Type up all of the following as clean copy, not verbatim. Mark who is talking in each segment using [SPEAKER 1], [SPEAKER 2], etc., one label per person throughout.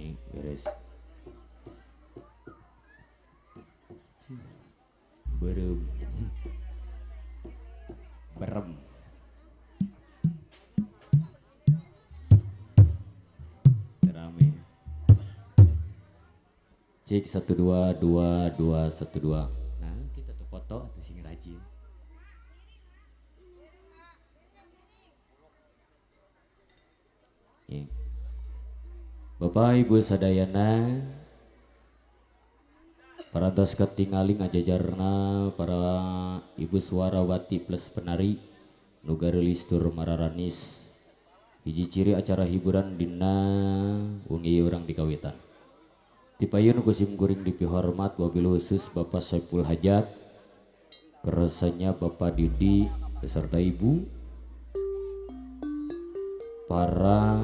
[SPEAKER 1] Ini beres. Berem. Berem. Terame. Cek 1 2 2 2 1 2. Nah, kita tuh foto atau sing rajin. Ya. Bapak Ibu sadayana parantos ketingali ngajajarna para ibu suarawati plus penari nu gareulis tur mararanis hiji ciri acara hiburan dina wengi urang dikawitan. Tipayun ku sim kuring dipihormat wabil khusus Bapak Saiful Hajat, keresanya Bapak Didi beserta Ibu, para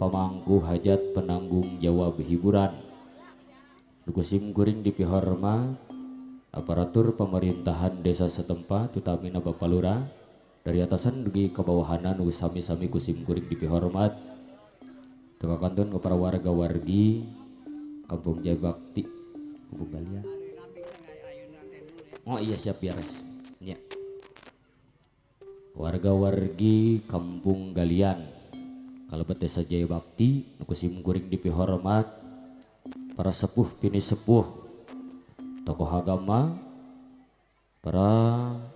[SPEAKER 1] pemangku hajat penanggung jawab hiburan. Nu ku sim kuring dipihormat aparatur pemerintahan desa setempat utamina Bapak Lurah dari atasan dugi ke bawahanan nu sami-sami ku sim kuring dipihormat. Teu kakantun ke para warga-wargi Kampung Jayabakti, Kampung Galian. Oh iya siap beres. Ya. Warga-wargi Kampung Galian kalebet Desa Jayabakti nu ku sim kuring dipihormat para sepuh pini sepuh, tokoh agama, para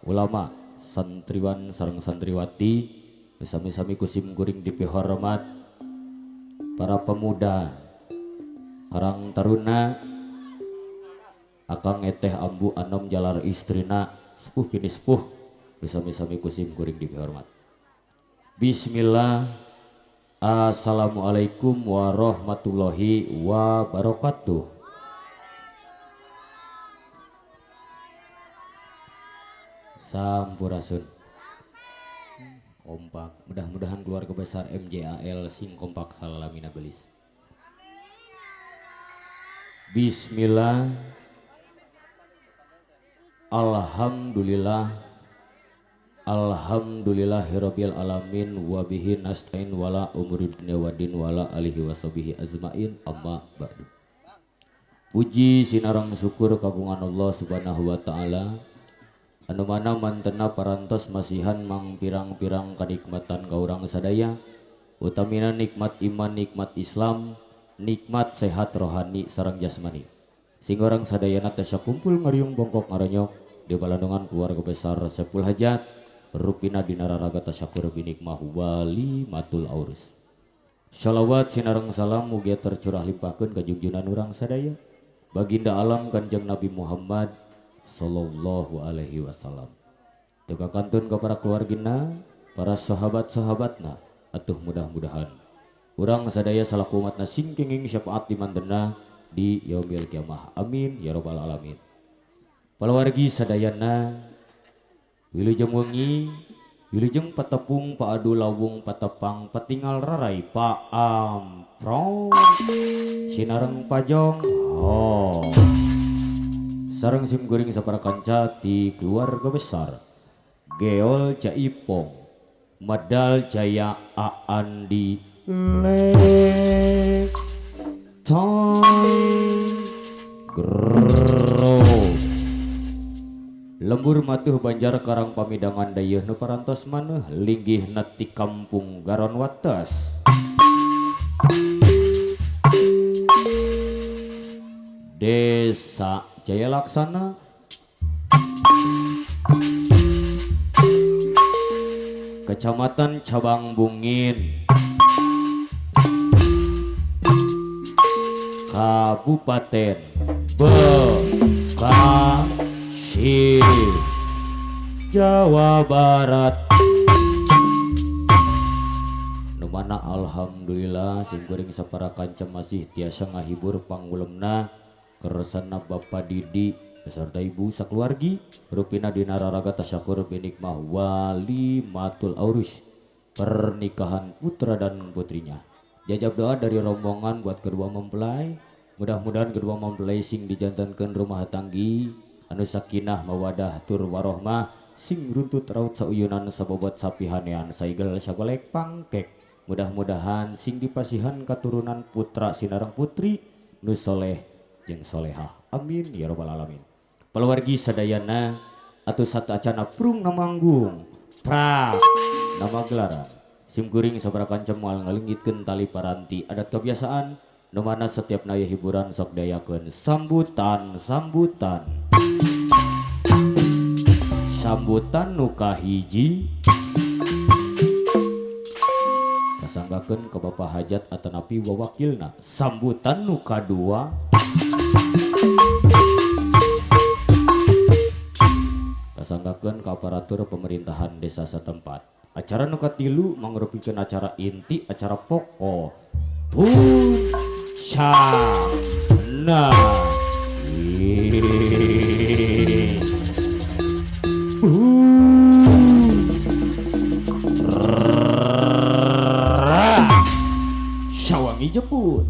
[SPEAKER 1] ulama, santriwan sareng santriwati, sami-sami ku sim kuring dipihormat para pemuda Karang Taruna, akang eteh ambu anom jalar istrina, sepuh pini sepuh, sami-sami ku sim kuring dipihormat. Bismillah. Assalamualaikum warahmatullahi wabarakatuh. Sampurasun. Kompak. Mudah-mudahan keluarga besar MJAL sing kompak salalamina gelis. Bismillah. Alhamdulillah. Alhamdulillahirabbil alamin wa bihi nasta'in wala umuri dunya waddin wala alihi washabihi azmain amma ba'du. Puji sinareng syukur kagungan Allah Subhanahu wa taala anu mana mantena parantos masihan mangpirang-pirang kanikmatan ka urang sadaya, utamina nikmat iman, nikmat Islam, nikmat sehat rohani sareng jasmani. Sing urang sadayana tiasa kumpul ngariung bongkok ngaronyok di balandungan keluarga besar Saiful Hajat rupina dina raraga tasyakur binikmah wali matul aurus. Shalawat sinareng salam mugia tercurah limpahkeun ka junjunan urang sadaya baginda alam Kanjeng Nabi Muhammad sallallahu alaihi wasallam. Teu kakantun ka para keluargina, para sahabat-sahabatna, atuh mudah-mudahan urang sadaya salaku umatna sing kenging syafaat di mandena di yaumil kiamah. Amin ya rabbal alamin. Palawargi sadayana wilujeng wengi, wilujeng patepung paadu lawung patepang patingal rarai paamprong sinareng pajong ho sareng sim kuring sapara kanca ti keluarga besar Geol Jaipong Medal Jaya Aandi Le Toy Gro Lembur Matuh Banjar Karang Pamidangan Dayeuh nu parantos maneuh linggih ti Kampung Garon Wates. Desa Jaya Laksana Kecamatan Cabang Bungin Kabupaten Bekasi Jawa Barat. Nu mana alhamdulillah sim kuring sapara kanca masih tiasa ngahibur pangulemna keresana Bapak Didi beserta Ibu sakeluargi rupina dina raraga tasyakur binikmah wali matul aurus pernikahan putra dan putrinya. Jajab doa dari rombongan buat kedua mempelai, mudah-mudahan kedua mempelai sing dijantankeun rumah tanggi anu sakinah mawadah tur warohmah sing runtut raut sauyunan sabobot sapihanean saigel sagolek pangkek Mudah-mudahan sing dipasihan katurunan putra sinareng putri nu soleh jeung solehah. Amin ya robbal alamin. Palawargi sadayana atuh sateuacana prung na manggung prak nama gelaran. Sim kuring sabaraha kanca moal ngalengitkeun tali paranti adat kebiasaan nu mana setiap naya hiburan sok diayakeun sambutan-sambutan. Sambutan nu kahiji kasanggakeun ka Bapak Hajat atanapi wawakilna. Sambutan nu kadua kasanggakeun ka aparatur pemerintahan desa setempat. Acara nu katilu mangrupikeun acara inti, acara pokok. Puncakna. Sawangi jeput.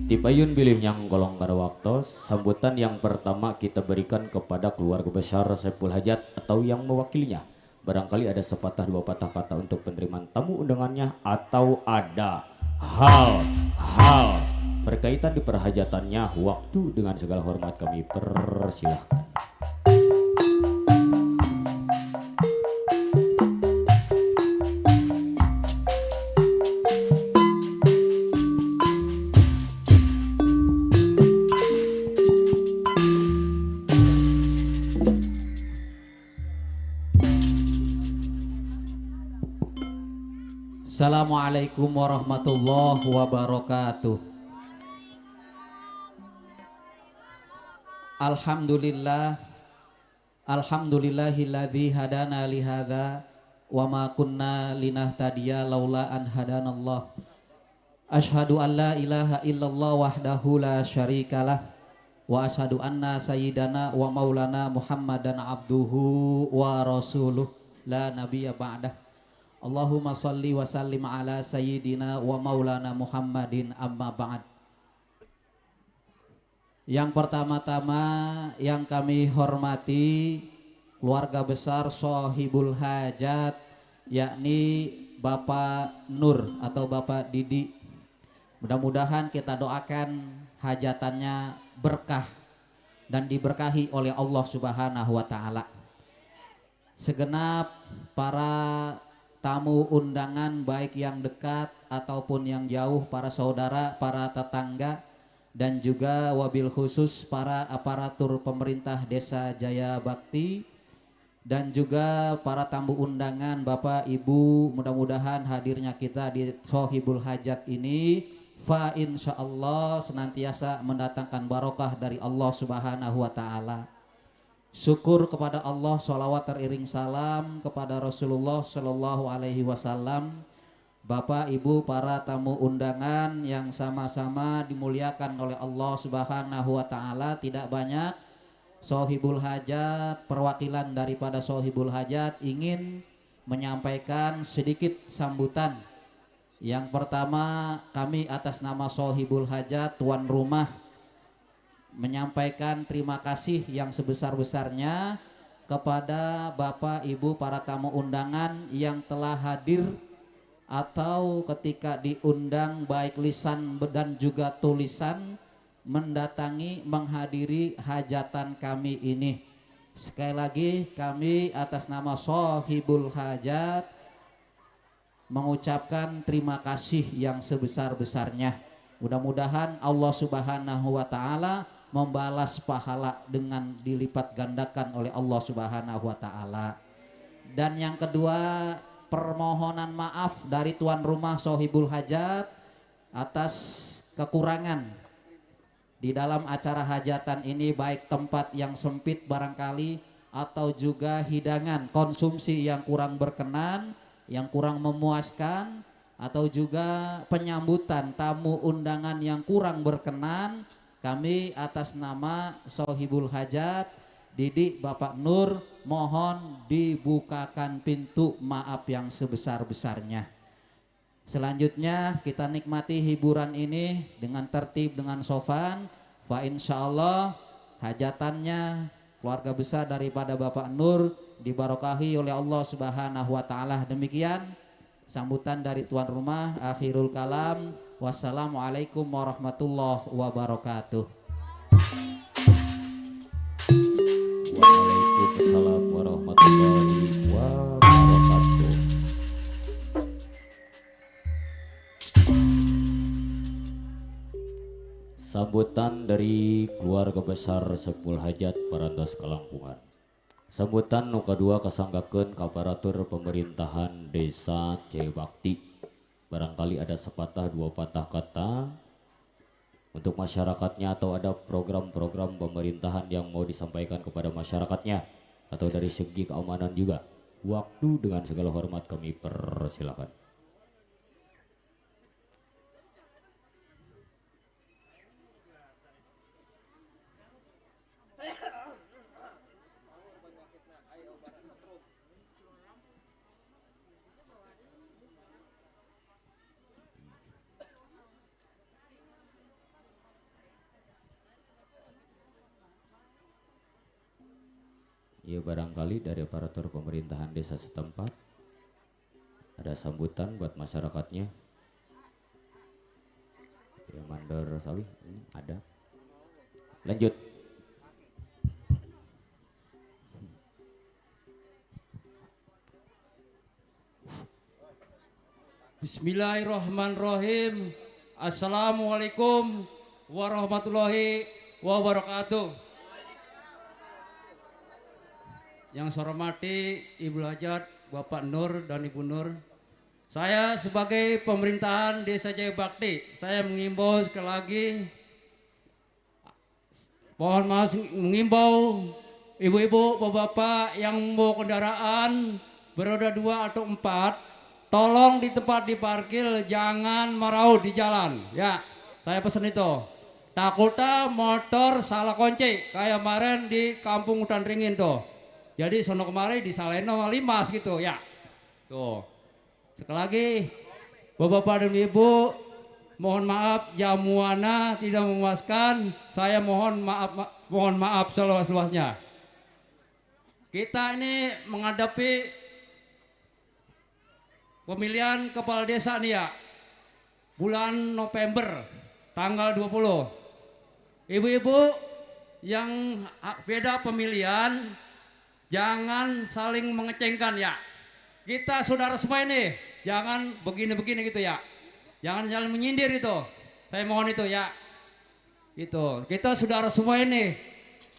[SPEAKER 1] Tipayun bilih nyangkolong kada waktos, sambutan yang pertama kita berikan kepada keluarga besar Saiful Hajat atau yang mewakilinya. Barangkali ada sepatah dua patah kata untuk penerimaan tamu undangannya atau ada hal-hal berkaitan di perhajatannya. Waktu dengan segala hormat kami persilahkan.
[SPEAKER 2] Assalamualaikum warahmatullahi wabarakatuh. Alhamdulillah, alhamdulillahilladzi hadana lihadza wa ma kunna linahtadiya laula an hadanallah. Ashhadu an la ilaha illallah wahdahu la syarikalah wa ashhadu anna sayyidana wa maulana Muhammadan abduhu wa rasuluh la nabiyya ba'dah. Allahumma salli wa sallim ala sayyidina wa maulana Muhammadin amma ba'd. Yang pertama-tama yang kami hormati keluarga besar Sohibul Hajat, yakni Bapak Nur atau Bapak Didi. Mudah-mudahan kita doakan hajatannya berkah dan diberkahi oleh Allah Subhanahu wa taala. Segenap para tamu undangan baik yang dekat ataupun yang jauh, para saudara, para tetangga, dan juga wabil khusus para aparatur pemerintah Desa Jaya Bakti, dan juga para tamu undangan Bapak Ibu, mudah-mudahan hadirnya kita di Sohibul Hajat ini fa insyaallah senantiasa mendatangkan barokah dari Allah Subhanahu wa taala. Syukur kepada Allah, sholawat teriring salam kepada Rasulullah Shallallahu Alaihi Wasallam. Bapak Ibu para tamu undangan yang sama-sama dimuliakan oleh Allah Subhanahu wa taala, tidak banyak Sohibul Hajat, perwakilan daripada Sohibul Hajat ingin menyampaikan sedikit sambutan. Yang pertama, kami atas nama Sohibul Hajat tuan rumah menyampaikan terima kasih yang sebesar-besarnya kepada Bapak Ibu para tamu undangan yang telah hadir atau ketika diundang baik lisan dan juga tulisan mendatangi menghadiri hajatan kami ini. Sekali lagi kami atas nama Sohibul Hajat mengucapkan terima kasih yang sebesar-besarnya. Mudah-mudahan Allah Subhanahu wa taala membalas pahala dengan dilipat gandakan oleh Allah Subhanahu wa taala. Dan yang kedua, permohonan maaf dari tuan rumah Sohibul Hajat atas kekurangan di dalam acara hajatan ini, baik tempat yang sempit barangkali atau juga hidangan konsumsi yang kurang berkenan, yang kurang memuaskan, atau juga penyambutan tamu undangan yang kurang berkenan. Kami atas nama Sohibul Hajat Didik Bapak Nur mohon dibukakan pintu maaf yang sebesar-besarnya. Selanjutnya kita nikmati hiburan ini dengan tertib, dengan sopan. Fa insyaallah hajatannya keluarga besar daripada Bapak Nur dibarokahi oleh Allah Subhanahu wa taala. Demikian. Sambutan dari tuan rumah, akhirul kalam. Wassalamualaikum warahmatullahi wabarakatuh.
[SPEAKER 1] Waalaikumsalam warahmatullahi wabarakatuh. Sambutan dari keluarga besar Sepul Hajat Parantos Kalangkungan. Sambutan nu kadua kasanggakeun ka aparatur pemerintahan Desa Jayabakti. Barangkali ada sepatah dua patah kata untuk masyarakatnya atau ada program-program pemerintahan yang mau disampaikan kepada masyarakatnya atau dari segi keamanan juga. Waktu dengan segala hormat kami persilakan. Ya, barangkali dari aparatur pemerintahan desa setempat ada sambutan buat masyarakatnya. Ya, Mandor Sawi ini ada. Lanjut.
[SPEAKER 3] Bismillahirrahmanirrahim. Assalamualaikum warahmatullahi wabarakatuh. Yang saya hormati Ibu Hajat, Bapak Nur dan Ibu Nur. Saya sebagai pemerintahan Desa Jayabakti, saya mengimbau sekali lagi, mohon maaf mengimbau ibu-ibu, bapak-bapak yang membawa kendaraan beroda 2 atau 4, tolong di tempat diparkir jangan meraut di jalan. Ya, saya pesan itu. Takutnya motor salah kunci kayak kemarin di Kampung Hutan Ringin tuh. Jadi sono kemarin disalahin sama limas gitu ya. Tuh. Sekali lagi Bapak-bapak dan Ibu, mohon maaf jamuannya tidak memuaskan. Saya mohon maaf seluas-luasnya. Kita ini menghadapi pemilihan kepala desa nih ya. Bulan November tanggal 20. Ibu-ibu yang beda pemilihan jangan saling mengecengkan ya. Kita saudara semua ini jangan begini-begini gitu ya. Jangan saling menyindir itu. Saya mohon itu ya. Gitu. Kita saudara semua ini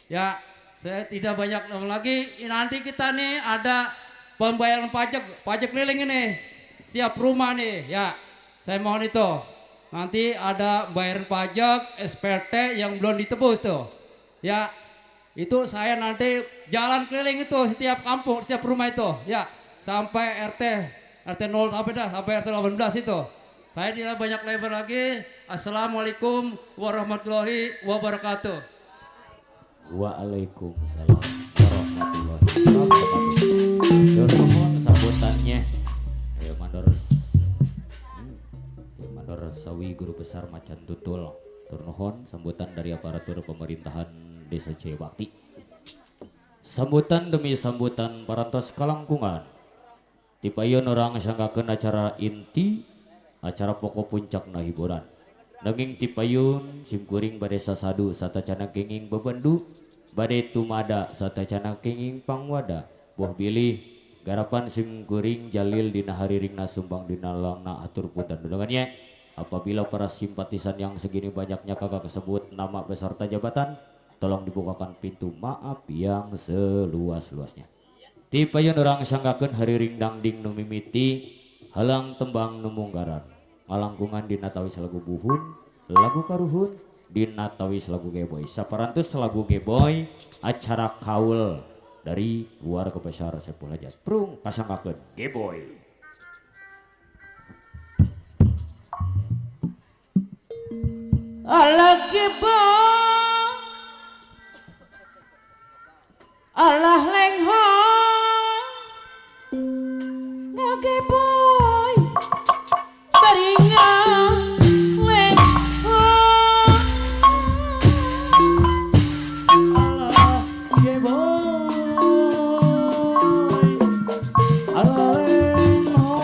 [SPEAKER 3] ya. Saya tidak banyak lagi. Nanti kita nih ada pembayaran pajak, pajak keliling ini. Siap rumah nih ya. Saya mohon itu. Nanti ada bayaran pajak SPT yang belum ditebus tuh. Ya. Itu saya nanti jalan keliling itu setiap kampung, setiap rumah itu, ya, sampai RT 0 sampai dah, sampai RT 18 itu. Saya tidak banyak lebar lagi. Assalamualaikum warahmatullahi wabarakatuh.
[SPEAKER 1] Waalaikumsalam warahmatullahi wabarakatuh. Nuhun sambutannya. Ayo Mandor. Ya, Mandor Sawi guru besar Macan Tutul. Turnuhun sambutan dari aparatur pemerintahan Desa Jayabakti. Sambutan demi sambutan parantos kalangkungan. Tipayun orang sanggakeun acara inti, acara pokok puncakna hiburan. Nanging tipayun simkuring bade sasadu satacana kenging bebendu, bade tumada satacana kenging pangwada. Boh bilih garapan simkuring jalil dina hariringna sumbang dina langna hatur punten undangannya. Apabila para simpatisan yang segini banyaknya kagak kesebut nama beserta jabatan, tolong dibukakan pintu maaf yang seluas-luasnya. Tipayun orang sanggakeun hariring dangding nu mimiti, halang tembang nu munggaran. Ngalangkungan dina tawis lagu buhun, lagu karuhun, dina tawis lagu geboy. Saparantos lagu geboy, acara kaul dari keluarga besar Sepul Hajat. Prung kasanggakeun geboy.
[SPEAKER 4] Allah geboy, Allah lengho, ngageboy, baringa lengho.
[SPEAKER 5] Allah geboy, Allah lengho.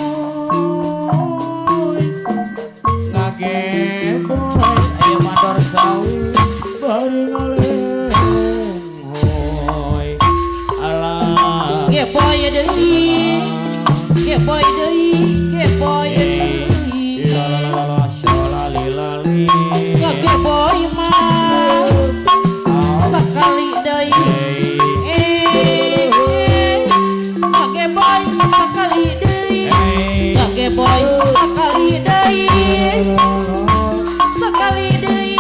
[SPEAKER 4] deui, geboy deui, geboy deui.
[SPEAKER 1] La la la la sholali lali.
[SPEAKER 4] Ngageboy mah sakali deui. Eh, ngageboy sakali deui. Ngageboy sakali deui. Sakali deui.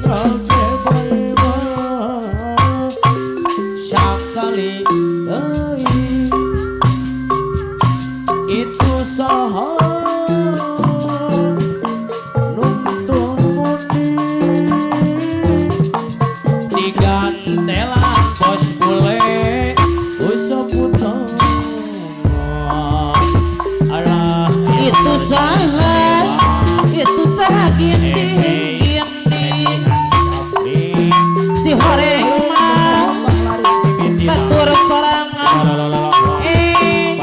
[SPEAKER 1] Ngageboy mah sakali deui. Itu saha nuntun mundi digantelan bos bule usap utama alah.
[SPEAKER 4] Itu saha, itu saha gini gini. Si horeng mah batur sorangan. Eh,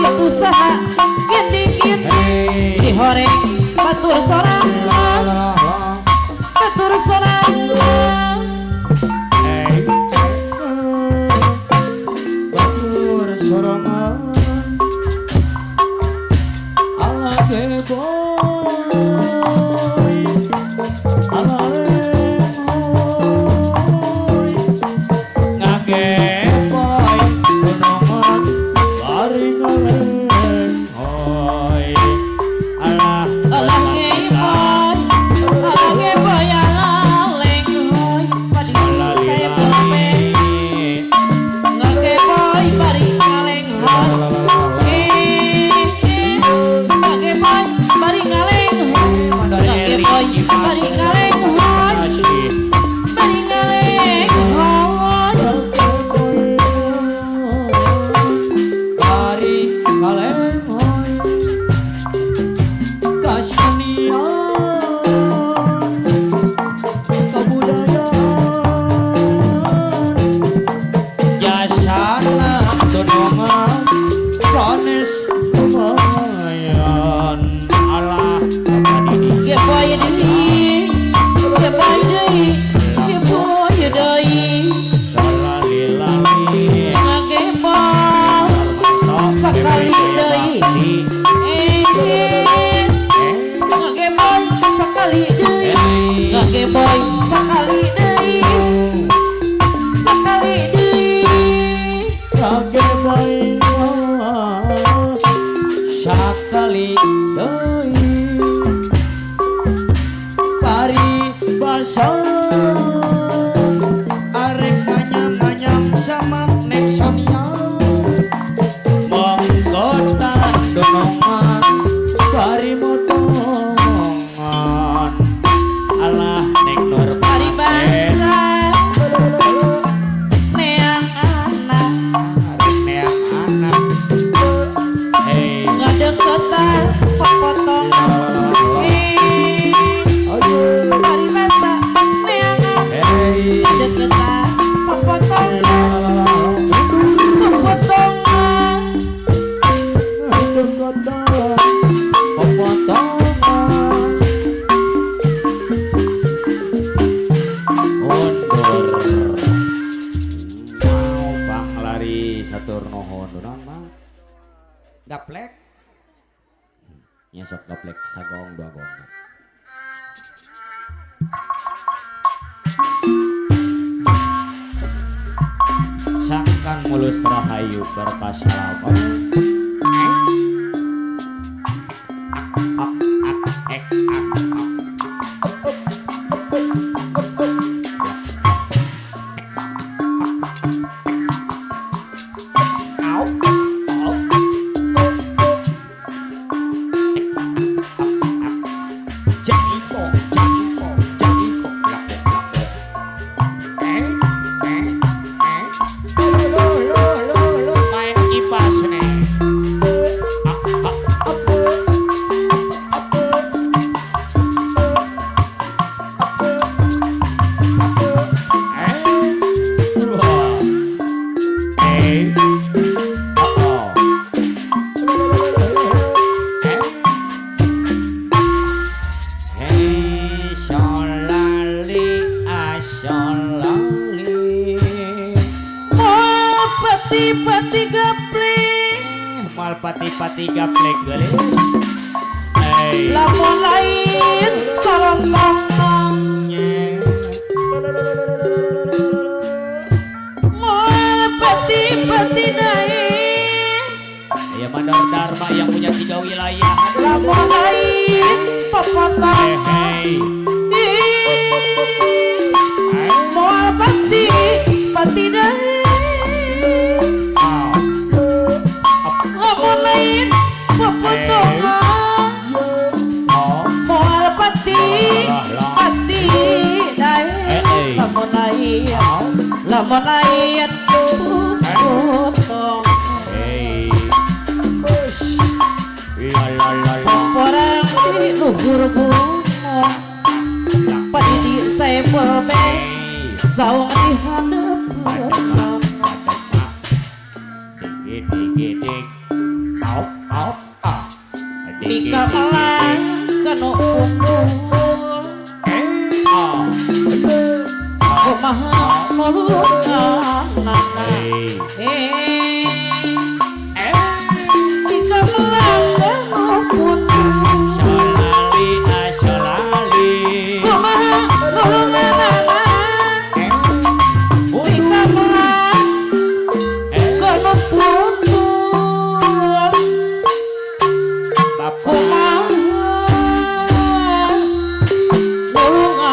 [SPEAKER 4] itu saha gini gini. Si horeng batur sorangan, batur sorangan.
[SPEAKER 1] Batur sorangan ala geboy ala lemoy ngageboy gunungan bari ngalengoy alah.
[SPEAKER 4] Alah geboy, alah geboy, alah lenghoy. Padi saya pepe ngageboy bari ngalenghoi. Eh, ngageboy bari ngalenghoi. Ngageboy bari ngalenghoi, bari ngalenghoi.
[SPEAKER 1] Bari ngalenghoi kasenian kebudayaan jasana tunongan sanes lumayan alah Bapak Didi.
[SPEAKER 4] Geboy deui, geboy deui, geboy deui.
[SPEAKER 1] Salalilali.
[SPEAKER 4] Ngageboy sakali deui. Eh, ngageboy sakali deui. Ngageboy sakali deui. Sakali deui.
[SPEAKER 1] Ngageboy sakali deui pari basa arek nganyam-nganyam sama Nek Sonia mongkotan donongan bari motongan alah Nek Nur.
[SPEAKER 4] Pari basa neang anak.
[SPEAKER 1] Arek neang anak, hey.
[SPEAKER 4] Ngadeukeutan papotongan. Eh, pari basa neang anak.
[SPEAKER 1] Hey.
[SPEAKER 4] Ngadeukeutan papotongan. Papotongan.
[SPEAKER 1] Pepotongan mundur. Wow, bang lari satur nuhun naon mah
[SPEAKER 2] Gaplek.
[SPEAKER 1] Nyesok gaplek sagong dua gong. Sangkan mulus rahayu berkasalaman. Ak ak ek ak ak. Au au. Jaiko jaiko jaiko lapok lapok. Eh eh eh. Lo lo lo lo main kipas nih. Ak ak ak.
[SPEAKER 4] pati-pati gaplek.
[SPEAKER 1] Moal pati-pati gaplek geulis. Hey.
[SPEAKER 4] Lamun lain salontong. Moal pati-pati dae.
[SPEAKER 1] Ya Mandor Dharma yang punya 3 wilayah.
[SPEAKER 4] Lamun lain popotong.
[SPEAKER 1] Hey.
[SPEAKER 4] Moal pati-pati dae. Lamun lain popotong. Moal pati-pati dae. Lamun lain, lamun lain popotong. Orang di luhur gunung, Padidi saempul be saung di handeupeun. Mika melang kanu pungkul, kumaha nulunganana. Mika melang kanu pungkul, kumaha nulunganana. Mika melang kanu pungkul, kumaha nulunganana.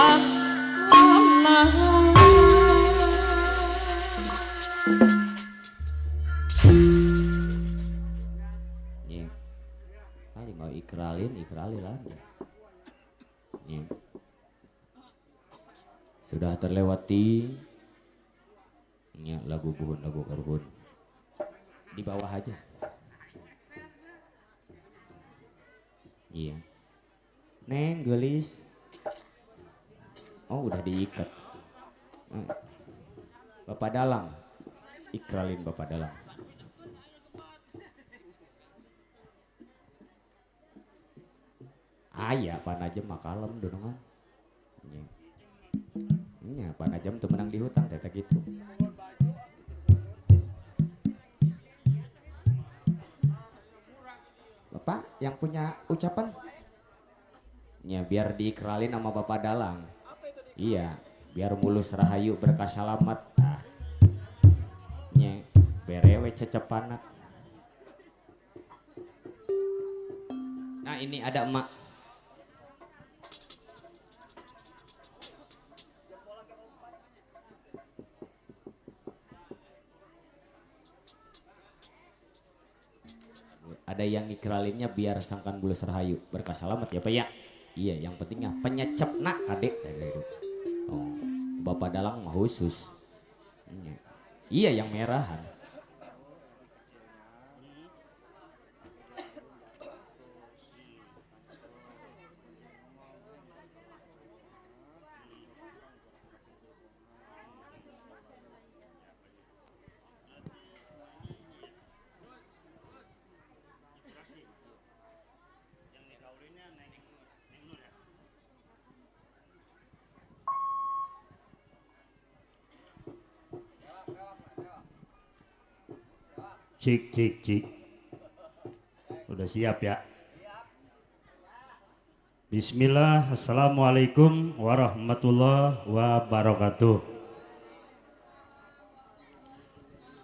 [SPEAKER 1] Kali mau ikralin, ikralin lagi. Nih. Sudah terlewati. Ini lagu buhun, lagu karuhun. Di bawah aja. Iya. Neng gelis. Oh, udah diikat. Bapak Dalang. Ikralin Bapak Dalang. Aya panajem makalem donongan. Nya panajem teu menang dihutang teh gitu. Bapak yang punya ucapan? Nya biar diikralin sama Bapak Dalang. Iya, biar mulus rahayu berkah salamat. Ah. Nya berewe cecepana. Nah, ini ada emak. Ada yang ikralinnya biar sangkan bulus rahayu berkah salamat ya Pak ya. Iya, yang pentingnya penyecep nak kadek. Oh, Bapak Dalang mah khusus. Iya, yang merahan.
[SPEAKER 6] Cik, cik, cik. Udah siap ya? Bismillah, assalamualaikum warahmatullahi wabarakatuh.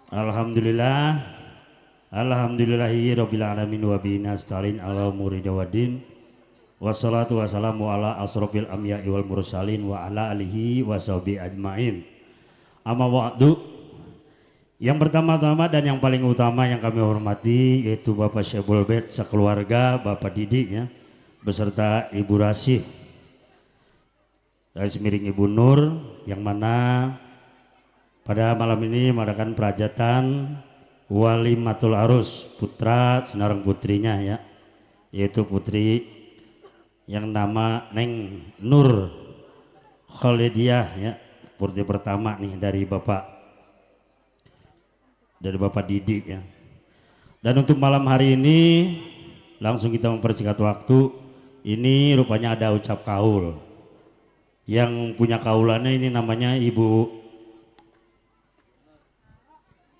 [SPEAKER 6] Alhamdulillah, alhamdulillahi rabbil alamin wa bihi nasta'in ala umuri dawadin. Wassalatu wassalamu ala asrofil anbiya'i wal mursalin wa ala alihi wa sahbihi ajmain. Amma wa'du. Yang pertama-tama dan yang paling utama yang kami hormati yaitu Bapak Syebul Bet sekeluarga, Bapak Didi ya, beserta Ibu Rasih, dari semiring Ibu Nur, yang mana pada malam ini mengadakan perajatan Walimatul Arus putra senarang putrinya ya, yaitu putri yang nama Neng Nur Khalidiyah ya, putri pertama nih dari Bapak Didi ya. Dan untuk malam hari ini langsung kita mempersingkat waktu. Ini rupanya ada ucap kaul. Yang punya kaulannya ini namanya Ibu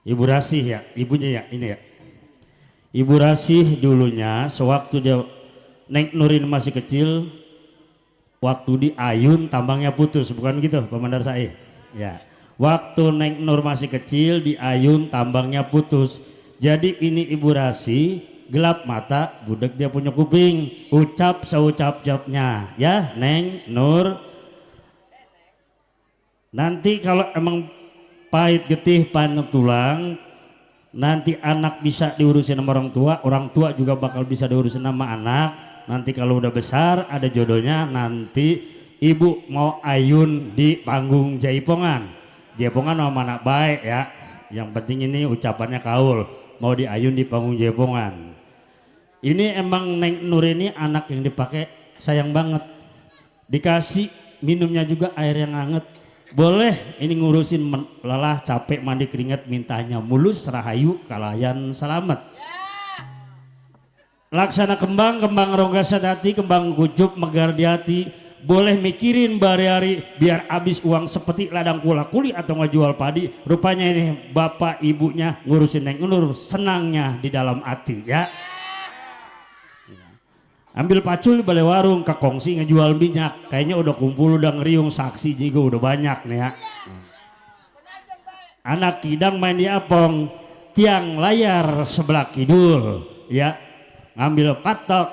[SPEAKER 6] Ibu Rasih ya, ibunya ya, ini ya. Ibu Rasih dulunya sewaktu dia Neng Nurin masih kecil, waktu di Ayun tambangnya putus, bukan gitu Pemandar Saih? Ya. Waktu Neng Nur masih kecil di Ayun tambangnya putus. Jadi ini Ibu Rasih gelap mata, budek dia punya kuping, ucap seucap-ucapnya ya Neng Nur. Nanti kalau emang pahit getih panen tulang, nanti anak bisa diurusin sama orang tua juga bakal bisa diurusin sama anak. Nanti kalau udah besar ada jodohnya, nanti ibu mau ayun di panggung Jaipongan. Jaipongan sama anak baik ya. Yang penting ini ucapannya kaul, mau diayun di panggung Jaipongan. Ini emang Neng Nur ini anak yang dipakai sayang banget. Dikasih minumnya juga air yang hangat. Boleh ini ngurusin lelah capek mandi keringat mintanya mulus rahayu kalayan selamat. Laksana kembang kembang rongga sadati kembang kucup megar di hati. Boleh mikirin bari-hari biar habis uang seperti ladang kula kuli atau ngejual padi. Rupanya ini bapak ibunya ngurusin Neng Nur senangnya di dalam hati ya. Ambil pacul di balai warung ke kongsi ngejual minyak. Kayaknya udah kumpul udah ngeriung saksi juga udah banyak nih ya. Anak kidang main di apong, tiang layar sebelah kidul ya. Ngambil patok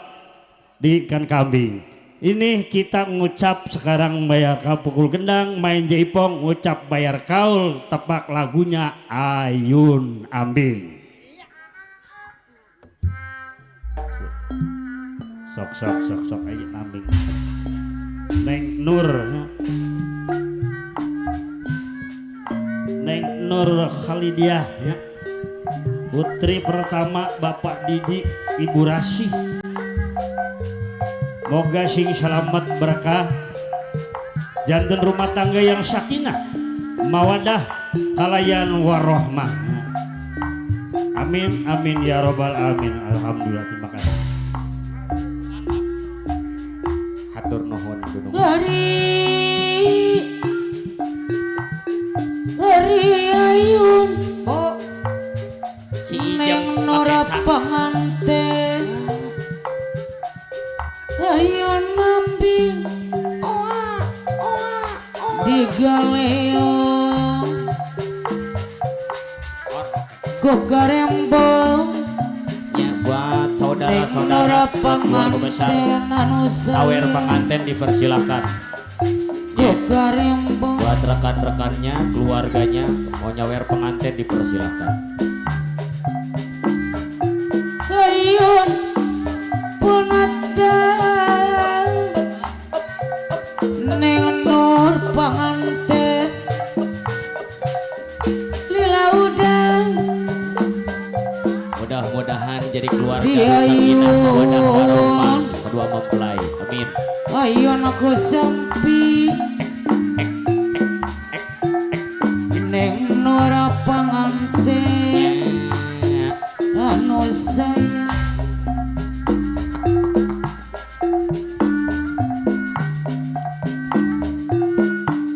[SPEAKER 6] di ikan kambing. Ini kita ngucap sekarang bayar kaul pukul gendang, main jaipong, ngucap bayar kaul, tepak lagunya Ayun Ambing. Sok sok sok sok aja ambing. Neng Nur, Neng Nur Khalidiah ya. Putri pertama Bapak Didi, Ibu Rasih. Moga sing selamat berkah. Janten rumah tangga yang sakinah, mawadah, kalayan warohmah. Amin amin ya robbal alamin. Alhamdulillah, terima kasih.
[SPEAKER 1] Hatur nuhun gunung.
[SPEAKER 4] Hari hari ayun
[SPEAKER 1] oh si
[SPEAKER 4] Neng Nora pengantin ayun nampi di galeo gogarembong
[SPEAKER 1] ya buat saudara-saudara keluarga besar sawer pengantin dipersilahkan ya. Buat rekan-rekannya, keluarganya mau nyawer pengantin dipersilahkan.
[SPEAKER 4] Ayun punata Neng Nur pengantin lila udang.
[SPEAKER 1] Mudah-mudahan jadi keluarga sakinah mawaddah warahmah kedua mempelai. Amin.
[SPEAKER 4] Ayun aku sampi Neng Nora pengantin anu sayang.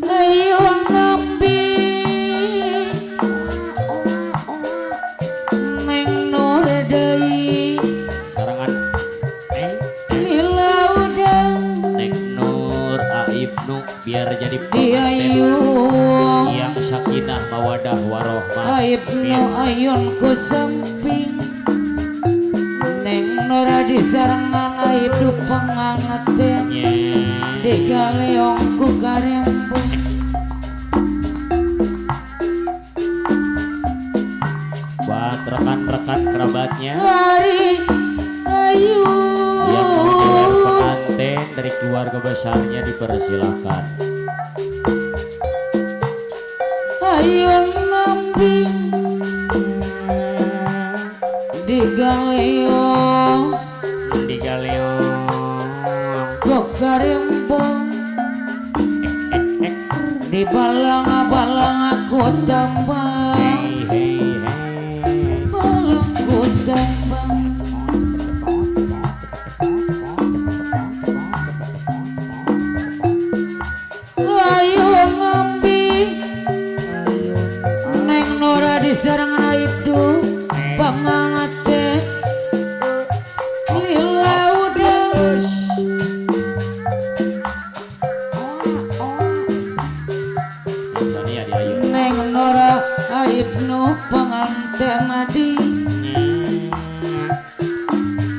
[SPEAKER 4] Ayun nampi Neng Nur deui
[SPEAKER 1] sarangan
[SPEAKER 4] lila udang
[SPEAKER 1] Neng Nur Aibnu biar jadi pengantin yang sakinah mawadah warohmah.
[SPEAKER 4] Aibnu ayun ku samping Neng Nora disarengan Aibnu pengantin di galeong ku karembung.
[SPEAKER 1] Buat rekan-rekan kerabatnya
[SPEAKER 4] hari ayun
[SPEAKER 1] yang mau pengantin dari keluarga besarnya dipersilahkan.
[SPEAKER 4] Ayun nampi di galeong
[SPEAKER 1] di galeong
[SPEAKER 4] gogarembong di balang-balang aku tambang balang ku tambang. Ayun nampi Neng Nora diserangan Pengantin di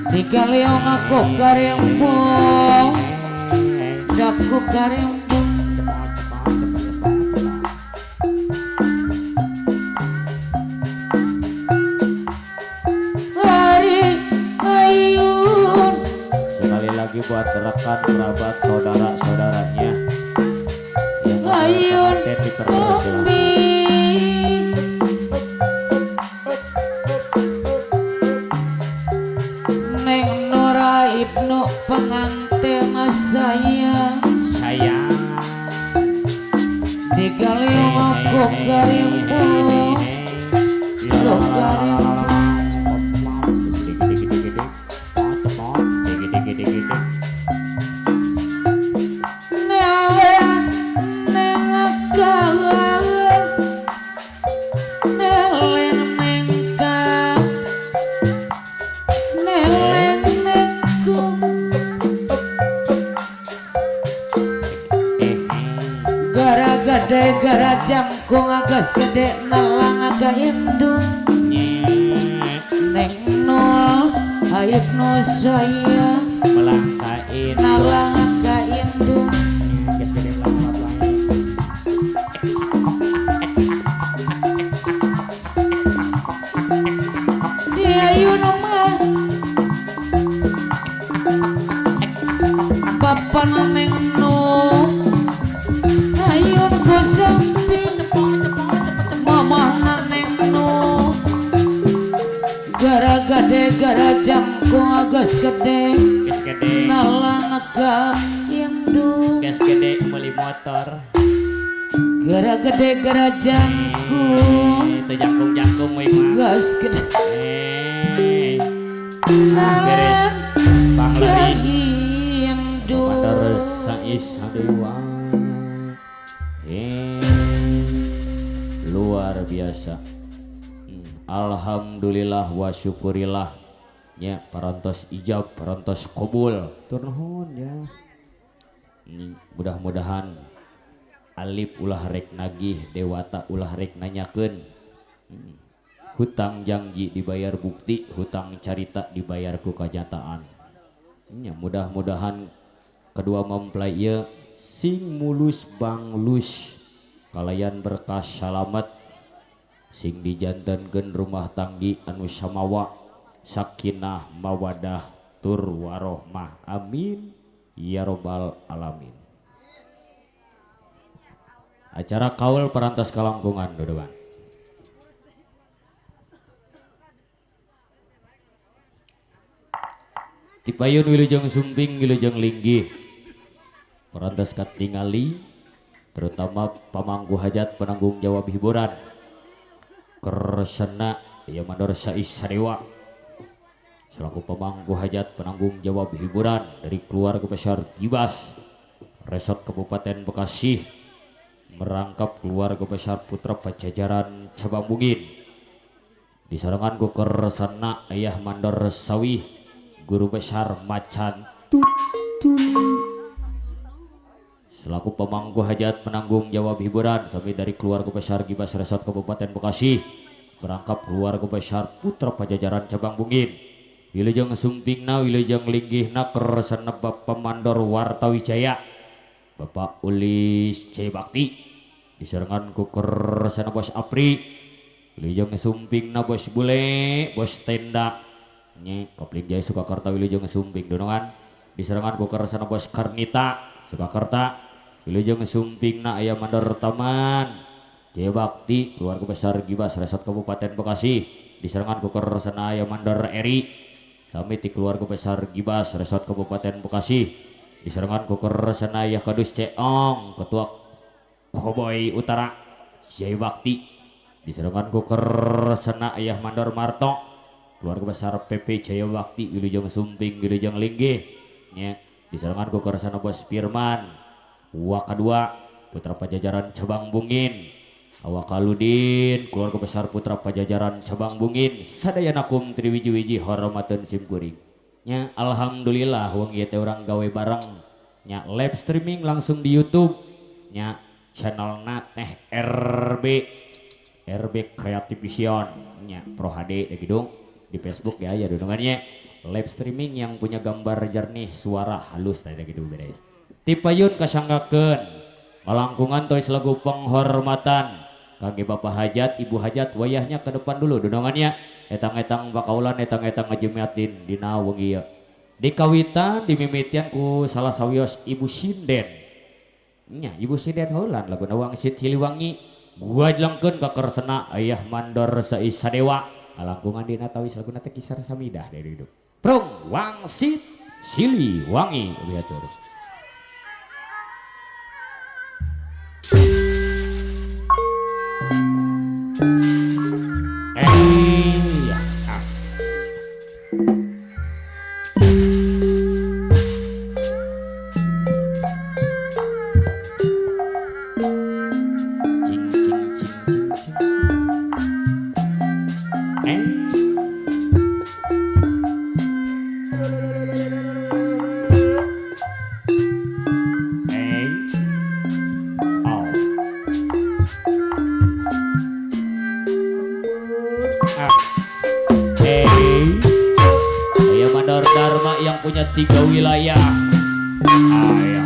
[SPEAKER 4] Digaleong aku karembong Daku karembong Hari ayun.
[SPEAKER 1] Sekali lagi buat rekan kerabat saudara-saudaranya yang
[SPEAKER 4] Ayun
[SPEAKER 1] pengantin dipersilakan.
[SPEAKER 4] Umi Neng Nora Ibnu pengantin saya
[SPEAKER 1] Sayang.
[SPEAKER 4] Digaleong aku karembong Lo karembong Neng neng akang Neleng neng kang Neleng nengku Gara gede gara jangkung agas gede nelang aga indung Neng no ayub no saya
[SPEAKER 1] Melangkain
[SPEAKER 4] nalang aga indung
[SPEAKER 1] Geus gede melang-melang.
[SPEAKER 4] Dia ayun mah Bapak neng no ayun ku samping Mama neng no Gara gede gara jangkung agas gede
[SPEAKER 1] Geus gede.
[SPEAKER 4] nalang aga indung
[SPEAKER 1] Geus gede meuli motor.
[SPEAKER 4] Gara gede gara jangkung
[SPEAKER 1] Itu jangkung-jangkung we mah.
[SPEAKER 4] gas gede
[SPEAKER 1] Beres.
[SPEAKER 4] nalang
[SPEAKER 1] Panglaris.
[SPEAKER 4] indung
[SPEAKER 1] Mandor Sais Sadewa. Luar biasa. Alhamdulillah wa syukurillah nya parantos ijab, parantos qabul. Tur nuhun ya. Mudah-mudahan alif ulah rek nagih, dewata ulah rek nanyakeun. Hutang janji dibayar bukti, hutang carita dibayar ku kanyataan. Nya mudah-mudahan kedua mempelai ieu sing mulus banglus kalayan berkah salamet sing dijantenkeun rumah tanggi anu samawa sakinah mawadah tur warohmah, amin ya robbal alamin. Acara kaul parantos kalangkungan duduan. Tipayun wilujeng sumping wilujeng linggih parantos katingali terutama pamangku hajat penanggung jawab hiburan kersena ya mandor Sais Sadewa selaku pemangku hajat penanggung jawab hiburan dari keluarga besar Gibas Resort Kabupaten Bekasi merangkap keluarga besar Putra Pajajaran Cabang Bungin disarangan ku kersena ayah mandor Sawih guru besar Macan Tutul selaku pemangku hajat penanggung jawab hiburan sampai dari keluarga besar Gibas Resort Kabupaten Bekasi merangkap keluarga besar Putra Pajajaran Cabang Bungin wilujeng sumpingna wilujeng linggihna kersana Bapak Mandor Wartawijaya Bapak Ulis C Bakti diserangan ku kersana Bos Apri wilujeng sumpingna Bos Bule Bos Tenda nye Kopling Jaya Sukakarta wilujeng sumping donongan diserangan ku kersana Bos Karnita Sukakarta wilujeng sumpingna aya Mandor Taman Jaya Bakti keluarga besar Gibas Resort Kabupaten Bekasi diserangan ku kersana aya Mandor Eri sami ti keluarga besar Gibas Resort Kabupaten Bekasi diserangan ku kersana aya Kadus Ceong Ketua Koboy Utara Jaya Bakti diserangan ku kersana ayah Mandor Marto keluarga besar PP Jaya Bakti wilujeng sumping wilujeng linggih nya diserangan ku kersana Bos Firman Wakadua Putra Pajajaran Cabang Bungin Awakaludin keluarga besar Putra Pajajaran Cabang Bungin sadayanakum triwiji-wiji hormateun sim kuring nya. Alhamdulillah wong ieu teh urang gawe bareng nya live streaming langsung di YouTube nya channelna teh RB RB Creative Vision nya Pro HD di gedung di Facebook ya ya dunungannya live streaming yang punya gambar jernih suara halus tadi gitu beres. Tipayun kasanggakeun malangkungan tois lagu penghormatan kangge Bapak Hajat Ibu Hajat wayahnya ke depan dulu dunungannya etang-etang bakaulan etang-etang ngajemiatin dina wengi ieu. Dikawitan dimimitian ku salah sawios Ibu Sinden. Nya Ibu Sinden heulan laguna Wangsit Siliwangi gua jelengkeun ka kersena ayah mandor saisadewa alangkungan dina tawis laguna teh Kisar Samidah dari hidup. Prung Wangsit Siliwangi biatur. Cing cing cing cing cing. Oh. Ah. Ayo Mandor Dharma yang punya 3 wilayah. Ayo.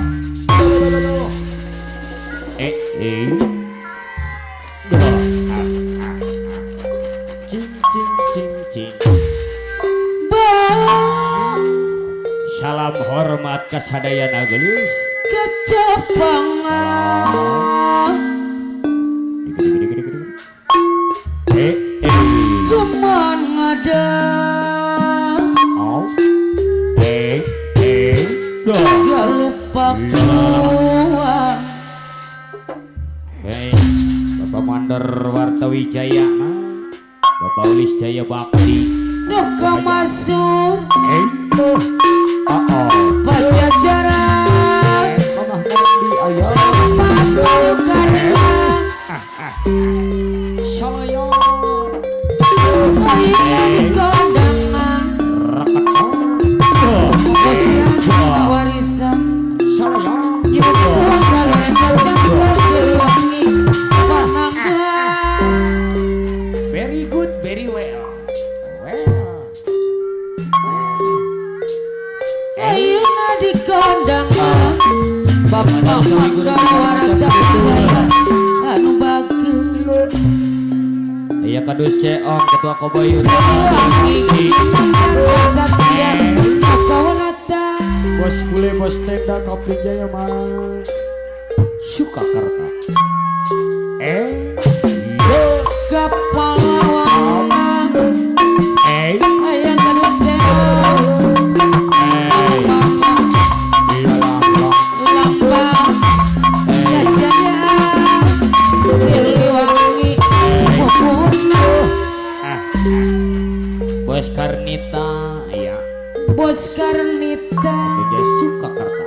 [SPEAKER 1] Cing cing cing cing. Salam hormat kasadayana geulis.
[SPEAKER 4] Kecapangan. Cuman ada.
[SPEAKER 1] Oh.
[SPEAKER 4] Gak lupa keluar.
[SPEAKER 1] Hei, Bapak Mandor Wartawijaya, Bapak Ulis Jaya Bakti,
[SPEAKER 4] Duka masuk
[SPEAKER 1] Oh.
[SPEAKER 4] Pajajaran,
[SPEAKER 1] Mamah Mandi ayo,
[SPEAKER 4] Padukanlah,
[SPEAKER 1] Salayo,
[SPEAKER 4] Ayo kondangan, warisan,
[SPEAKER 1] Salayo, very good, very well. Well.
[SPEAKER 4] Ayeuna di kondangan, Bapak Maka Warta Jaya anu bageul.
[SPEAKER 1] Aya kadus Ceong Ketua Kobayun.
[SPEAKER 4] Satria Kawanata.
[SPEAKER 6] Bos bule bos tenda Kapling Jaya mah.
[SPEAKER 1] Sukakarta.
[SPEAKER 4] Kepalawanan. Aya kadus Ceong. Lambang Jaya Siliwangi Pupuna.
[SPEAKER 1] Bos Karnita ya.
[SPEAKER 4] Bos Karnita.
[SPEAKER 1] Jaya Sukakarta.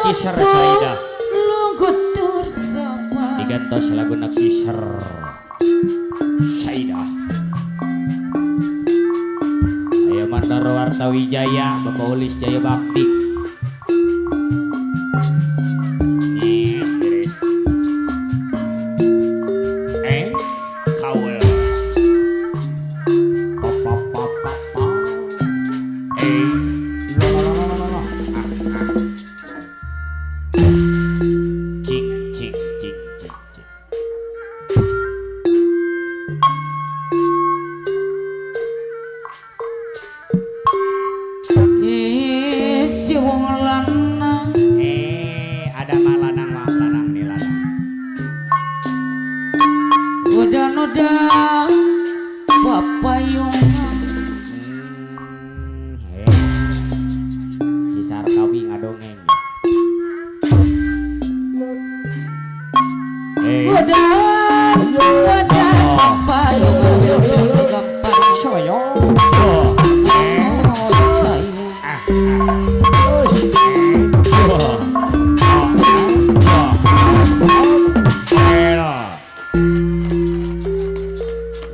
[SPEAKER 1] Kisar Saidah.
[SPEAKER 4] Lunggutur sapa.
[SPEAKER 1] Digantos laguna Kisar Saidah. Ayo Mandor Wartawijaya, Bapak Ulis Jaya Bakti. Nih, beres. Kawel. Pa pa pa pa pa. La la la la la. Ah, ah. Cing cing cing cing cing.
[SPEAKER 4] Wong lanang.
[SPEAKER 1] Ada mah lanang mah lanang nih lanang.
[SPEAKER 4] Udah-udah papayungan.
[SPEAKER 1] Kisar kawi ngadongeng.
[SPEAKER 4] Udah papayungan.
[SPEAKER 1] Soyo.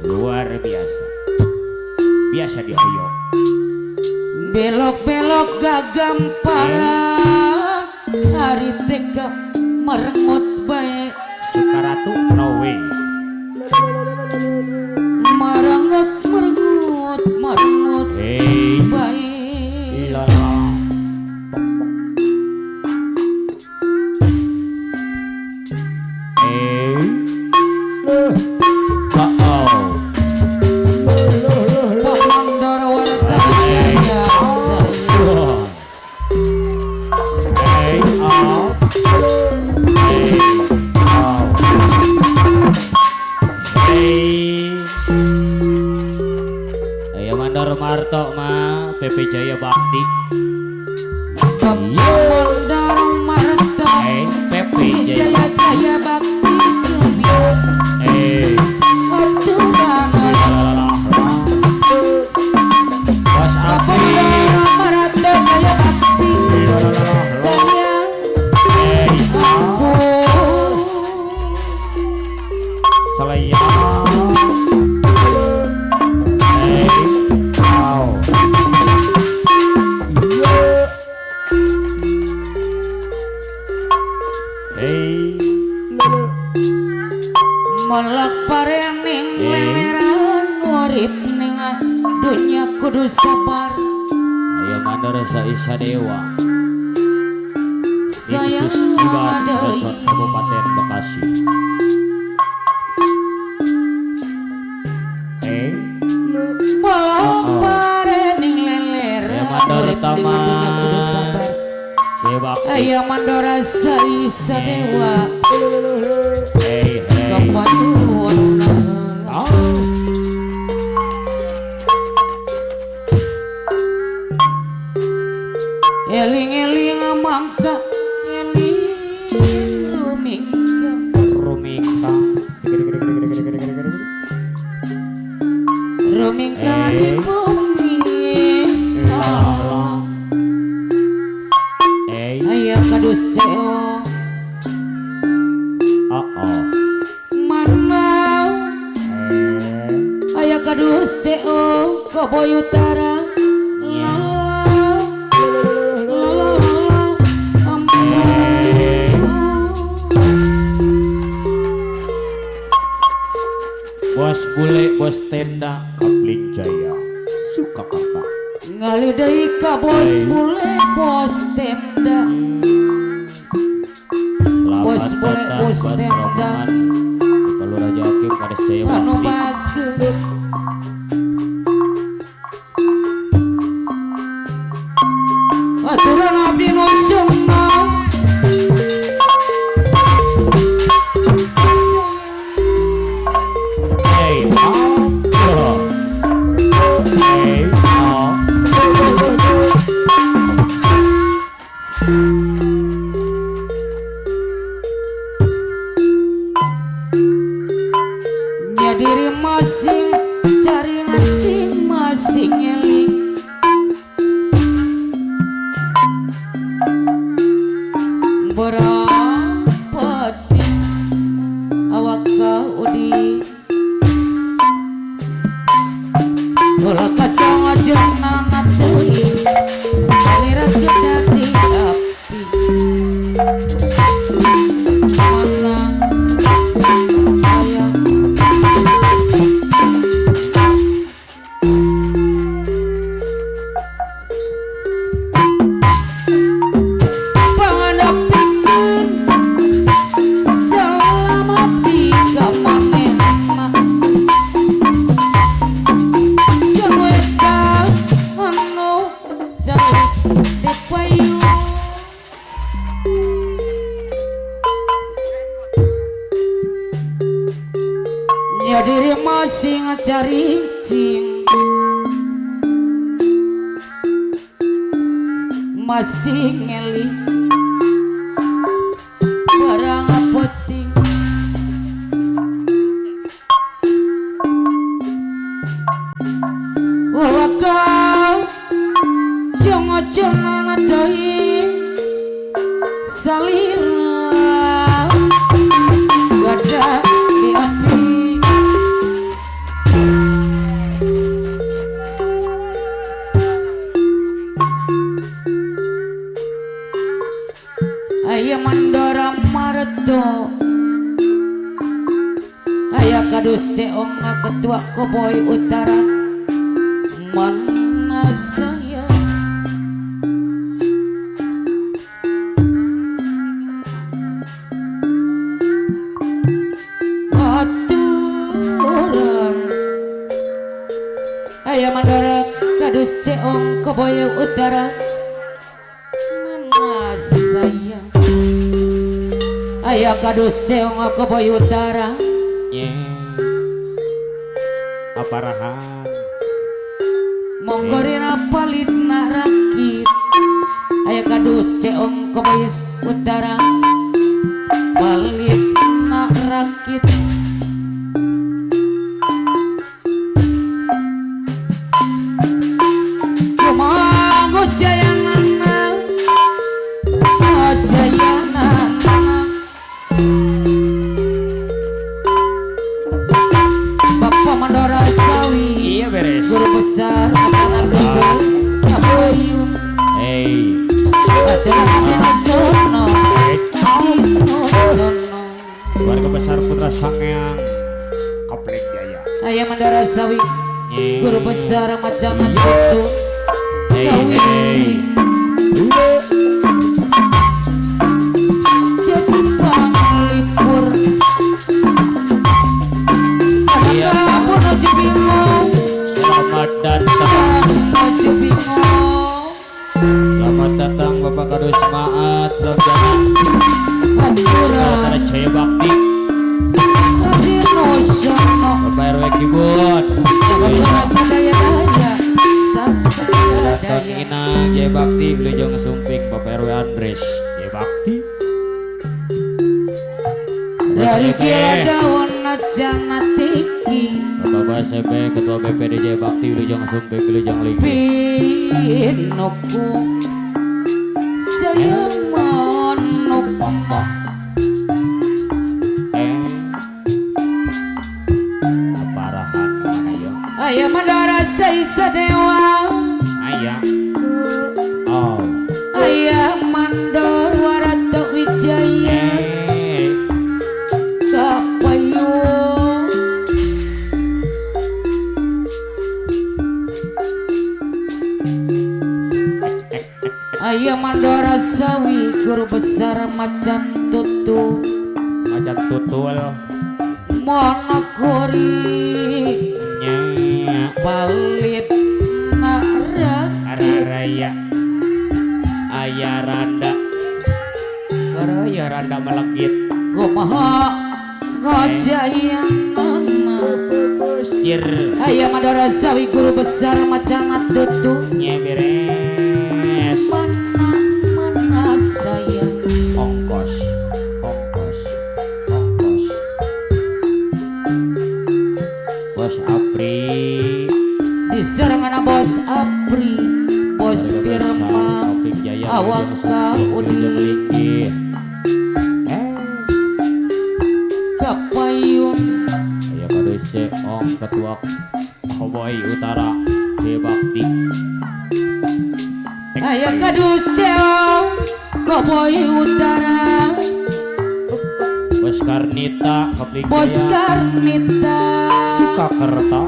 [SPEAKER 1] Luar biasa. Biasa dioyong.
[SPEAKER 4] Belok-belok gagam parah. Hari tega merengut bae.
[SPEAKER 1] Sukaratu no way. Mandor Marto mah PP Jaya Bakti.
[SPEAKER 4] Mandor Marto
[SPEAKER 1] PP Jaya
[SPEAKER 4] Jaya Bakti.
[SPEAKER 1] Bos Api
[SPEAKER 4] Marto Jaya Bakti. Sayang aku
[SPEAKER 1] sayang.
[SPEAKER 4] Melak parening leleran urip ning dunya kudu sabar.
[SPEAKER 1] Ayo mandor Saisa Dewa.
[SPEAKER 4] Sayang
[SPEAKER 1] Khusus Ibas Resort Kabupaten Bekasi.
[SPEAKER 4] Melak parening leleran
[SPEAKER 1] mandor
[SPEAKER 4] urip ning dunya kudu sabar. Ayo mandor Saisa Dewa. Eling-eling mangka eling rumingka
[SPEAKER 1] rumingka
[SPEAKER 4] rumingka di bumi. Aya kadus ceo mana aya kadus ceo Koboy Utara.
[SPEAKER 1] Bos bule bos tenda Kapling Jaya Sukakarta.
[SPEAKER 4] Ngali deui ka bos bule bos tenda. Bos bule bos tenda.
[SPEAKER 1] Bapak Raja Hakim Kades Jaya Bakti.
[SPEAKER 4] Aturan abdi nu sungna. Diri masing cari ngacing masing eling berapati awak kaudi bola kacang aja nanat deui aliran kita di api mana sayang. Ya diri masing cari cing masing ngeling barang penting ulah kau jong-jongan deui salira gada di api. Aya Mandora Marto aya kadus ceong ketua Koboy Utara mana saya aturan aya Mandora kadus ceong Koboy Utara mana saya aya kadus ceong Koboy Utara.
[SPEAKER 1] Aparahan.
[SPEAKER 4] Monggorina palitna rakit. Aya kadus Ceong Kobois Utara palitna rakit. Kumangu jayanana jayanana Bapak Mandora Sawi.
[SPEAKER 1] Iya beres.
[SPEAKER 4] Guru besar Anak Tutu Kaboyun.
[SPEAKER 1] Hey. Keluarga besar Putra Sangeang Kopling Jaya.
[SPEAKER 4] Ayah Mandara Sawi. Guru besar macam itu.
[SPEAKER 1] Hey.
[SPEAKER 4] Jadi panglipur.
[SPEAKER 1] Iya.
[SPEAKER 4] Anak ojo bingung.
[SPEAKER 1] Selamat datang.
[SPEAKER 4] Ojo bingung.
[SPEAKER 1] Selamat datang Bapak Kadus Maat. Selamat jalan. Saudara Jaya Bakti. Bapak RW Kibun. Datang Inang Jaya Bakti Wilujeng Sumping Bapak RW Andres Jaya Bakti.
[SPEAKER 4] Dari daun jana tiki.
[SPEAKER 1] Bapak SB Ketua BPD Jaya Bakti Wilujeng Sumping Wilujeng Linggi.
[SPEAKER 4] Pinoku sayang manopama.
[SPEAKER 1] Aparahan mana ya?
[SPEAKER 4] Ayah Mandara Sadewa.
[SPEAKER 1] Ayah. Oh.
[SPEAKER 4] Ayah Mandor Warata Wijaya. Kapayung. Ayah Mandora Sawi guru besar macam tutu.
[SPEAKER 1] Macam tutul.
[SPEAKER 4] Monokori.
[SPEAKER 1] Nya.
[SPEAKER 4] Palit narakit.
[SPEAKER 1] Raya. Ayah Randa. Raya Randa melekit.
[SPEAKER 4] Kumaha ngojayanana.
[SPEAKER 1] Cir.
[SPEAKER 4] Ayah Mandora Sawi guru besar macam tutu.
[SPEAKER 1] Nya beres.
[SPEAKER 4] Mana mana sayang.
[SPEAKER 1] Ongkos. Ongkos. Ongkos. Bos Apri.
[SPEAKER 4] Diserang Bos Apri, Bos Firma, Awang Kaudi, Kapayun.
[SPEAKER 1] Ayah Kadus Ceong Ketua Koboi Utara Jaya Bakti.
[SPEAKER 4] Ayah Kadus Ceong Koboi Utara.
[SPEAKER 1] Bos Karnita Kopling Jaya.
[SPEAKER 4] Bos Karnita
[SPEAKER 1] Sukakerta.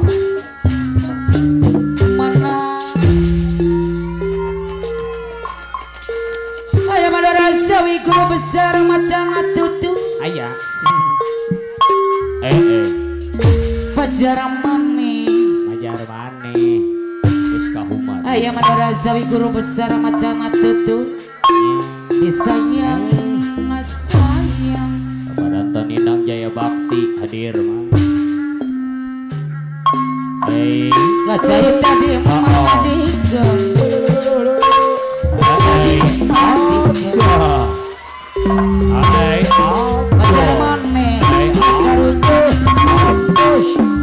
[SPEAKER 4] Mana Ayah Mandora Sawi guru besar macam tutu.
[SPEAKER 1] Ayah.
[SPEAKER 4] Fajar mane.
[SPEAKER 1] Fajar mane. Wis kahumat.
[SPEAKER 4] Ayah Mandora Sawi guru besar macam tutu. Disayang ngasayang.
[SPEAKER 1] Bapak Danton Inang Jaya Bakti hadir mah. Hey.
[SPEAKER 4] Ngacai tadi mama diga.
[SPEAKER 1] Hey. Hey.
[SPEAKER 4] Fajar mane.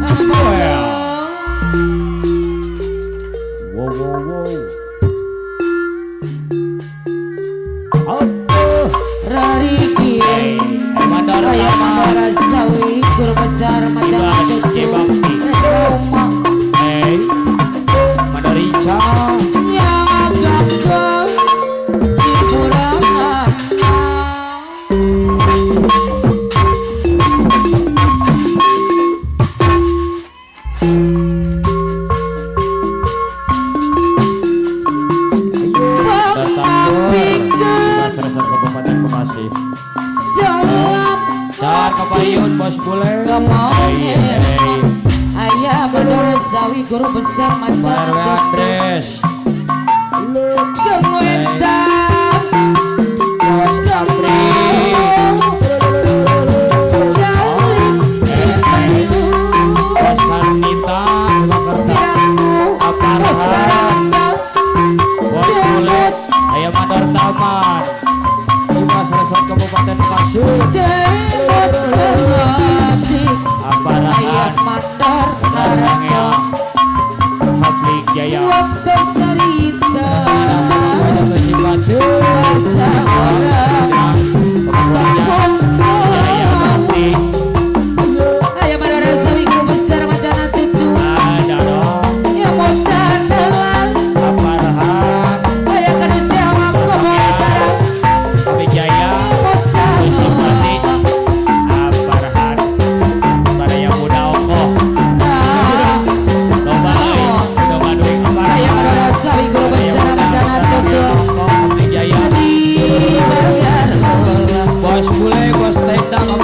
[SPEAKER 4] Karunya.
[SPEAKER 1] Wow wow wow.
[SPEAKER 4] Rariki. Ayah Mandora Sawi guru besar macam tutu.
[SPEAKER 1] Hey. Mandorica.
[SPEAKER 4] Yang agak kekurangan.
[SPEAKER 1] Saat Kapayun Bos Bule.
[SPEAKER 4] Ayah Mandora Sawi guru besar macam
[SPEAKER 1] Andres.
[SPEAKER 4] Kemueta.
[SPEAKER 1] Bos Apri. Bos Karnita Sukakerta. Aparahan.
[SPEAKER 4] Waktu cerita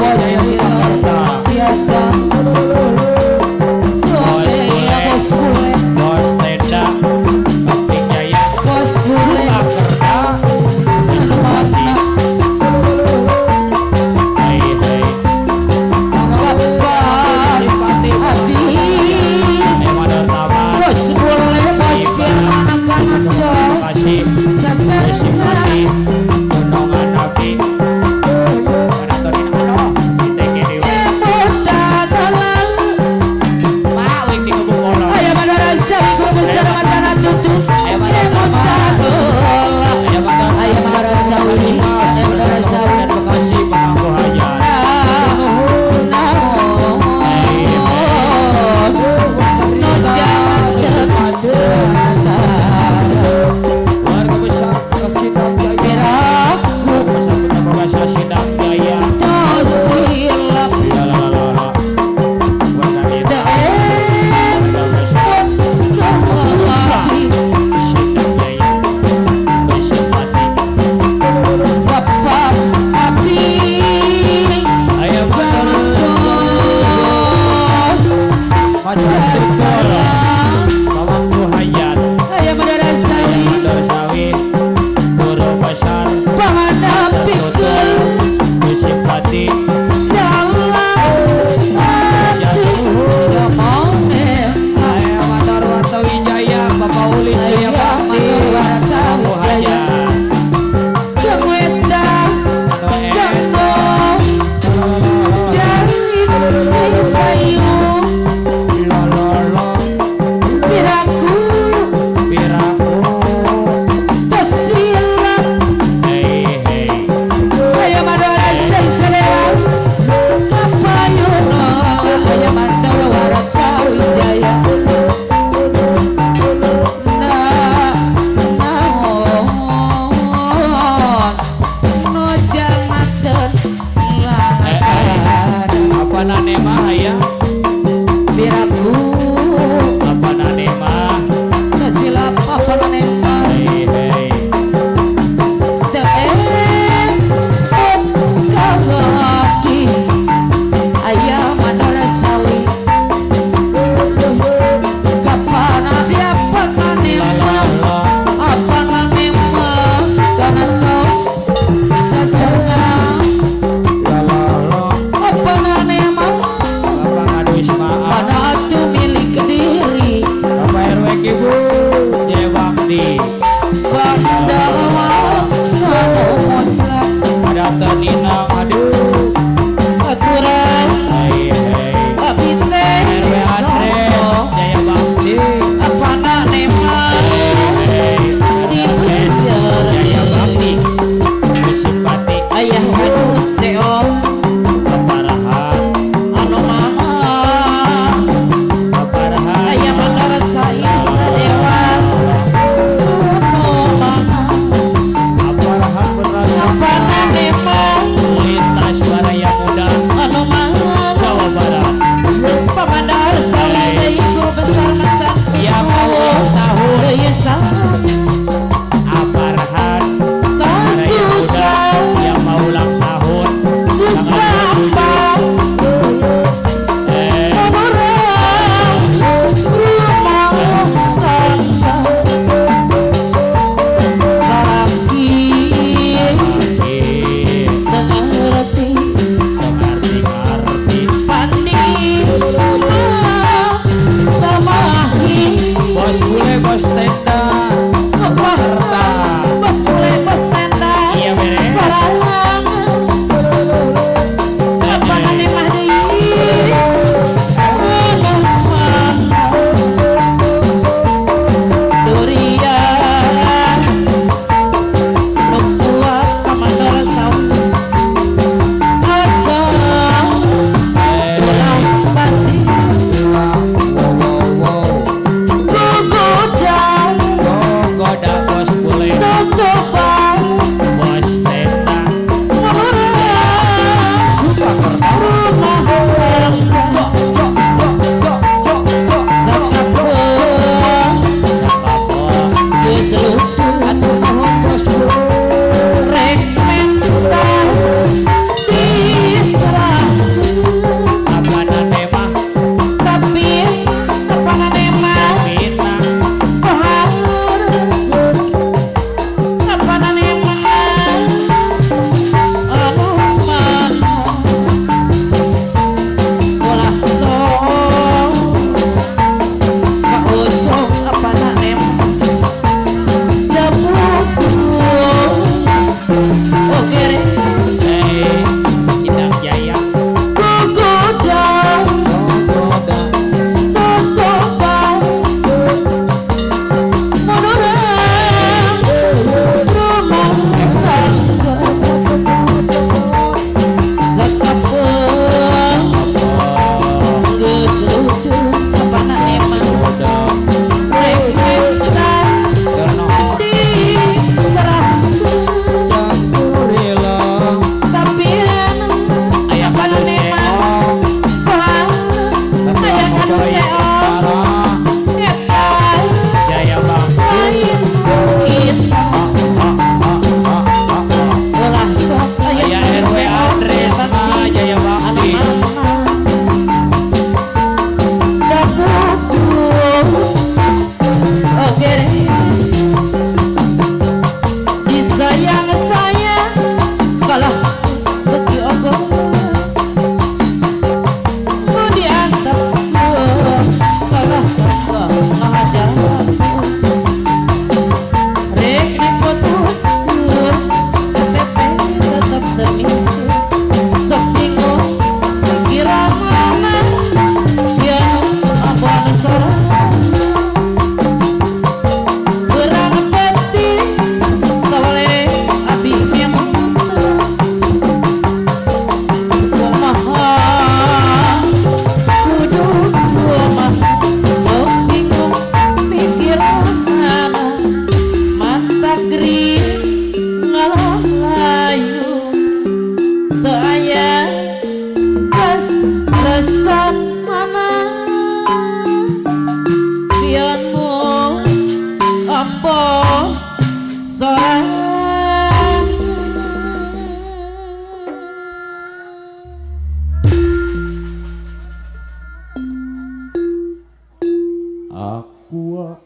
[SPEAKER 6] Aqua.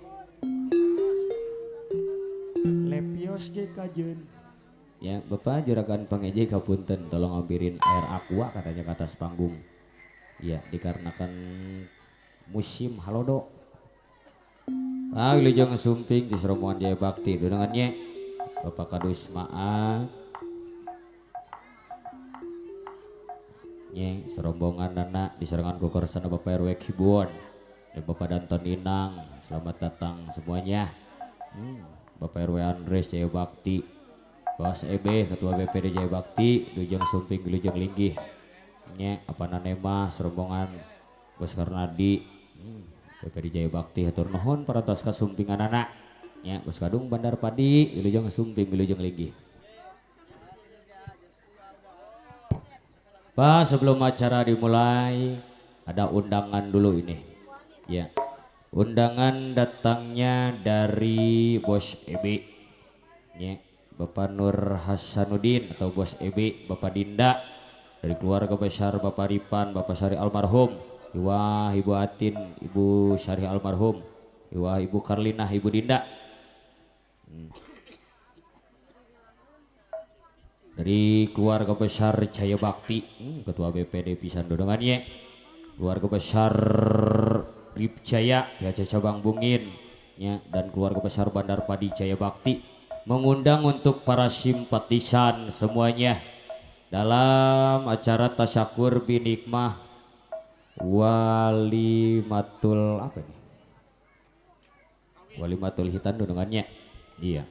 [SPEAKER 6] Lepios ge kajeun.
[SPEAKER 1] Ya, Bapak juragan pangeje kapunten tolong ambilin air aqua katanya ke atas panggung. Ya, dikarenakan musim halodo. Ah, wilujeng sumping di rombongan Jaya Bakti dunungannya Bapak Kadus Maa. Nye, serombongan nana diserangan ku kersana Bapak RW Kibon dan Bapak Danton Inang, selamat datang semuanya. Bapak RW Andres Jaya Bakti, Bos EB Ketua BPD Jaya Bakti, Wilujeng Sumping Wilujeng Linggih. Nye, apa nanema serombongan Bos Karnadi, BPD Jaya Bakti hatur nuhun parantos kasumpingan anak. Nye, Bos Kadung Bandar Padi, Wilujeng Sumping Wilujeng Linggih. Pak, sebelum acara dimulai ada undangan dulu ini. Ya. Undangan datangnya dari Bos EB. Ya, Bapak Nur Hasanuddin atau Bos EB, Bapak Dinda dari keluarga besar Bapak Ripan, Bapak Syari almarhum, Iwah Ibu Atin, Ibu Syari almarhum, Iwah Ibu Karlina, Ibu Dinda. Dari keluarga besar Jaya Bakti, Ketua BPD pisan dodongannya, keluarga besar Rip Jaya, PHC Cabang Bungin, ya, dan keluarga besar Bandar Padi Jaya Bakti mengundang untuk para simpatisan semuanya dalam acara tasyakur binikmah walimatul apa ini? Walimatul hitan dodongannya. Iya.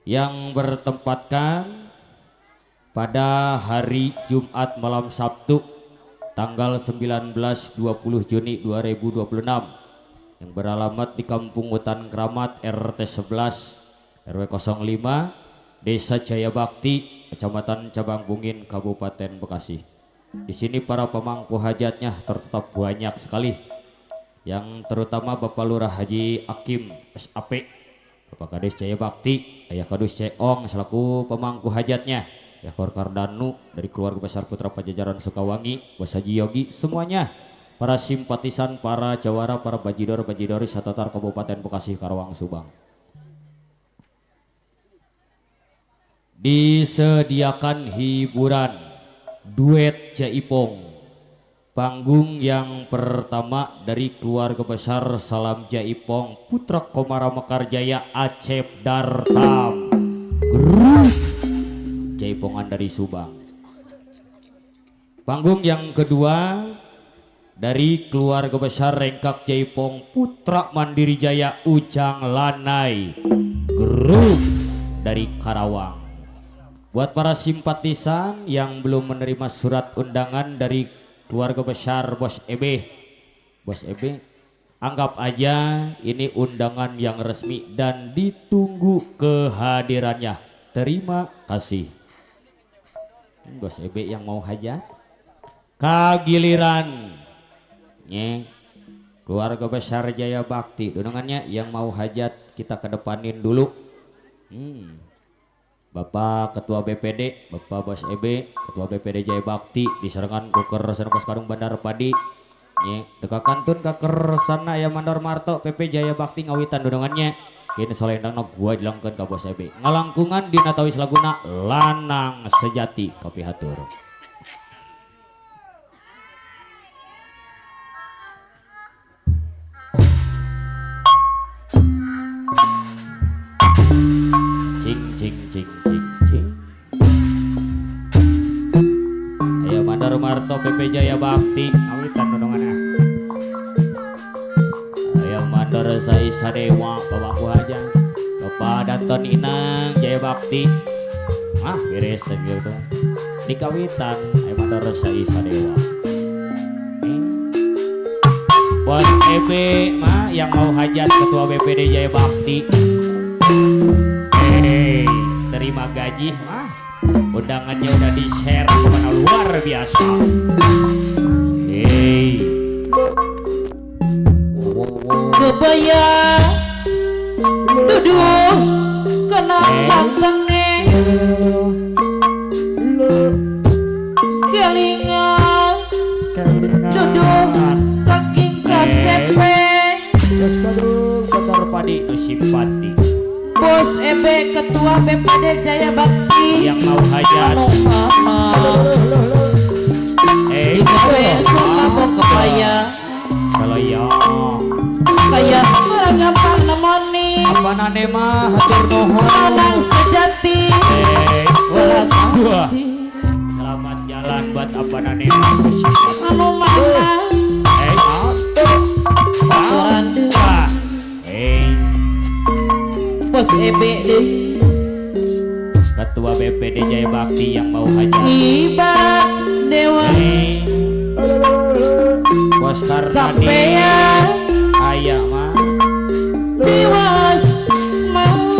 [SPEAKER 1] Yang bertempatkan pada hari Jumat malam Sabtu tanggal 19-20 Juni 2026 yang beralamat di Kampung Hutan Keramat RT 11 RW 05 Desa Jaya Bakti, Kecamatan Cabang Bungin, Kabupaten Bekasi. Di sini para pemangku hajatnya tetap banyak sekali, yang terutama Bapak Lurah Haji Akim SAP, Bapak Kades Jaya Bakti, Ayah Kadus Ceong selaku pemangku hajatnya, ya Kardanu dari keluarga besar Putra Pajajaran Sukawangi, Bos Haji Yogi, semuanya para simpatisan, para jawara, para bajidor, bajidori satatar Kabupaten Bekasi, Karawang, Subang. Disediakan hiburan duet Jaipong. Panggung yang pertama dari keluarga besar Salam Jaipong, Putra Komara Mekarjaya Acep Dartam, grup Jaipongan dari Subang. Panggung yang kedua dari keluarga besar Rengkak Jaipong, Putra Mandiri Jaya Ujang Lanai, grup dari Karawang. Buat para simpatisan yang belum menerima surat undangan dari keluarga besar Bos EB, Bos EB, anggap aja ini undangan yang resmi dan ditunggu kehadirannya. Terima kasih. Bos EB yang mau hajat, kagiliran nye, keluarga besar Jaya Bakti, undangannya yang mau hajat kita kedepanin dulu. Bapak Ketua BPD, Bapak Bos EB, Ketua BPD Jaya Bakti diserangan ku kersana Bos Karung Bandar Padi. Nye, teka kantun ka kersana ya Mandor Marto PP Jaya Bakti ngawitan dodongannya. Kini solendangna gua jelangkeun ka Bos EB. Ngalangkungan dina tawis laguna Lanang Sejati kapihatur. Cing cing cing cing cing. Ayo Mandor Marto PP Jaya Bakti ngawitan dodonganna. Ayo Mandor Saisa Dewa pamangku aja. Bapak Danton Inang Jaya Bakti. Ah beres gitu. Di kawitan ayo Mandor Saisa Dewa. Bos EB mah yang mau hajat Ketua BPD Jaya Bakti. Hey, terima gaji mah. Undangannya udah di-share kemana luar biasa. Hey.
[SPEAKER 4] Kebaya duduh kena katenge kelingan duduh saking kasepe.
[SPEAKER 1] Geus kadung kotor padi nu simpati.
[SPEAKER 4] Bos Ebe Ketua BPD Jaya Bakti
[SPEAKER 1] yang mau hajat
[SPEAKER 4] anu mana digawe suka kebaya
[SPEAKER 1] kalau ya
[SPEAKER 4] kaya ora gampang nemoni
[SPEAKER 1] apa nane mah hatur nuhun
[SPEAKER 4] lanang sejati welas asih.
[SPEAKER 1] Selamat jalan buat apa nane mah nu simpati
[SPEAKER 4] anu mana Bos Ebe deui
[SPEAKER 1] Ketua BPD Jaya Bakti yang mau hajat
[SPEAKER 4] ibarat dewa
[SPEAKER 1] Bos Karnadi
[SPEAKER 4] sampean
[SPEAKER 1] aya mah
[SPEAKER 4] dewas mau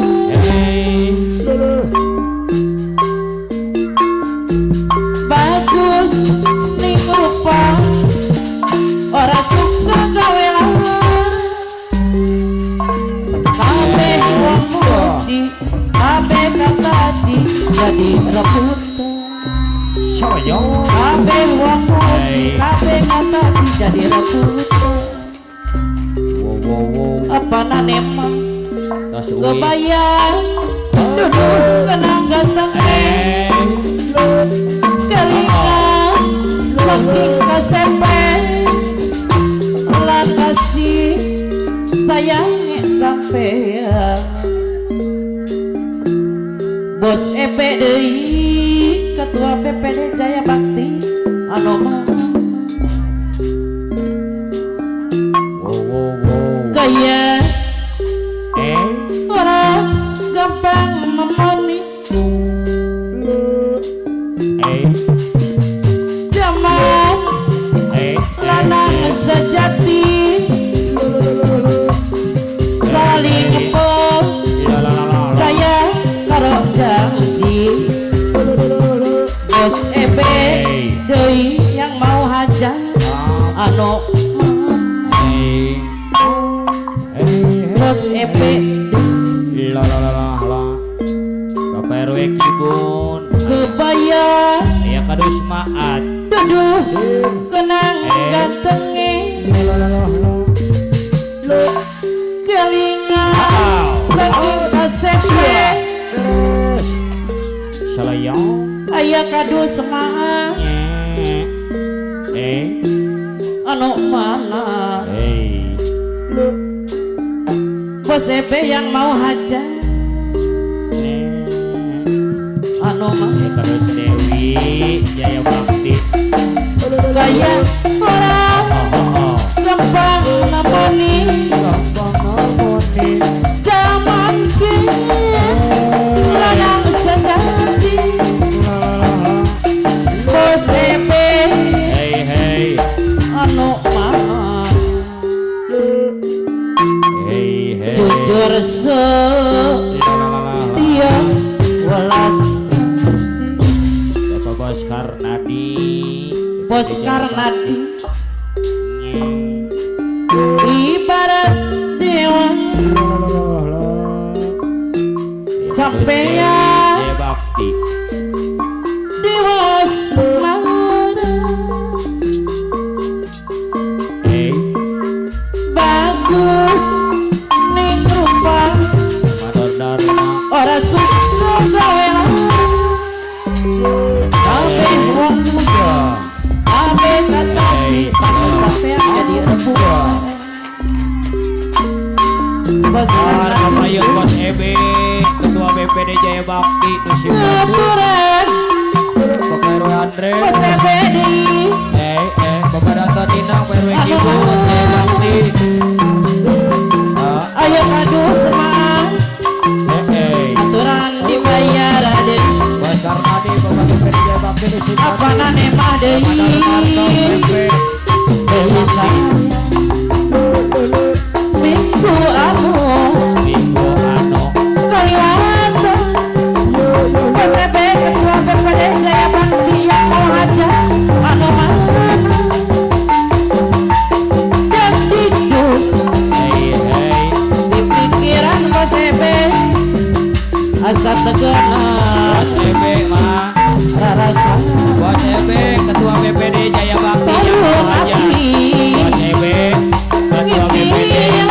[SPEAKER 4] bagus ning rupa ora suka gawe lahar kabeh wong muji kabeh kataji jadi rebutan kabeh wong muji kabeh kataji jadi rebutan. Apa nane mah kebayang duduk kenang ganteng kelingan saking kasepe lan kasih sayang sampean. Bos Ebe deui Ketua BPD Jaya Bakti anu mah kaya ora gampang nemoni zaman lanang sejati saling percaya karo janji. Bos Ebe deui yang mau hajat anu Bos Ebe
[SPEAKER 1] Bapak RW Kibun
[SPEAKER 4] kebaya
[SPEAKER 1] ya kadus maat
[SPEAKER 4] duduh kenang gantenge kelingan saking kasepe aya kadus maat anu mana Bos Ebe yang mau hajat anu mana
[SPEAKER 1] terus Dewi Jaya Bakti
[SPEAKER 4] kaya orang gampang nemoni zaman kini lanang sejati. Bos Ebe anu mana jujur setia welas asih.
[SPEAKER 1] Bapak Bos Karnadi
[SPEAKER 4] Bos Karnadi ibarat dewa sampean
[SPEAKER 1] Bakti
[SPEAKER 4] dewas mara bagus ning rupa ora suka gawe kabeh wong muda kabeh kataji sampean jadi rebutan. Bos
[SPEAKER 1] Karnadi Bos Ebe Ketua BPD Jaya Bakti
[SPEAKER 4] aturan
[SPEAKER 1] Bapak RW Andre
[SPEAKER 4] Bos Ebe deui
[SPEAKER 1] Bapak Data Dina Pak RW Kibun Jaya Bakti
[SPEAKER 4] ayo kadus mah aturan dibayar deui
[SPEAKER 1] Bos Karnadi Bapak BPD Jaya Bakti
[SPEAKER 4] apa nane mah deui deui minggu anu kaliwatan Bos Ebe Ketua BPD Jaya Bakti yang mau hajat anu mana dan hidup di pikiran Bos Ebe asa tegana
[SPEAKER 1] Bos Ebe mah
[SPEAKER 4] rarasa
[SPEAKER 1] Bos Ebe Ketua BPD Jaya Bakti yang mau hajat Bos Ebe Ketua BPD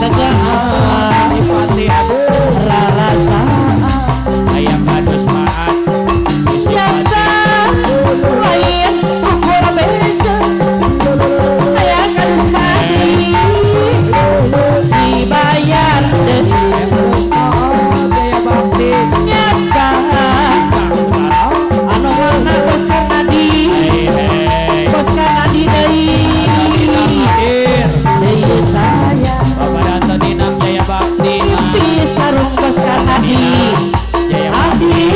[SPEAKER 4] Tegaan rarasaan
[SPEAKER 5] Aya kadus maat
[SPEAKER 4] nyata lain ukur beja aya kadus mati dibayar deui nyata anu mana bos Karnadi bos Karnadi deui deui saya
[SPEAKER 5] Bapak Danto Dinam Jaya Bakti
[SPEAKER 4] mimpi sarung bos Karnadi
[SPEAKER 5] Jaya
[SPEAKER 4] abdi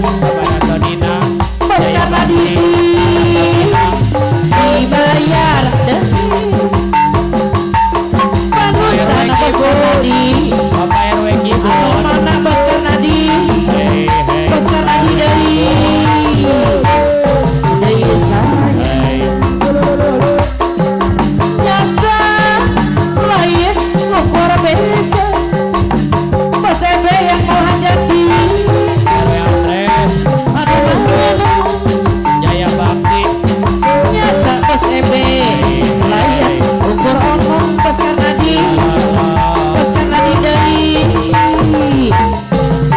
[SPEAKER 5] Bapak Danto Dinam
[SPEAKER 4] bos Karnadi dibayar deui panutan bos Karnadi
[SPEAKER 5] Bapak RW
[SPEAKER 4] anu
[SPEAKER 5] Kibon
[SPEAKER 4] mana bos Karnadi
[SPEAKER 5] Hei hei
[SPEAKER 4] bos Karnadi deui deui saya
[SPEAKER 5] hei
[SPEAKER 4] nyata lain ngukur beja bos Ebe yang mau hajati
[SPEAKER 5] RW Andres
[SPEAKER 4] anu mana
[SPEAKER 5] Jaya Bakti
[SPEAKER 4] nyata bos Ebe lain ukur omong bos Karnadi bos Karnadi deui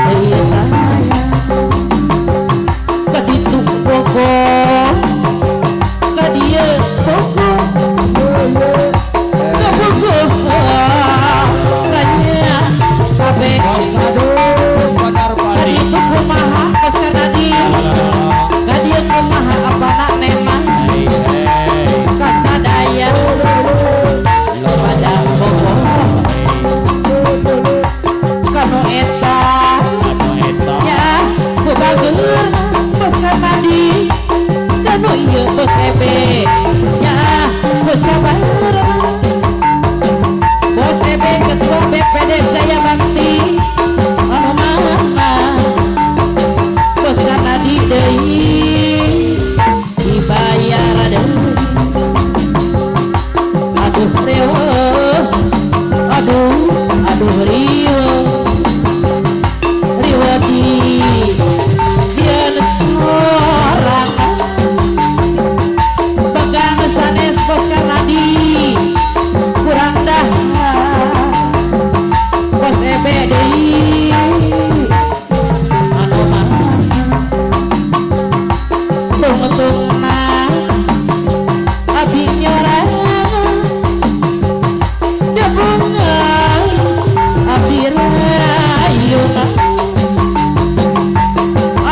[SPEAKER 4] deui saya kaditu bogo kadieu bogo kabogo ranya kabeh
[SPEAKER 5] Bos Kadu Badar Padi
[SPEAKER 4] kaditu kumaha bos Karnadi kadieu kumaha apana nemah
[SPEAKER 5] Hei hei
[SPEAKER 4] kasadaya pada bogo kanu eta
[SPEAKER 5] Anu eta
[SPEAKER 4] ya ku bageurna bos Karnadi kanu ieu bos Ebe ya ku sabarna bos Ebe ketua BPD Jaya Bakti anu mana bos Karnadi deui dibayar deui aduh reweuh aduh aduh riweuh riweuh di jieun sorangan pegang sanes bos Karnadi kurang dahar bos Ebe deui anu mana tungtungna abi nyorangan debunga abdi rayuna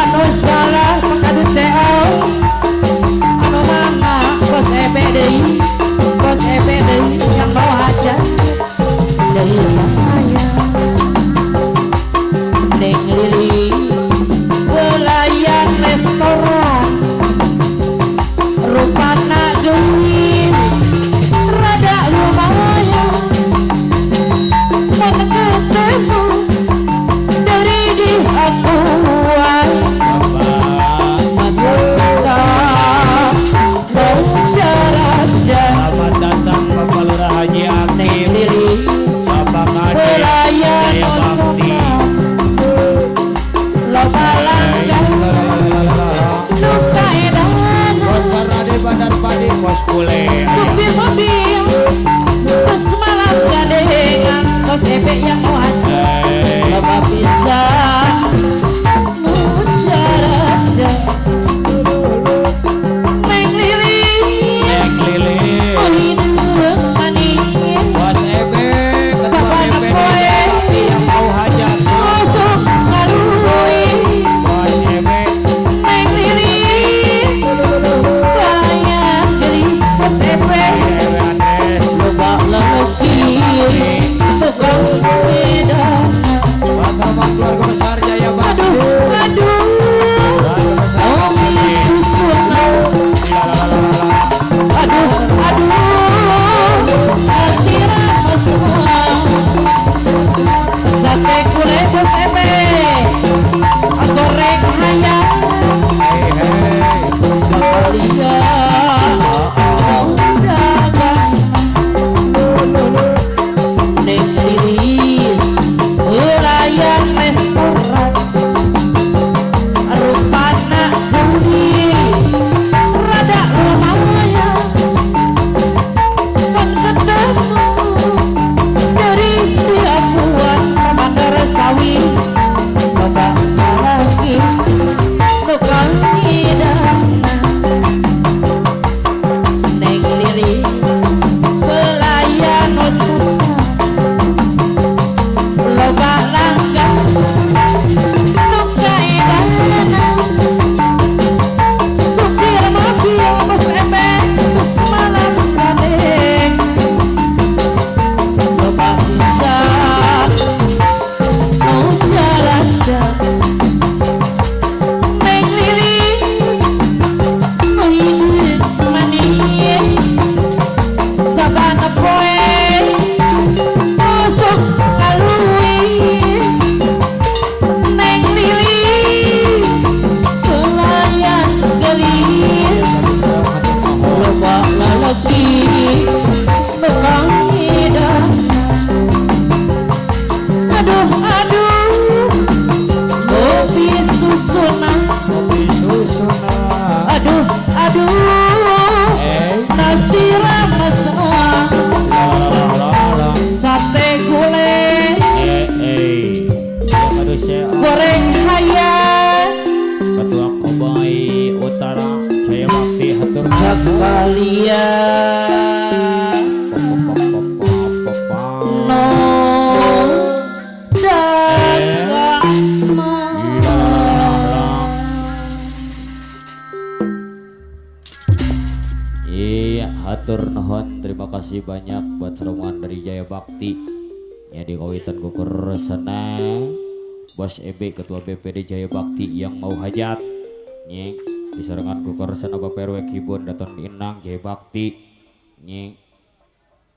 [SPEAKER 4] anu salah pakadu CO anu mana bos Ebe deui bos Ebe deui yang mau hajat deui saya Neng Lili pelayan restoran rupana geulis rada lumayan mun ketemu dari di akuan
[SPEAKER 5] Bapak
[SPEAKER 4] mata raja
[SPEAKER 5] Selamat datang Bapak Lurah Haji
[SPEAKER 4] Neng
[SPEAKER 5] Aktif
[SPEAKER 4] Lili
[SPEAKER 5] Bapak Kades
[SPEAKER 4] pelayan
[SPEAKER 5] Jaya Bakti
[SPEAKER 4] restoran loba langgan nu kaedan
[SPEAKER 5] Bos Karnadi Bandar Padi Bos Bule
[SPEAKER 4] supir mobil terus malam gadengan bos Ebe yang mau hajat
[SPEAKER 5] Hei
[SPEAKER 4] loba pisan nu jaraja Neng Lili
[SPEAKER 5] Neng Lili
[SPEAKER 4] hideung manis
[SPEAKER 5] Bos Ebe Ketua
[SPEAKER 4] Sabana
[SPEAKER 5] BPD
[SPEAKER 4] poe.
[SPEAKER 5] Jaya Bakti yang mau hajat
[SPEAKER 4] Masuk ngarui
[SPEAKER 5] Bos Ebe
[SPEAKER 4] Neng Lili pelayan gelis bos Ebe
[SPEAKER 5] RW Andres
[SPEAKER 4] loba leuki tukang
[SPEAKER 1] kasih banyak buat serombongan dari Jaya Bakti. Ya di kawitan ku kersana Bos EB Ketua BPD Jaya Bakti yang mau hajat. Nye disarengan ku kersana Bapak RW Kibon Daton Inang Jaya Bakti. Nye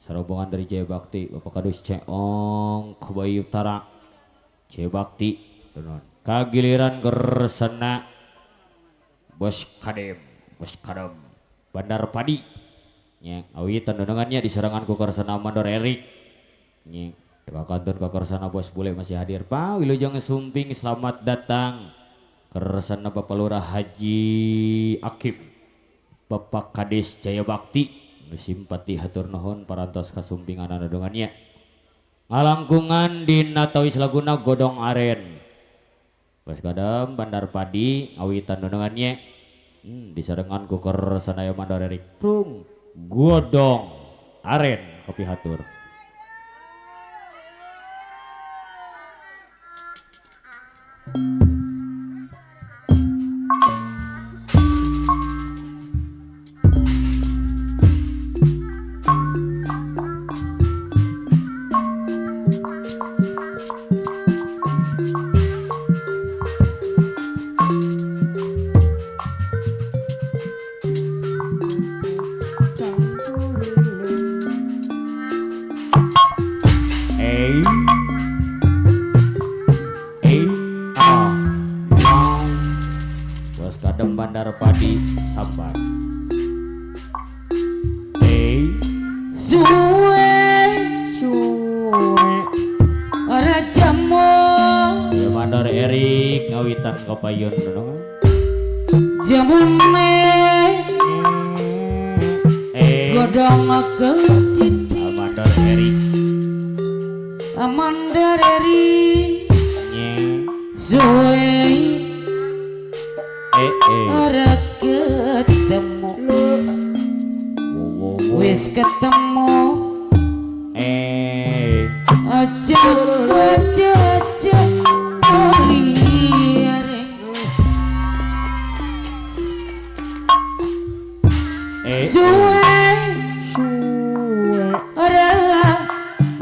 [SPEAKER 1] serombongan dari Jaya Bakti Bapak Kadus Ceong Kubai Utara Jaya Bakti. Kagiliran kersana Bos Kadem, Bos Kadem Bandar Padi. Nya awitan donongannya diserangan ku kersana Mandor Erik. Nya kantun ka kersana Bos Bule masih hadir. Pak Wilujeng Sumping selamat datang. Kersana Bapak Lurah Haji Akib, Bapak Kades Jaya Bakti. Nu simpati hatur nuhun parantos kasumpingan donongannya. Ngalangkungan dina tawis laguna Godong Aren. Bos Kadem Bandar Padi awitan donongannya disarengan ku kersana Mandor Erik Prung Godong Aren kopi hatur. Bandar Padi Sambat.
[SPEAKER 4] Suwe suwe ora jamu.
[SPEAKER 1] Ya Mandor Erik ngawitan kapayun dong.
[SPEAKER 4] Jamune godong kecipi.
[SPEAKER 1] Mandor Erik.
[SPEAKER 4] Mandor Erik. Suwe ora ketemu, wis ketemu aja aja aja liare suwe
[SPEAKER 5] suwe
[SPEAKER 4] ora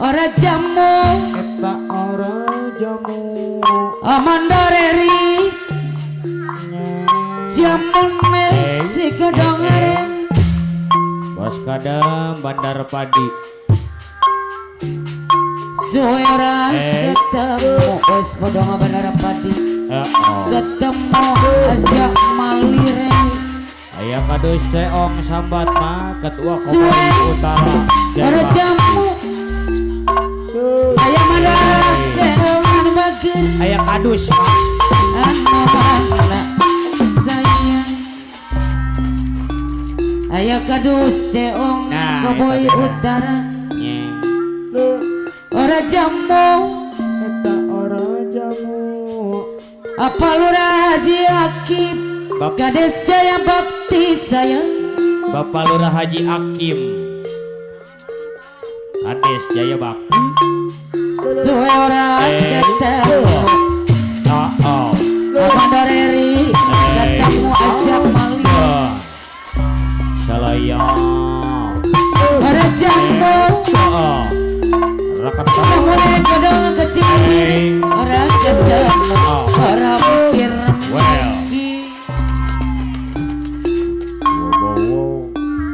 [SPEAKER 4] ora jamu
[SPEAKER 5] eta ora jamu
[SPEAKER 4] Amanda Reri jamune si godong aren.
[SPEAKER 1] Bos Kadem Bandar Padi.
[SPEAKER 4] Suwe ora ketemu bos bodong Bandar Padi. Ketemu aja malire.
[SPEAKER 1] Aya Kadus Ceong Sambat mah Ketua Kopai Utara.
[SPEAKER 4] Ora jamu. Aya Mandor Ceong anu bager.
[SPEAKER 1] Aya Kadus mah.
[SPEAKER 4] Anu mana sayang. Aya Kadus Ceong Koboi Utara. Ora jamu
[SPEAKER 5] eta ora jamu.
[SPEAKER 4] Apa Lurah Haji Akib Kades Jaya Bakti sayang.
[SPEAKER 1] Bapak Lurah Haji Akim Kades Jaya Bakti.
[SPEAKER 4] Suwe ora ketemu. Mandor Eri ketemu aja mali.
[SPEAKER 1] Salayang
[SPEAKER 4] ora jamu. Mulai godong kecil ora ketemu ora mikir lagi.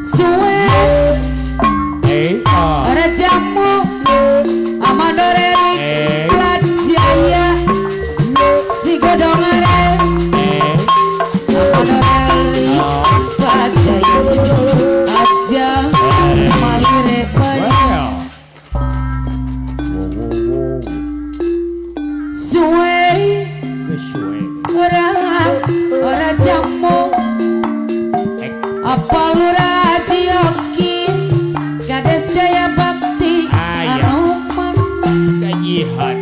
[SPEAKER 4] Suwe ora jamu. Amanda Eri Jaya si godong aren. Amanda Eri Jaya aja malire bayu. Suwe ora ora jamu. Apa Lurah Haji Oki Kades Jaya Bakti anu man
[SPEAKER 1] gajihan.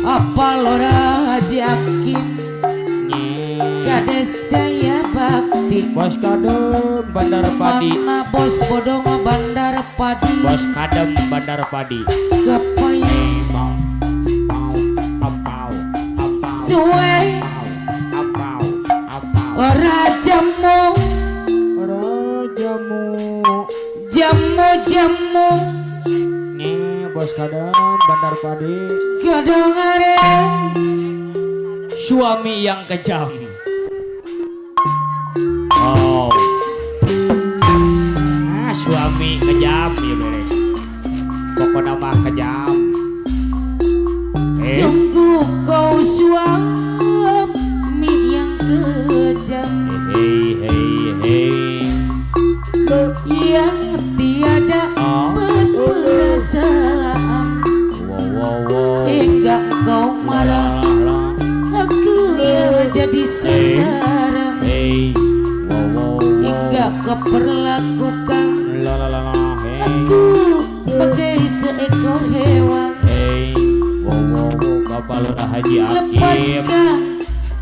[SPEAKER 4] Apa Lurah Haji Akim Kades Jaya Bakti.
[SPEAKER 1] Bos Kadem Bandar Padi.
[SPEAKER 4] Mana bos bodong Bandar Padi.
[SPEAKER 1] Bos Kadem Bandar Padi.
[SPEAKER 4] Kepayang suwe ora jamu.
[SPEAKER 5] Ora jamu.
[SPEAKER 4] Jamu jamu.
[SPEAKER 5] Nih bos kadang Bandar Padi.
[SPEAKER 4] Gadang are
[SPEAKER 1] suami yang kejam. Oh. Ah, suami kejam ya beres. Pokoknya mah kejam.
[SPEAKER 4] Sungguh kau suami yang kejam.
[SPEAKER 1] Hei hei hei.
[SPEAKER 4] Yang tiada berperasaan.
[SPEAKER 1] Wow wow wow.
[SPEAKER 4] Hingga kau marah, aku yang jadi sasaran.
[SPEAKER 1] Hey, wow wow wow.
[SPEAKER 4] Hingga kau perlakukan
[SPEAKER 1] la la la la. Hey.
[SPEAKER 4] Aku bagai seekor hewan.
[SPEAKER 1] Hey, wow wow wow. Bapak Lurah Haji Akim.
[SPEAKER 4] Lepaskan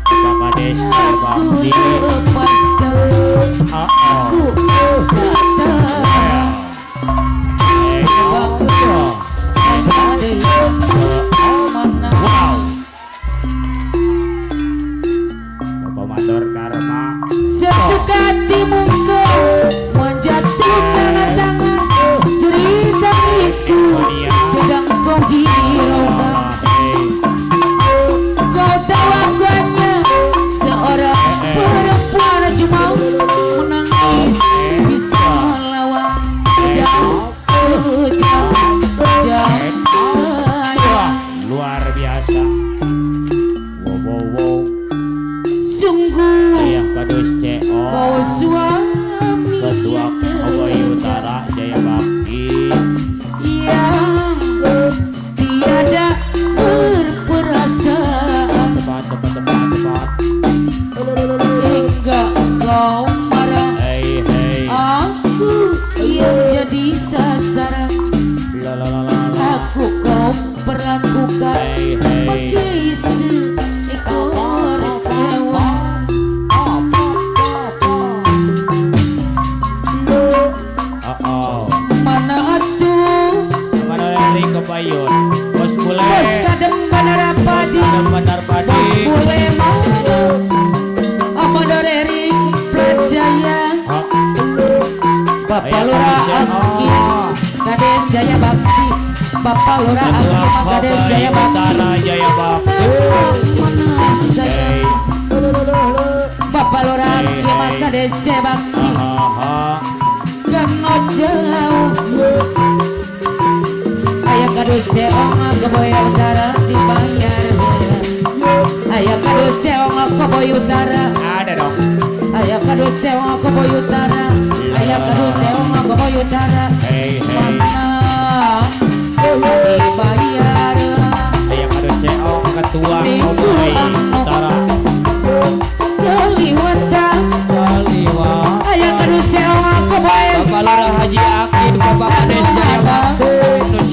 [SPEAKER 1] Bapak Kades
[SPEAKER 4] aku, lepaskan aku tak.
[SPEAKER 1] Wow. Bapak Mandor Dharma.
[SPEAKER 4] Sesuka hatimu kau menjatuhkan tangan. Cerita misku tidak kau hiraukan. Kau tahu aku hanya seorang perempuan, cuma menangis bisa melawan. Jauh jauh jauh.
[SPEAKER 1] Luar biasa. Wow wow wow.
[SPEAKER 4] Sungguh
[SPEAKER 1] ayah Kadus CO
[SPEAKER 4] kau suami
[SPEAKER 1] Ketua Koboy Utara Jaya Bakti
[SPEAKER 4] yang tiada berperasaan.
[SPEAKER 1] Cepat cepat cepat cepat.
[SPEAKER 4] Hingga kau marah,
[SPEAKER 1] hey, hey.
[SPEAKER 4] Aku yang jadi sasaran.
[SPEAKER 1] La la la la.
[SPEAKER 4] Aku kau perlakukan
[SPEAKER 1] hey, hey.
[SPEAKER 4] Bagai seekor hewan. Mana atuh?
[SPEAKER 1] Mana dari Kebayun? Bos bule.
[SPEAKER 4] Bos kadem Bandar Padi.
[SPEAKER 1] Bandar Padi.
[SPEAKER 4] Bos bule mana? Amador Erik Prajaya. Bapak Lurah Aki Kades Jaya Bakti. Bapak Lurah Aki Kades Jaya Bakti.
[SPEAKER 1] Jaya Bakti.
[SPEAKER 4] Bapak Lurah Aki Kades Jaya Bakti. Gano jauh. Ayah kadus ceong Koboy Utara dibayar. Ayah kadus ceong Koboy Utara.
[SPEAKER 1] Ada dong.
[SPEAKER 4] Ayah kadus ceong Koboy Utara. Ayah kadus ceong Koboy Utara.
[SPEAKER 1] Hey hey.
[SPEAKER 4] Mana dibayar.
[SPEAKER 1] Ayah kadus ceong Ketua Koboy Utara.
[SPEAKER 4] Keliwatan.
[SPEAKER 1] Keliwatan.
[SPEAKER 4] Ayah kadus ceong Koboy.
[SPEAKER 1] Bapak Lurah Haji Akim Bapak Kades Jaya Bakti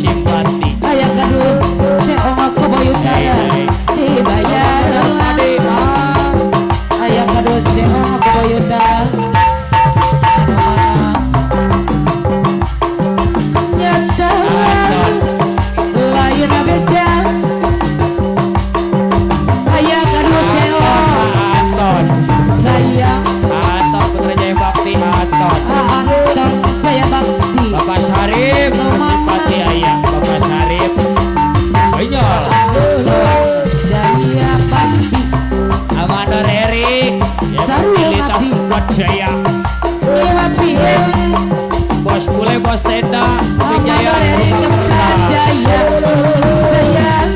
[SPEAKER 1] Simpati.
[SPEAKER 4] Ayah kadus ceong Koboy Utara dibayar. Ayah kadus ceong Koboy Utara. Nyata lain beja. Ayah kadus ceong sayang.
[SPEAKER 1] Anton Putra Jaya Bakti. Anton.
[SPEAKER 4] Anton Jaya Bakti.
[SPEAKER 1] Bapak Sarip Simpati ayah Bapak Sarip. Benyol.
[SPEAKER 4] Jaya Bakti.
[SPEAKER 1] Amanda Erik.
[SPEAKER 4] Sarul Abdi.
[SPEAKER 1] Jaya. Bos bule bos tenda.
[SPEAKER 4] Amanda Erik Jaya. Sayang.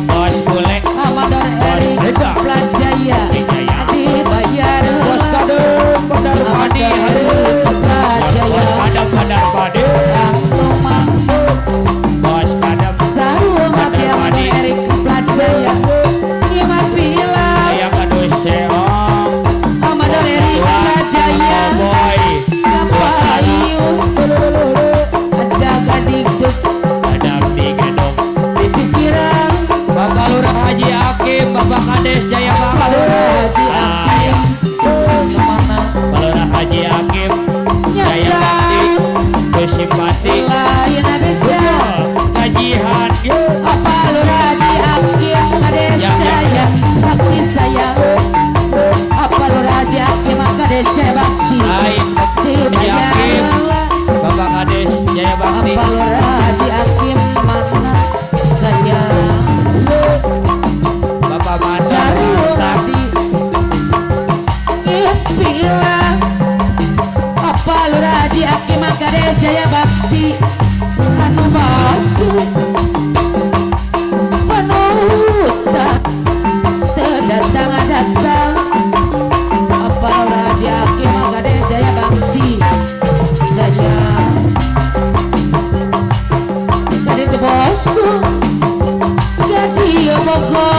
[SPEAKER 1] Bos bule.
[SPEAKER 4] Amanda Erik Jaya. Dibayar.
[SPEAKER 1] Bos kadem Bandar Padi. Bos kadem Bandar Padi. Bos kadem
[SPEAKER 4] Sarul Abdi Amanda Erik Jaya.
[SPEAKER 1] Ayah kadus ceong.
[SPEAKER 4] Amanda Erik Jaya.
[SPEAKER 1] Boy.
[SPEAKER 4] Kapayu. Ada gadikduk.
[SPEAKER 1] Ada digedok.
[SPEAKER 4] Di pikiran.
[SPEAKER 1] Bapak Lurah Haji Akim, Bapak Kades Jaya Bakti.
[SPEAKER 4] Bapak Lurah Haji Akim. Kemana?
[SPEAKER 1] Bapak Lurah Haji Akim Jaya Bakti. Bersimpati.
[SPEAKER 4] Lain beja.
[SPEAKER 1] Gajihan.
[SPEAKER 4] Bapak Lurah Haji Akim Kades Jaya Bakti saya. Bapak Lurah Haji Akim Kades Jaya Bakti.
[SPEAKER 1] Haji Akim, Bapak Kades Jaya Bakti.
[SPEAKER 4] Apa Lurah Haji Akim mana sayang.
[SPEAKER 1] Bapak Mandor
[SPEAKER 4] Sarurati Ipila. Apa Lurah Haji Akim Kade Jaya Bakti anu bakti panutan terdatang datang. Apa Lurah Haji Akim Kade Jaya Bakti sayang. Kade tebogo kade bogo.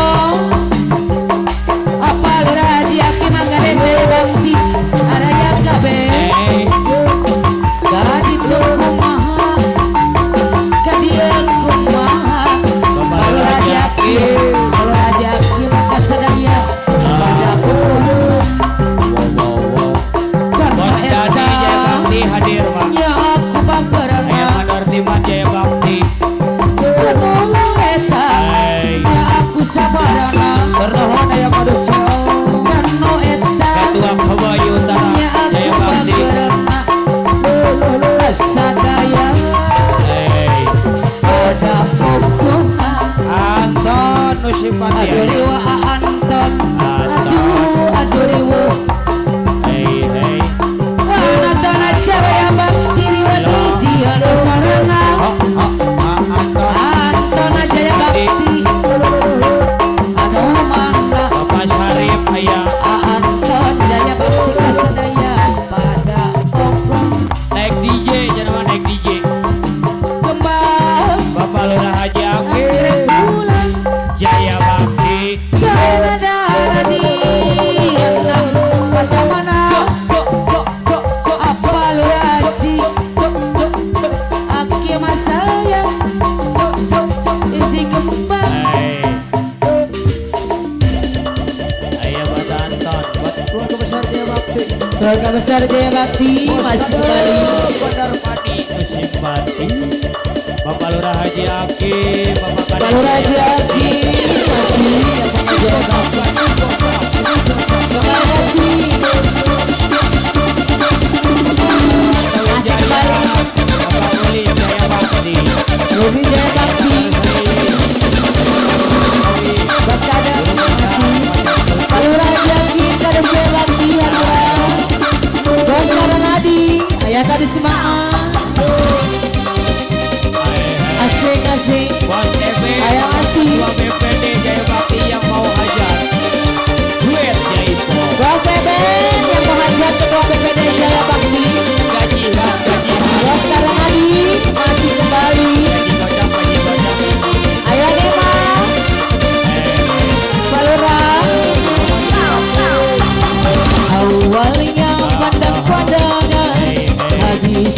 [SPEAKER 4] Apa Lurah Haji Akim Kade Jaya Bakti araya kabeh. Kadi kumaha kadieu kumaha.
[SPEAKER 1] Bapak
[SPEAKER 4] Lurah Haji Akim, Lurah Haji Akim kasadaya pada kumaha.
[SPEAKER 1] Wow wow wow.
[SPEAKER 4] Karena
[SPEAKER 1] Bos Dadi Jaya Bakti hadir Pak.
[SPEAKER 4] nya aku bangkerana.
[SPEAKER 1] Ayah Mandor Timan Jaya Bakti.
[SPEAKER 4] Kanu eta
[SPEAKER 1] Hey.
[SPEAKER 4] nya aku sabarana.
[SPEAKER 5] Ternuhun aya manusia.
[SPEAKER 4] Kanu eta
[SPEAKER 1] Ketua Hawaii Utara
[SPEAKER 4] nya aku
[SPEAKER 1] Jaya Bakti.
[SPEAKER 4] bangkerana. Kasadaya
[SPEAKER 1] Hey.
[SPEAKER 4] pada kumaha.
[SPEAKER 1] Anton Nusipati.
[SPEAKER 4] Aduh riwa Anton, aduh aduh riwa.
[SPEAKER 1] Hey hey.
[SPEAKER 4] Anton Jaya Bakti riwa dijieun sarengan.
[SPEAKER 1] Oh oh ah, Anton.
[SPEAKER 4] Anton Jaya Bakti anu mana.
[SPEAKER 1] Bapak Syarif ayah
[SPEAKER 4] Anton Jaya Bakti kasadaya pada pokok
[SPEAKER 1] naik DJ jangan naik DJ.
[SPEAKER 4] Kembang
[SPEAKER 1] Bapak Lurah Haji Akim
[SPEAKER 4] anggrek bulan
[SPEAKER 1] Jaya Bakti.
[SPEAKER 4] Kata mana apa Lurah Haji Akim sayang iji kembang.
[SPEAKER 1] Hey. Ayah Bapak Anton.
[SPEAKER 5] Keluarga besar Jaya Bakti.
[SPEAKER 4] Keluarga besar Jaya Bakti masih kembali.
[SPEAKER 1] Bandar Padi Nusipati. Bapak Lurah Haji Akim, Bapak
[SPEAKER 4] Pak
[SPEAKER 1] Kades
[SPEAKER 4] Lurah Haji Akim masih yang punya Jaya Bakti. Terima kasih. Masih kembali.
[SPEAKER 1] Bapak Uli Jaya Bakti.
[SPEAKER 4] Rumi Jaya Bakti. Bos Kadang masih. Pak Lurah Haji Akim Kades Jaya Bakti hatur. Bos Karanadi ayah tadi semangat. Asik asik.
[SPEAKER 1] Bos Ebe,
[SPEAKER 4] Ayah masih.
[SPEAKER 1] Ketua BPD Jaya Bakti yang mau hajat. Duet Jaipo.
[SPEAKER 4] Bos Eben yang mau hajat Ketua BPD Jaya Bakti.
[SPEAKER 1] Gajihan, gajihan.
[SPEAKER 4] Bos Karanadi masih kembali.
[SPEAKER 1] Gaji kocak, gaji kocak.
[SPEAKER 4] Ayah Nema. Pak Lurah. Awalnya pandang-pandangan habis.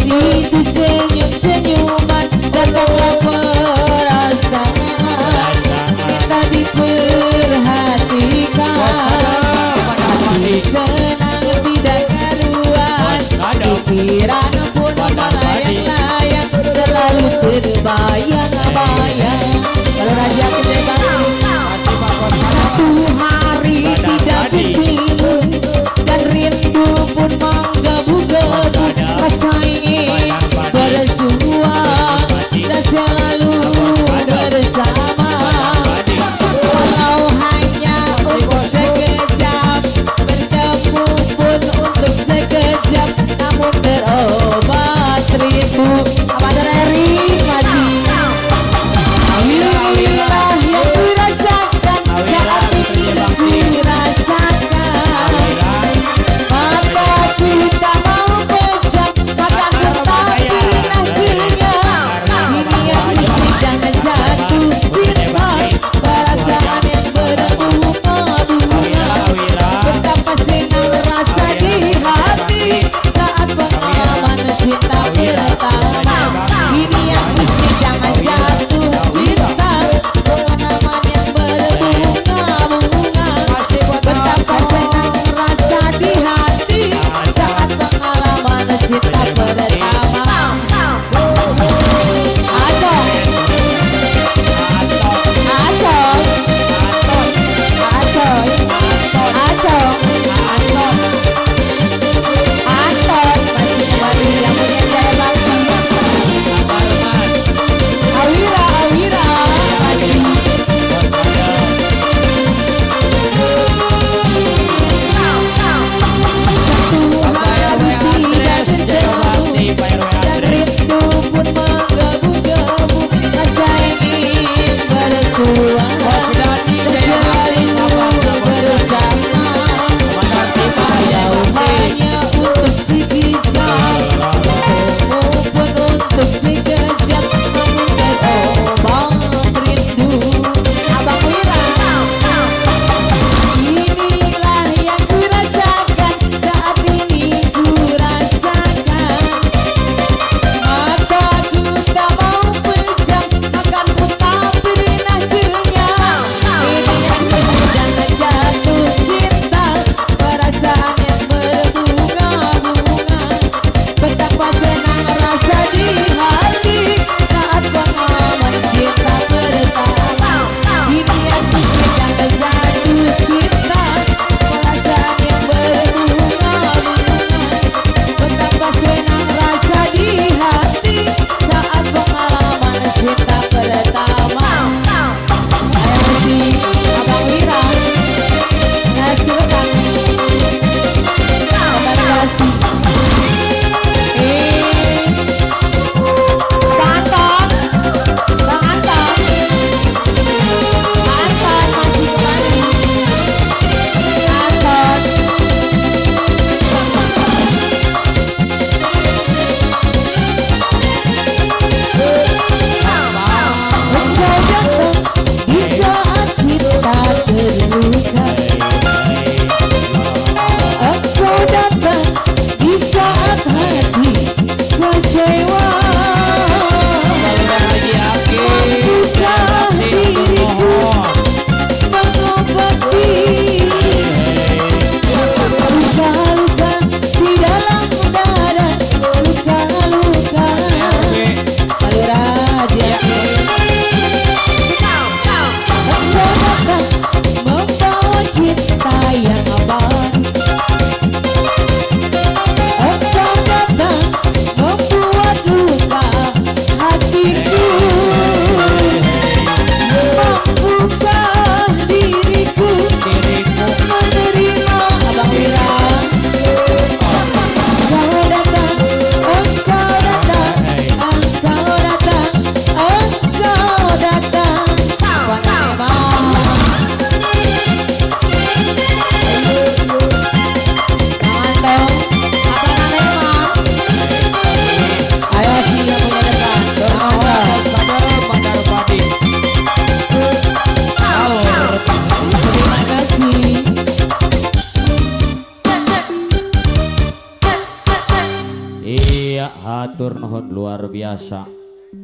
[SPEAKER 1] Hatur nuhun luar biasa.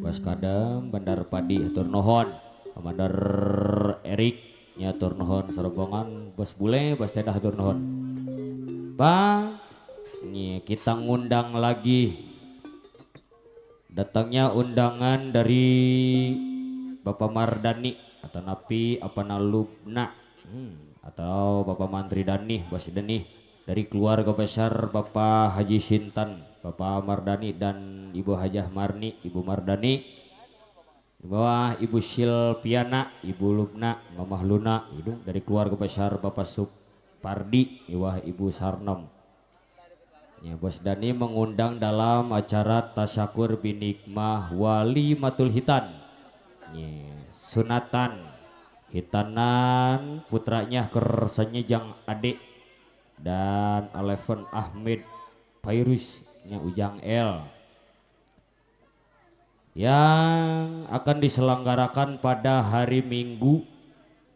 [SPEAKER 1] Bos Kadem Bandar Padi hatur nuhun. Komander Erik nya hatur nuhun serombongan Bos Bule Bos Tenda hatur nuhun. Bang, nih kita ngundang lagi. Datangnya undangan dari Bapak Mardani atau Napi apa Nalubna atau Bapak Mantri Dani Bos Dani dari keluarga besar Bapak Haji Sintan, Bapak Mardani dan Ibu Hajah Marni, Ibu Mardani, di bawah Ibu Silpiana, Ibu Lubna, Mamah Luna, itu dari keluarga besar Bapak Supardi, di bawah Ibu Sarnom. Ya, Bos Dani mengundang dalam acara Tasyakur Binikmah Wali Matul Hitan. Ya, sunatan hitanan putranya kersanya Jang Ade dan Eleven Ahmed Fairuz nya Ujang L yang akan diselenggarakan pada hari Minggu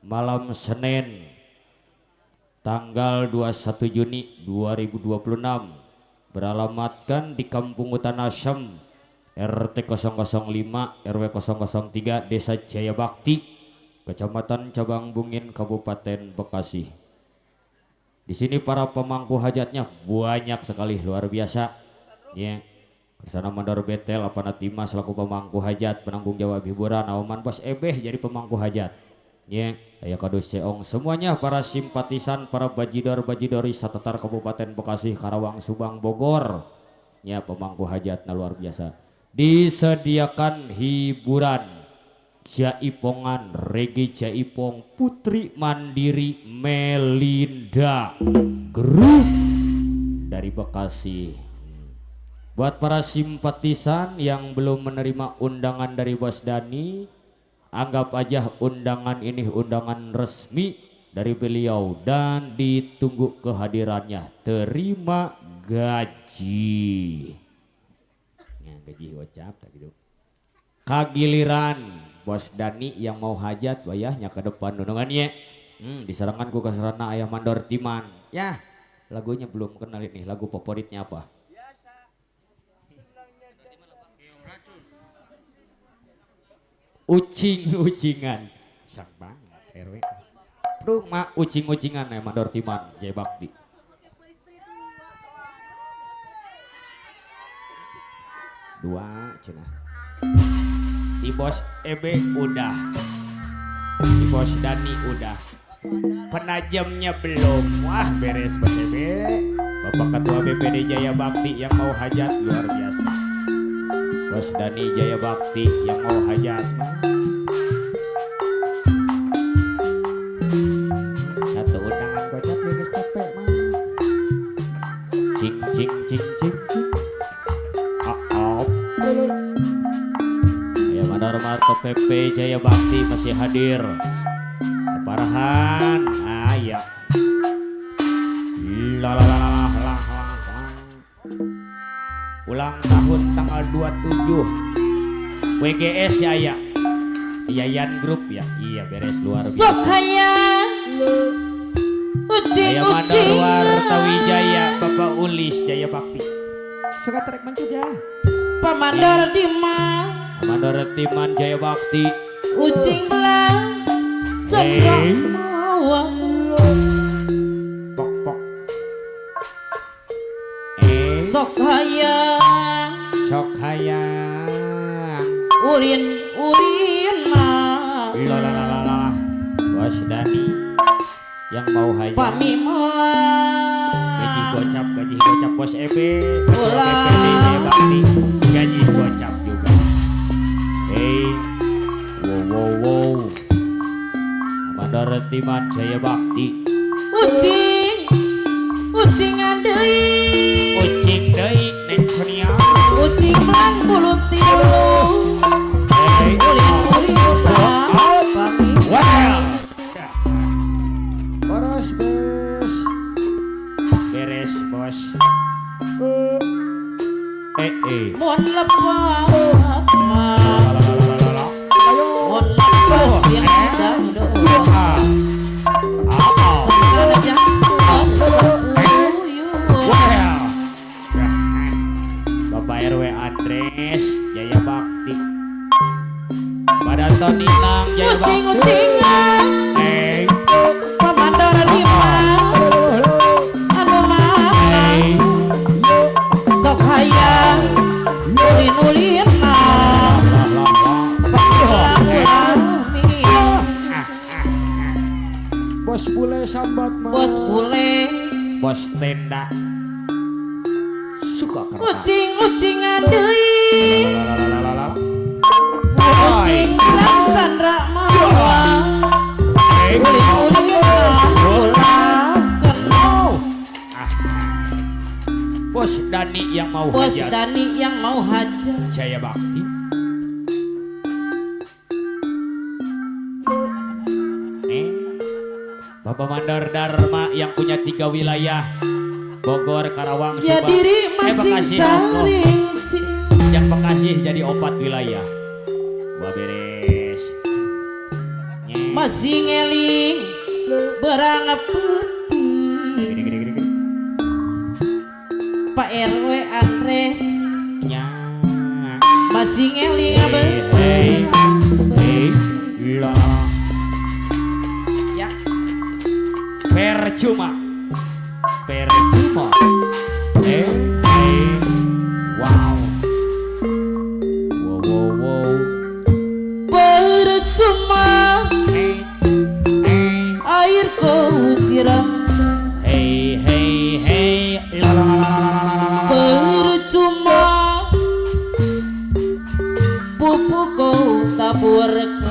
[SPEAKER 1] malam Senin tanggal 21 Juni 2026 beralamatkan di Kampung Hutan Asem RT 005 RW 003 Desa Jayabakti, Kecamatan Cabang Bungin, Kabupaten Bekasi. Di sini para pemangku hajatnya banyak sekali, luar biasa. Ya. Bersama Mandor Betel, Apanatima selaku pemangku hajat, penanggung jawab hiburan, Auman Bos Ebeh jadi pemangku hajat. Ya, Aya Kadus Ceong, semuanya para simpatisan, para bajidor-bajidori satatar Kabupaten Bekasi, Karawang, Subang, Bogor. Ya, pemangku hajatnya luar biasa. Disediakan hiburan Jaipongan, Regi Jaipong, Putri Mandiri, Melinda Grup dari Bekasi. Buat para simpatisan yang belum menerima undangan dari Bos Dani, anggap aja undangan ini undangan resmi dari beliau dan ditunggu kehadirannya. Terima gaji. Ya, gaji gocap tak gitu. Kagiliran Bos Dani yang mau hajat wayahnya ke depan undangannya. Diserangkan ku kesarana Ayah Mandor Timan. Ya, lagunya belum kenal ini, lagu favoritnya apa? Ucing-ucingan. Sang banget RW. Duh, mak ucing-ucingan ya Mandor Timan Jaya Bakti. Dua cenah. Di Bos Ebe udah. Di Bos Dani udah. Penajamnya belum. Wah, beres Bos Ebe. Bapak Ketua BPD Jaya Bakti yang mau hajat luar biasa. Bos Dani Jaya Bakti yang mau hajat. Satu undangan gocap geus capek mah. Cing cing cing cing cing. Oh. Ya Mandor Marto PP Jaya Bakti masih hadir. Parahan, aya. La la la la la la. Ulang tahun tanggal 27 WGS ya ya. Yayan Group ya. Iya beres luar biasa.
[SPEAKER 4] Sok hayang
[SPEAKER 1] Aya Mandor
[SPEAKER 4] ucing-ucingan.
[SPEAKER 1] Warta Wijaya Bapak Ulis Jaya Bakti.
[SPEAKER 5] Suka trek mencegah.
[SPEAKER 4] Pamandor Dimas
[SPEAKER 1] Mandor Timan Jaya Bakti.
[SPEAKER 4] ucing belang cendrok mawa
[SPEAKER 1] Pok pok.
[SPEAKER 4] Sok hayang
[SPEAKER 1] Sok hayang
[SPEAKER 4] ulin ulina
[SPEAKER 1] La la la la la. Bos Dani yang mau hayang
[SPEAKER 4] pami
[SPEAKER 1] gaji
[SPEAKER 4] melang
[SPEAKER 1] gocap Bos Ebe, Bos
[SPEAKER 4] Ulah.
[SPEAKER 1] BPD Jaya Bakti gaji gocap juga. Hey, wow wow wow. Mandor Timan Jaya Bakti.
[SPEAKER 4] Ucing ucingan deui
[SPEAKER 1] Ucing deui Neng Sonia.
[SPEAKER 4] Ucing belang bulu tilu
[SPEAKER 1] Hey,
[SPEAKER 4] ulin ulina pami
[SPEAKER 1] well. Boros bos. Beres bos.
[SPEAKER 4] Mun lepat mah
[SPEAKER 1] Lalalala.
[SPEAKER 4] mun lepat dindang doa
[SPEAKER 1] Ah. Ah.
[SPEAKER 4] sanajan uyuh
[SPEAKER 1] Well. Bapak RW Andre Atau Ninang Jaya Bakti.
[SPEAKER 4] Ucing-ucingan Pak Mandor Lima anu mana sok hayang ulin-ulina
[SPEAKER 5] Bos bule sambat mah.
[SPEAKER 4] Bos bule,
[SPEAKER 1] bos tenda suka kertas.
[SPEAKER 4] Ucing-ucingan deui. Ucing Chandra mawa. Ulin-ulina ulah kena.
[SPEAKER 1] Bos Dani yang mau
[SPEAKER 4] Bos
[SPEAKER 1] hajat.
[SPEAKER 4] Dani yang mau hajat.
[SPEAKER 1] Jaya Bakti. Bapak Mandor Dharma yang punya 3 wilayah Bogor, Karawang,
[SPEAKER 4] ya
[SPEAKER 1] Subang,
[SPEAKER 4] diri masih
[SPEAKER 1] Bekasi, yang Bekasi jadi 4 wilayah. Wah beres.
[SPEAKER 4] Masih ngeling berang putih. Pak RW Andres. Masih ngeling
[SPEAKER 1] Ya. Percuma. Percuma. Wow. Wow wow wow.
[SPEAKER 4] Percuma. Air kau siram.
[SPEAKER 1] Hey hey hey. La la la la la la.
[SPEAKER 4] Percuma. Pupuk kau taburkan.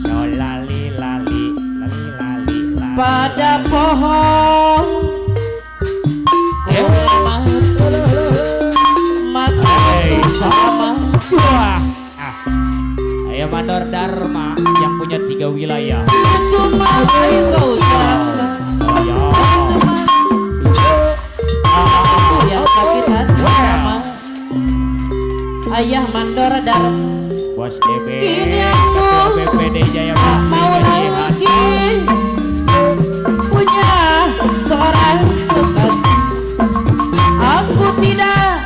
[SPEAKER 1] So lali lali lali lali lali.
[SPEAKER 4] Pada pohon mata sama.
[SPEAKER 1] Ayo Mandor Dharma yang punya 3 wilayah.
[SPEAKER 4] Cuma air kau siramkan. Cuma yang sakit hati sama Ayah Mandor Dharma.
[SPEAKER 1] Bos DB.
[SPEAKER 4] Kini aku
[SPEAKER 1] BPD Jaya
[SPEAKER 4] tak mau lagi punya seorang kekasih. Aku tidak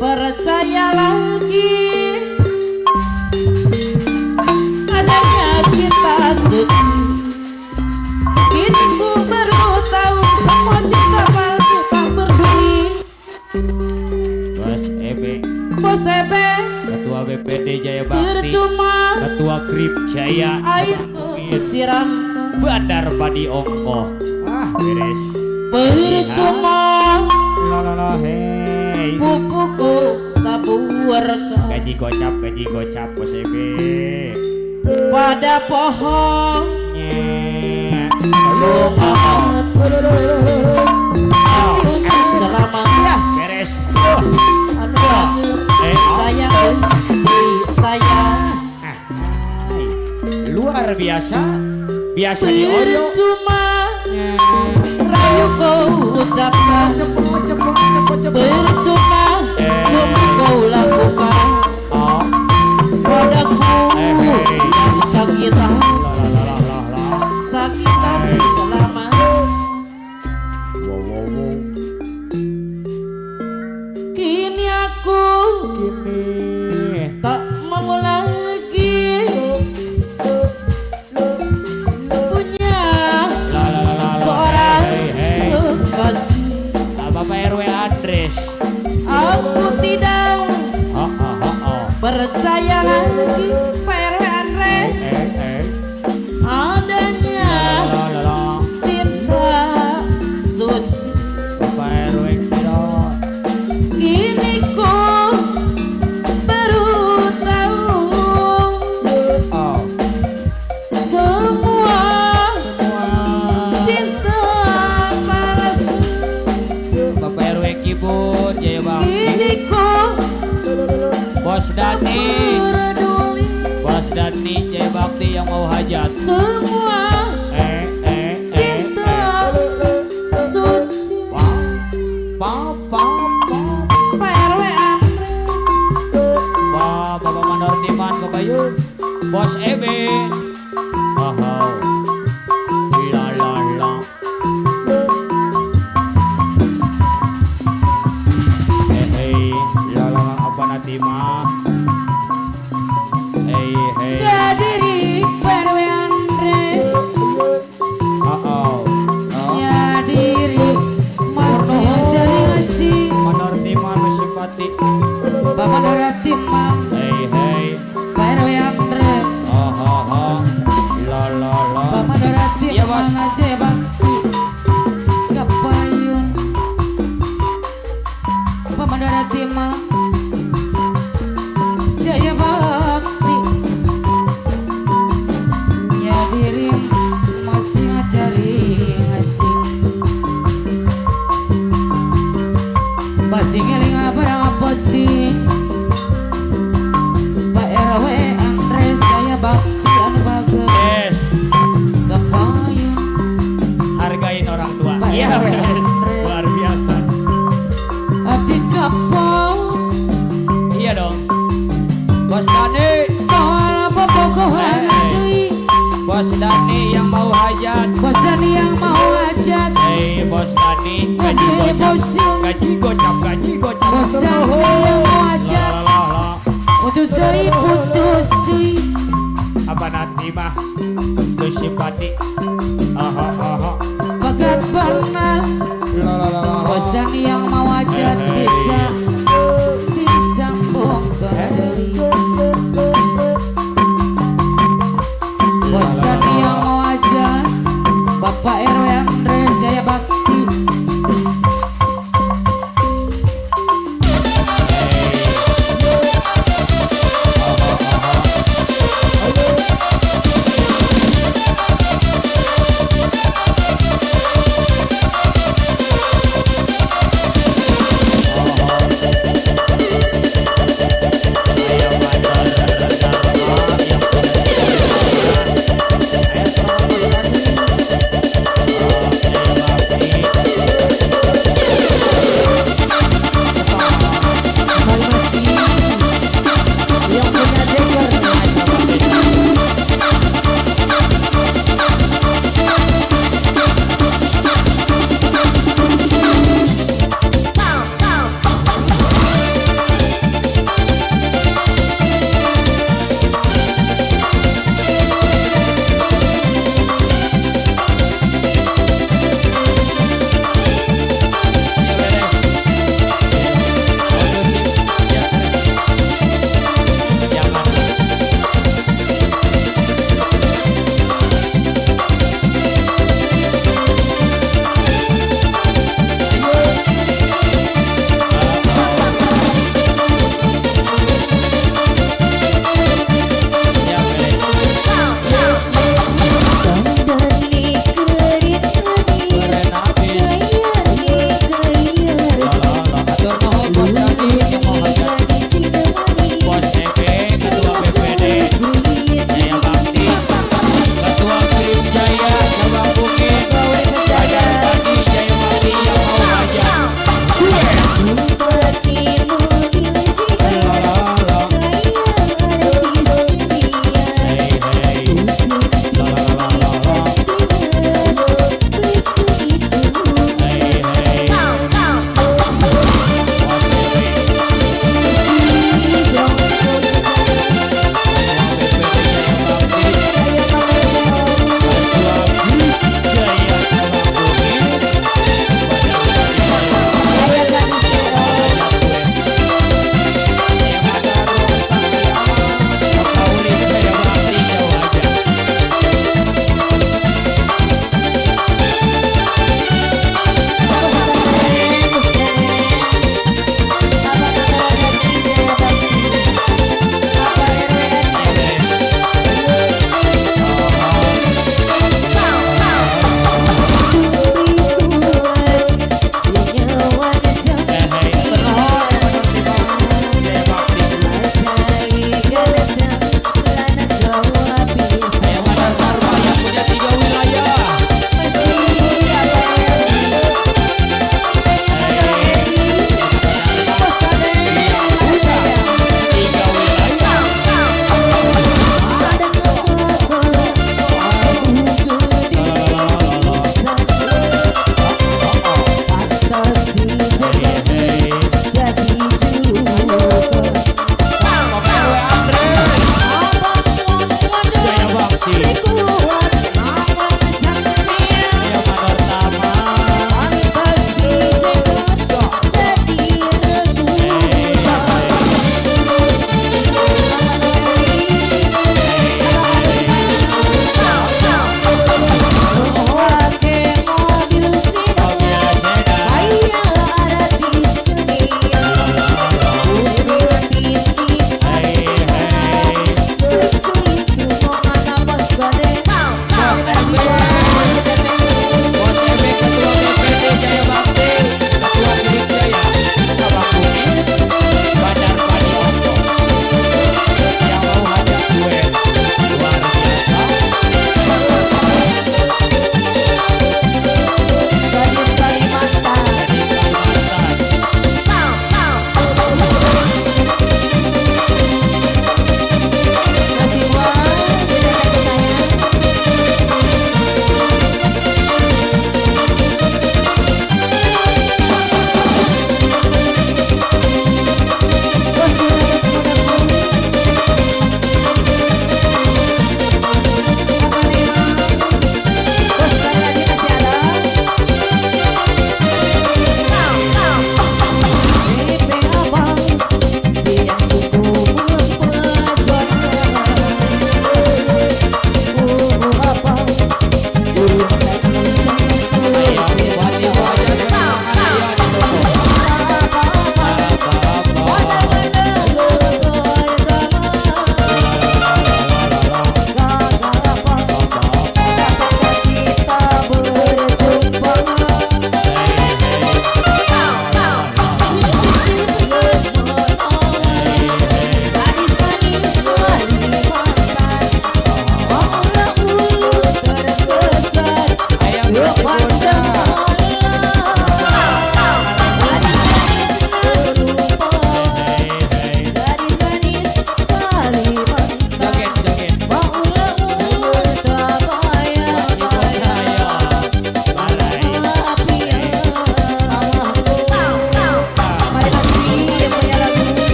[SPEAKER 4] percaya lagi adanya cinta suci. Kini ku baru tahu semua cinta palsu tak berduri.
[SPEAKER 1] Bos EB,
[SPEAKER 4] Bos EB,
[SPEAKER 1] Ketua BPD Jaya Bakti,
[SPEAKER 4] percuma
[SPEAKER 1] Ketua Grip Jaya,
[SPEAKER 4] air ku siramkan.
[SPEAKER 1] Bandar Padi Ongkoh. Ah, beres.
[SPEAKER 4] Percuma
[SPEAKER 1] Hey.
[SPEAKER 4] pupukku taburkan.
[SPEAKER 1] Gaji gocap Bos EB.
[SPEAKER 4] Pada pohon untuk selama.
[SPEAKER 1] Beres.
[SPEAKER 4] Sayang sayang.
[SPEAKER 1] Luar biasa. Biasa di Oyo.
[SPEAKER 4] Percuma rayu kau ucapkan. Percuma cuma kau lakukan padaku yang sakit hati, sakit hati selama. Kini aku tak mau lagi punya seorang kekasih.
[SPEAKER 1] Bapak RW Andres.
[SPEAKER 4] Aku tidak percaya lagi Pak RW Andres adanya cinta suci.
[SPEAKER 1] Bapak RW
[SPEAKER 4] Kini ku baru tahu semua cinta palsu.
[SPEAKER 1] Bapak RW Kibun Jaya Bakti.
[SPEAKER 4] Kini ku
[SPEAKER 1] Bos Dani, Bos Dani Jaya Bakti yang mau hajat.
[SPEAKER 4] Semua cinta suci.
[SPEAKER 1] Pa pa pa.
[SPEAKER 4] Pak RW Andres.
[SPEAKER 1] Bapak Mandor Timan Kebayu. Bos Ebe. Oh, la la la. Hey, la la la apa nanti mah? Hey hey.
[SPEAKER 4] Bakti, Pak RW Andres Jaya Bakti anu bager.
[SPEAKER 5] Yes.
[SPEAKER 4] Kepayun
[SPEAKER 5] Hargain orang tua.
[SPEAKER 4] Pak
[SPEAKER 5] Iya,
[SPEAKER 4] RW
[SPEAKER 5] wes.
[SPEAKER 4] Andres.
[SPEAKER 5] Luar biasa.
[SPEAKER 4] Abdi kapau.
[SPEAKER 5] Iya dong.
[SPEAKER 1] Bos Dani,
[SPEAKER 4] Tol bobogohan deui.
[SPEAKER 5] Bos Dani yang mau hajat.
[SPEAKER 4] Bos Dani yang mau hajat.
[SPEAKER 5] Hei Bos Dani, gaji
[SPEAKER 4] Ade
[SPEAKER 5] gocap,
[SPEAKER 4] bosung.
[SPEAKER 5] gaji gocap, gaji gocap.
[SPEAKER 4] Bos Dani yang mau hajat.
[SPEAKER 5] Lah, lah, lah.
[SPEAKER 4] Putus deui, putus deui.
[SPEAKER 5] Apa nanti mah tuh simpati. Aha, aha.
[SPEAKER 4] Bagat pernah.
[SPEAKER 5] Lah, lah, lah, lah.
[SPEAKER 4] Bos Dani yang mau hajat
[SPEAKER 5] Hey.
[SPEAKER 4] bisa disambungkan deui. Bos Dani yang mau hajat, Bapak RW Andre Jaya Bakti.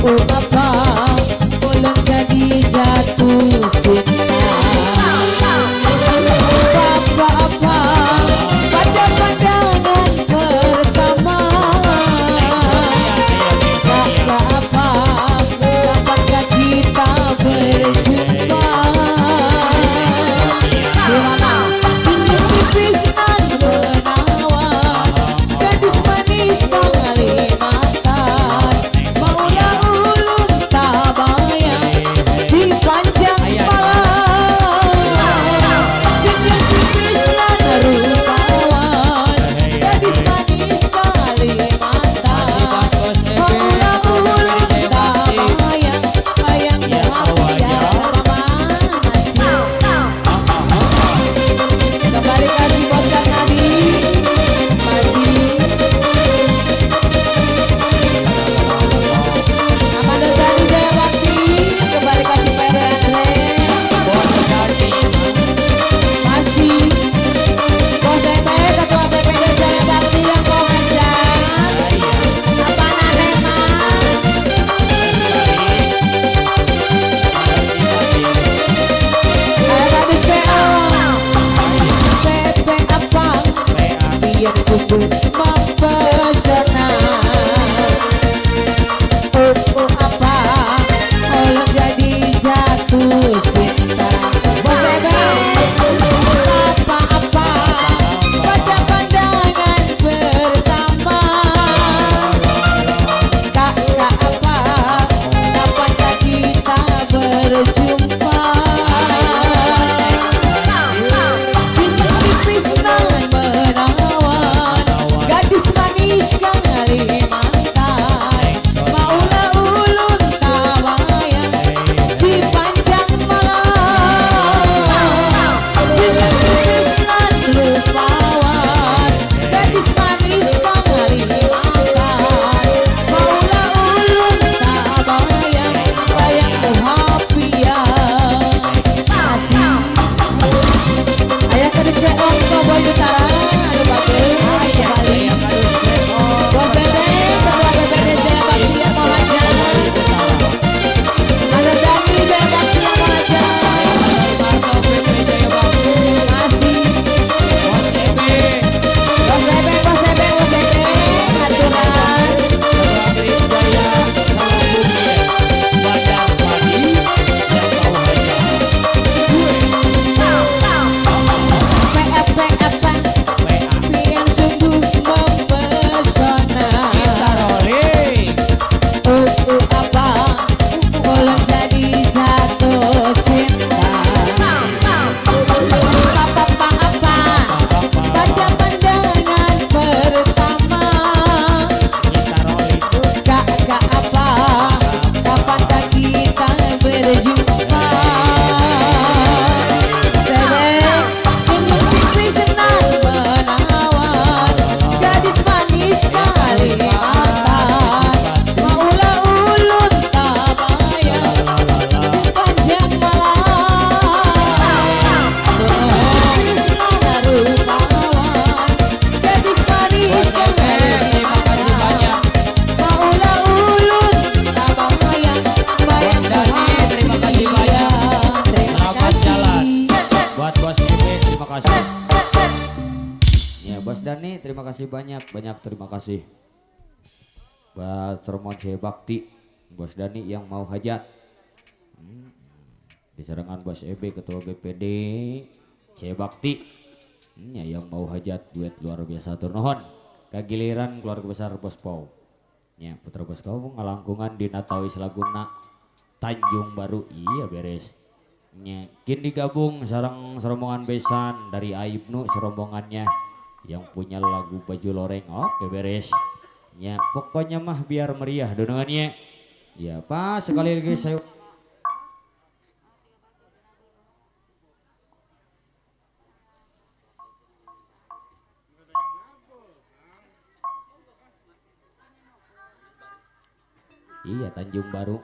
[SPEAKER 4] Apa ulun jadi jatuh cinta. Apa-apa pada pandangan pertama. Apa-apa dapatkah kita berjumpa. Senyum tipis nan menawan, gadis manis Kalimantan. Maulah ulun tak bayang si panjang malam. Senyum tipis nan rupawan, gadis manis Kalimantan. Maulah ulun tak bayang, bayang muhafiyah masih. Kembali kasih buat Kang Nabi masih. Amanda Dani Jaya Bakti kembali kasih Pak RW Andre masih. Bos Ebe Ketua BPD Jaya Bakti yang mau ngajak apa nanema. Ayo Kadus PO PP apa biar sungguh mempesona. Oh apa ulun jadi jatuh cinta. Bos Ebe apa-apa pada pandangan pertama. Kakak apa dapatkah kita berjumpa. Senyum tipis nan menawan, gadis manis Kalimantan. Maulah ulun tak bayang si panjang malam. Senyum tipis nan rupawan, gadis manis Kalimantan. Maulah ulun tak bayang, bayang muhafiyah masih. Ayah Kadus PO Cowboy Utara, aduh bagus kembali. Bos Ebe, Ketua BPD Jaya Bakti yang mau hajat. Ada Dani Jaya Bakti yang mau hajat. Masih. Bos Ebe, Bos Ebe, Bos Ebe, aturan. P P apa yang sungguh mempesona. Oh apa ulun jadi jatuh cinta. Apa apa pada pandangan pertama. Kakak apa dapatkah kita berjumpa. Sebek senyum tipis nan menawan, gadis manis Kalimantan. Maulah ulun tak bayang sepanjang malam. Tipis nan rupawan, gadis manis Kalimantan. Maulah ulun tak bayang, bayang
[SPEAKER 5] Terima kasih banyak.
[SPEAKER 4] Terima
[SPEAKER 5] Selamat jalan.
[SPEAKER 4] kasih.
[SPEAKER 1] Buat Bos Ebe terima kasih. Ya Bos Dani terima kasih banyak banyak terima kasih. Buat Sermon Jaya Bakti, Bos Dani yang mau hajat. Diserangan Bos Ebe Ketua BPD Jaya Bakti. Ya yang mau hajat duet luar biasa turnuhon. Kagiliran keluarga besar Bos Pau. Ya putra Bos Pau ngalangkungan di Natawis Laguna Tanjung Baru. Iya beres. Ya, kini digabung sarang serombongan besan dari Aibnu serombongannya yang punya lagu baju loreng. Oke beres. Ya pokoknya mah biar meriah dunungannya. Ya pas sekali lagi saya Iya Tanjung Baru.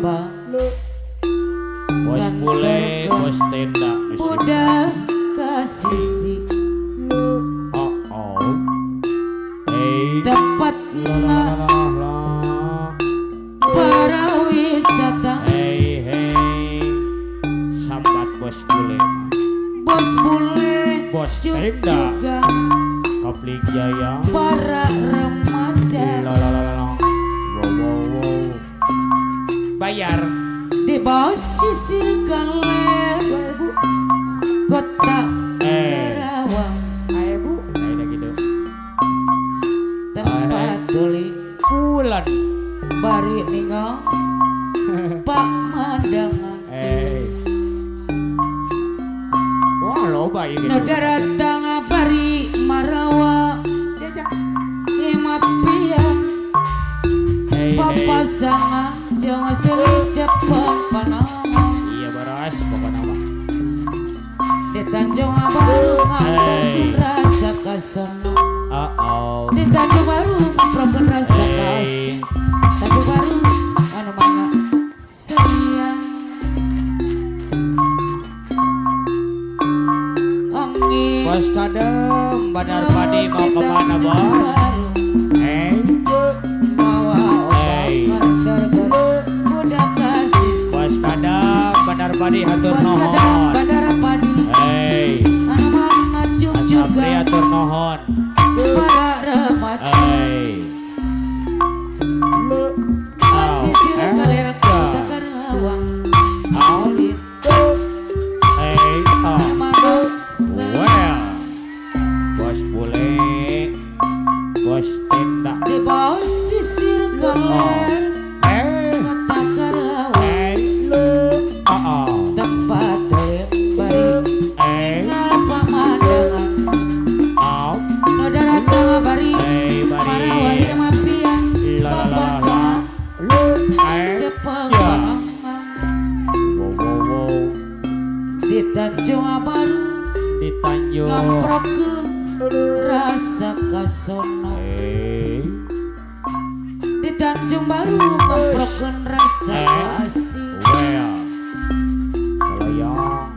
[SPEAKER 4] Tambang
[SPEAKER 5] Bos bule, bos tenda
[SPEAKER 4] budak kasisi.
[SPEAKER 5] Oh oh. Hey.
[SPEAKER 4] Tempat para wisata.
[SPEAKER 5] Hey hey. Sambat bos bule.
[SPEAKER 4] Bos bule,
[SPEAKER 5] bos tenda.
[SPEAKER 4] Juga
[SPEAKER 5] Kapling Jaya.
[SPEAKER 4] Para remaja.
[SPEAKER 5] La la la la. Wow wow wow. Bayar.
[SPEAKER 4] Di bawah sisir kaler kota Karawang.
[SPEAKER 5] Ayo bu, gitu.
[SPEAKER 4] Tempat tuli
[SPEAKER 5] bulan
[SPEAKER 4] bari ninggal Pak Mandangan.
[SPEAKER 5] Wah loba ini.
[SPEAKER 4] No datang bari marawa imapia papasangan jangan seli cepet panama.
[SPEAKER 5] Iya beras pokoknya mah.
[SPEAKER 4] Di Tanjung Baru ngamprokin rasa kasono. Di Tanjung Baru ngamprokin rasa kasih. Tanjung Baru anu mana sayang. Angin.
[SPEAKER 5] Bos Kadem, Bandar Padi mau kemana bos? Padi hatur nuhun.
[SPEAKER 4] Bandar Padi.
[SPEAKER 5] Hey.
[SPEAKER 4] Anu mana juga.
[SPEAKER 5] Hatur nuhun.
[SPEAKER 4] Para remaja.
[SPEAKER 5] Hey.
[SPEAKER 4] Sisir kaler kota Karawang.
[SPEAKER 5] Hey. Well. Bos bule. Bos tenda.
[SPEAKER 4] Di bawah sisir kaler kota Karawang. Tempat bari ninggal pamandangan. No datang bari marawani mapian papasangan cepeng panangan. Di Tanjung Baru
[SPEAKER 5] di Tanjung
[SPEAKER 4] ngamprokeun rasa kasono. Di Tanjung Baru ngamprokeun rasa kasih.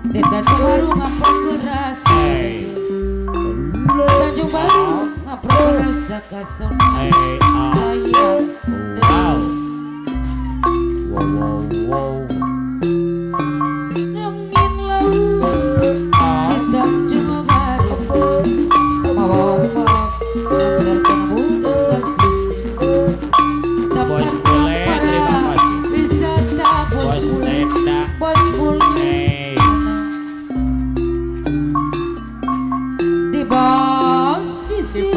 [SPEAKER 4] Di Tanjung Baru ngamprokeun rasa. Tanjung Baru ngamprokeun rasa kasono. Sayang.
[SPEAKER 5] Wow. Wow wow wow.
[SPEAKER 4] Angin laut di Tanjung Baru mawa ombak nganterkeun budak ka sisi.
[SPEAKER 5] Bos bule terima kasih.
[SPEAKER 4] Wisata bos bule, bos bule. Di bawah sisir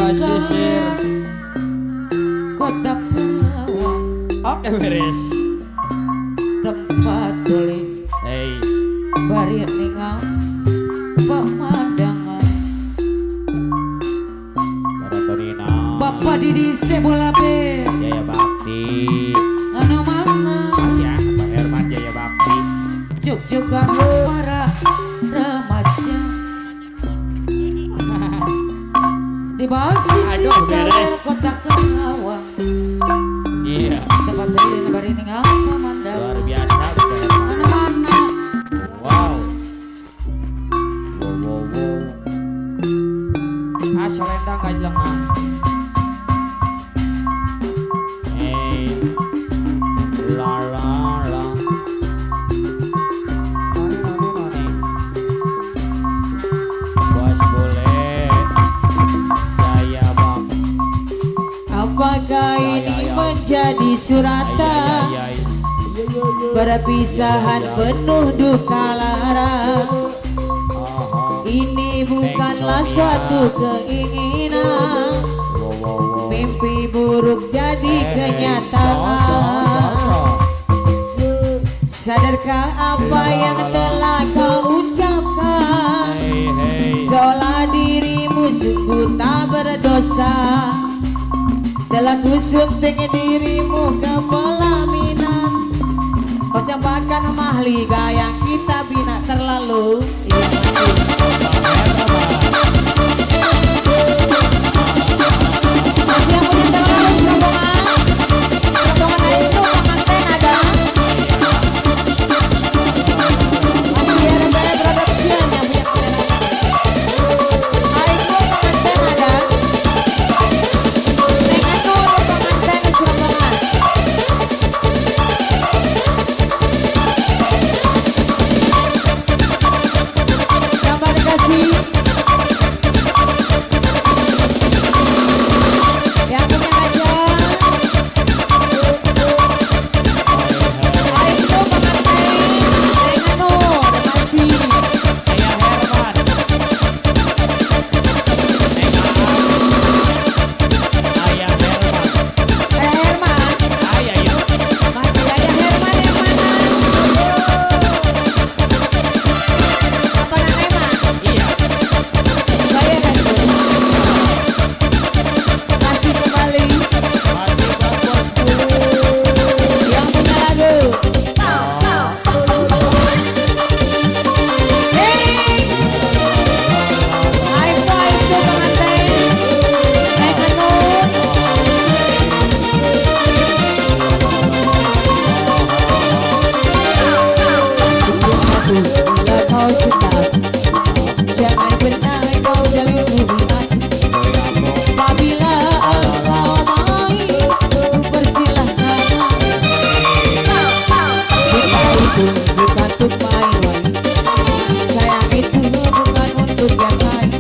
[SPEAKER 4] kota Karawang.
[SPEAKER 5] Oke beres.
[SPEAKER 4] Tempat tuli bari ninggal pemandangan. Bapak Didi Sebolabe
[SPEAKER 5] Jaya Bakti.
[SPEAKER 4] Anu mana
[SPEAKER 5] ya Pak Herman Jaya Bakti.
[SPEAKER 4] Cuk juga para remaja. Di bawah sisir kaler kota Karawang.
[SPEAKER 5] Iya.
[SPEAKER 4] Tempat tuli bari ninggal pemandangan.
[SPEAKER 5] Luar biasa.
[SPEAKER 4] Anu mana.
[SPEAKER 5] Wow. Wow wow wow. Ah selendang gajlengan. La la la. Noni noni noni. Bos bule. Jaya Bang.
[SPEAKER 4] Apakah ini menjadi suratan perpisahan penuh duka lara? Ini bukanlah suatu keinginan, mimpi buruk jadi kenyataan. Sadarkah apa yang telah kau ucapkan? Seolah dirimu sungguh tak berdosa. Telah kusunting dirimu ke pelaminan. Kau campakkan mahligai yang kita bina terlalu. Masih yang punya terlalu rombongan. Rombongan itu pengantin ada.
[SPEAKER 7] untuk main-main. Sayang itu bukan untuk yang lain.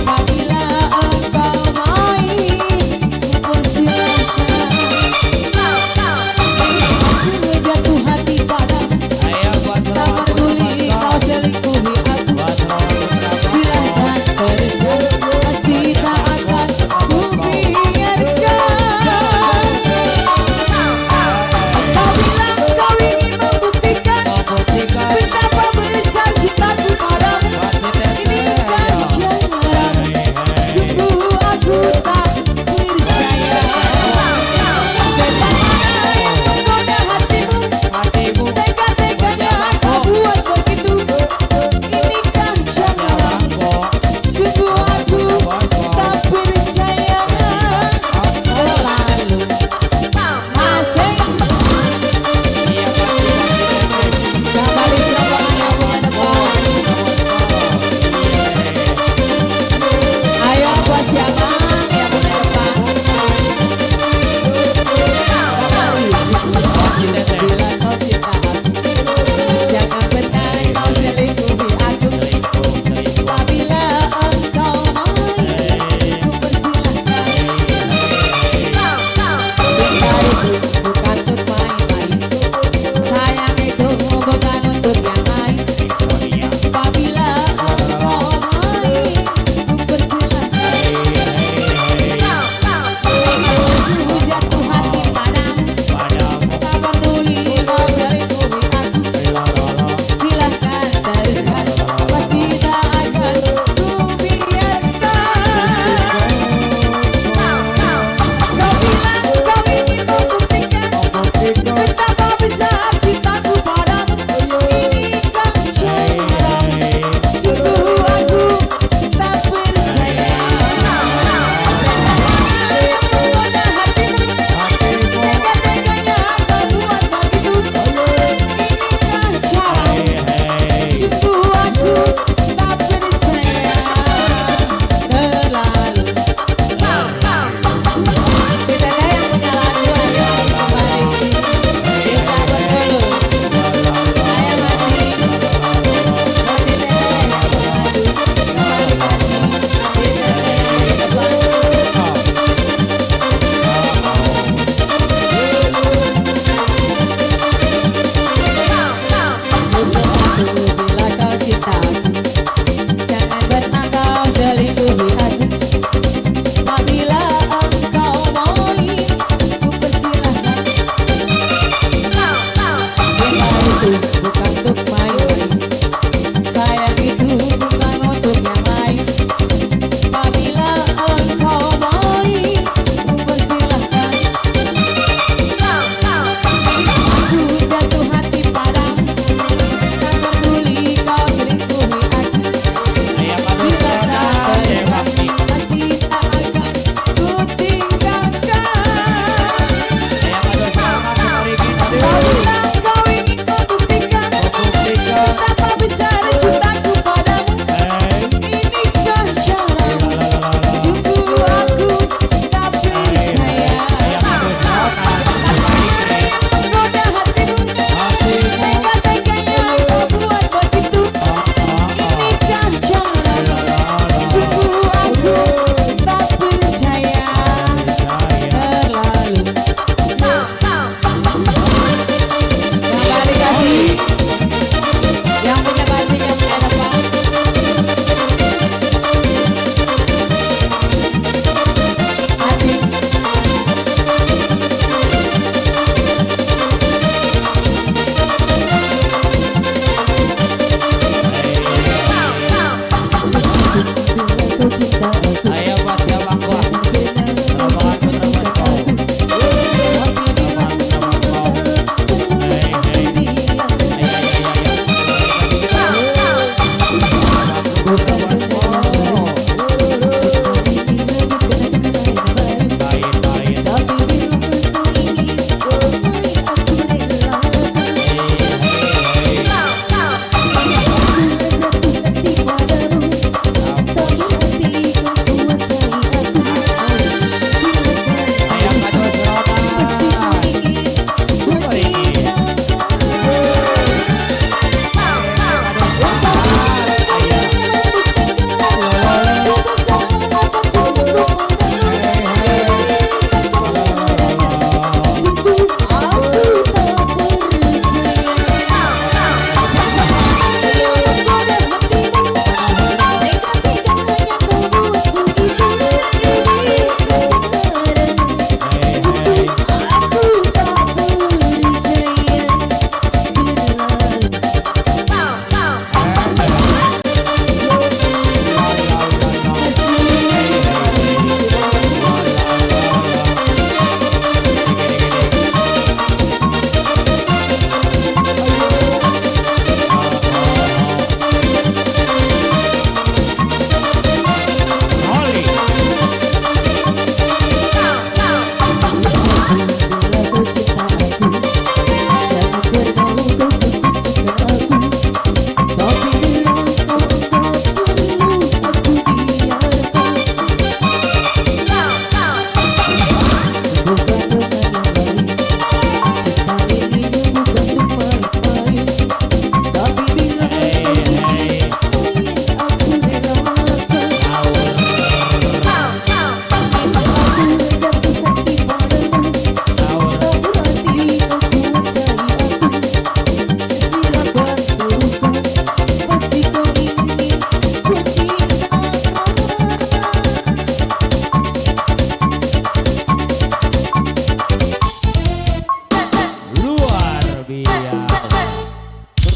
[SPEAKER 7] Apabila engkau main, kupersilahkan. Aku jatuh hati padamu, tak peduli kau selingkuhi aku. Silahkan terus, pasti tak akan ku biarkan. Kau bilang kau ingin membuktikan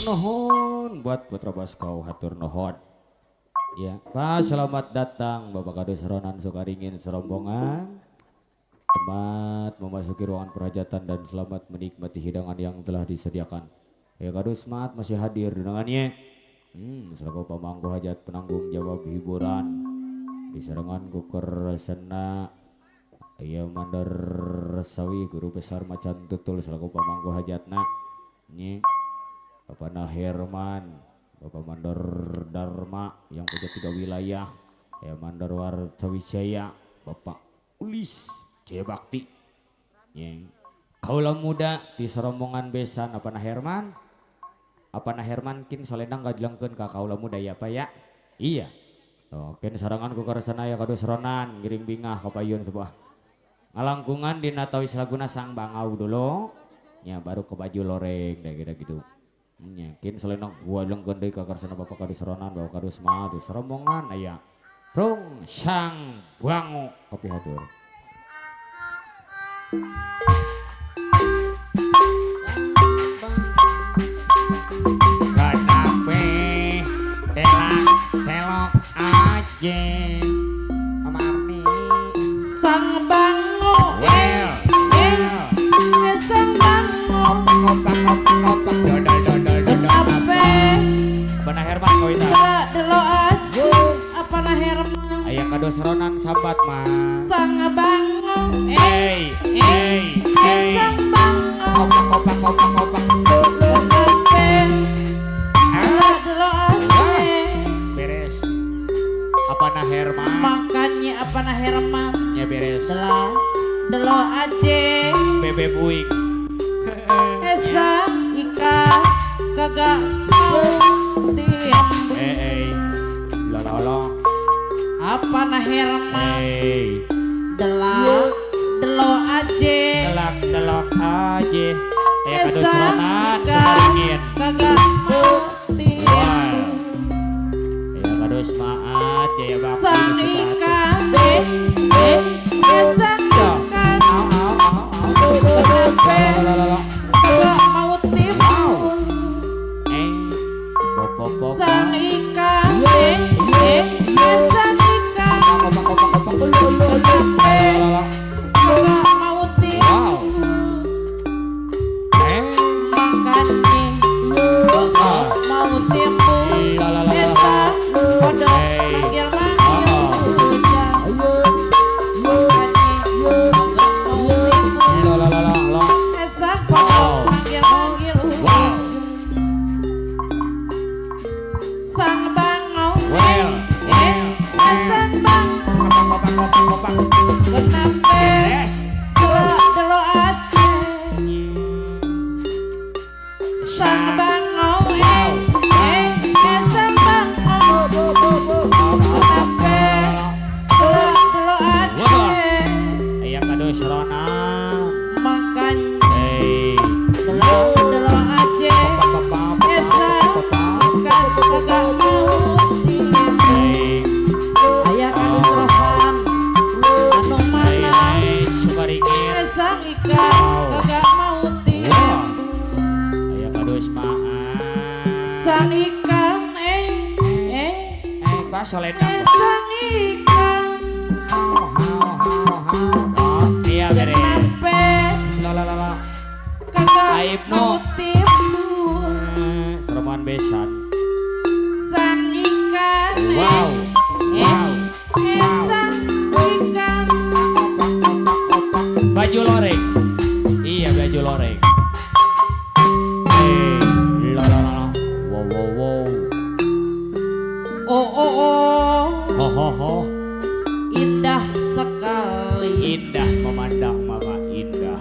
[SPEAKER 1] Nuhun buat Putra Baskau hatur nuhun. Ya, Pak, selamat datang Bapak Kadus Ronan Sukaringin serombongan. Selamat memasuki ruangan perhajatan dan selamat menikmati hidangan yang telah disediakan. Ya Kadus Mat masih hadir dengannya. Selaku pemangku hajat penanggung jawab hiburan di serangan kuker sena. Ya Mandor Sawi guru besar macan tutul selaku pemangku hajatna. Nih Bapak Herman, Bapak Mandor Dharma yang punya 3 wilayah, ya Mandor Wartawijaya, Bapak Ulis Jaya Bakti, yang kaula muda di serombongan besan apa Herman, apa Herman kin solendang gajelengkeun ka kaula muda ya Pak ya, iya, oh, kin sarangan ku karesana ya kadus ronan giring bingah kapayun sebuah ngalangkungan dina tawis laguna sang bangau dulu, ya baru ke baju loreng dah gitu. Nyakin selendang gua lengkeun deui ka karsana Bapak Kadus Ronan, Bapak Kadus Madu serombongan aya Prung Sang Bango kopi hatur.
[SPEAKER 5] Kenapa telak telok aja Amarni
[SPEAKER 4] Sang Bango sang Bango
[SPEAKER 5] opak opak opak dodol dodol dodol.
[SPEAKER 4] Kenapa
[SPEAKER 1] Bana Herman kawita.
[SPEAKER 4] Delo aja apa na Herman.
[SPEAKER 1] Aya kadus Ronan sambat mah.
[SPEAKER 4] Sang Bango sang Bango
[SPEAKER 5] opak opak opak opak.
[SPEAKER 4] Kenapa delo aja.
[SPEAKER 1] Beres. Apa na Herman?
[SPEAKER 4] Makanya apa na Herman?
[SPEAKER 1] Ya beres.
[SPEAKER 4] Delo aja.
[SPEAKER 1] Bebe buik.
[SPEAKER 4] Esa ika kagak mau tiap.
[SPEAKER 1] Lolo.
[SPEAKER 4] Apa na Herman? Delo aja.
[SPEAKER 1] Delak delok aja. Aya kadus
[SPEAKER 4] Esa
[SPEAKER 1] Ronan
[SPEAKER 4] ika
[SPEAKER 1] Sukaringin.
[SPEAKER 4] kagak mau tiap.
[SPEAKER 1] Aya kadus Maat Jaya Bakti.
[SPEAKER 4] Sang ika sang ika kenapa kagak mau timbul. Sang ikan sang ikan kenapa kagak mau timbul. Makanya kagak mau timbul. Esa kodok manggil manggil hujan. Makanya kagak mau timbul. Esa kodok manggil manggil hujan. Sang Bangau sang Bangau kenapa delo aja. Sang Bangau sang Bangau kenapa delo aja.
[SPEAKER 1] Aya kadus Ronan.
[SPEAKER 4] Makanya delo aja. Esa ikan kagak mau timbul. Aya kadus Rohan anu mana. Sang ikan kagak mau timbul.
[SPEAKER 1] Aya kadus Maat.
[SPEAKER 4] Sang ikan
[SPEAKER 1] Pak solendang.
[SPEAKER 4] Sang ikan
[SPEAKER 1] Iya beres.
[SPEAKER 4] kenapa kagak mau timbul.
[SPEAKER 1] Serombongan besan.
[SPEAKER 4] Sang ikan
[SPEAKER 1] Wow.
[SPEAKER 4] sang ikan
[SPEAKER 1] Baju loreng. Iya baju loreng. Wow wow wow.
[SPEAKER 4] Oh oh oh.
[SPEAKER 1] Ho ho ho.
[SPEAKER 4] Indah sekali.
[SPEAKER 1] Indah memandang mama indah.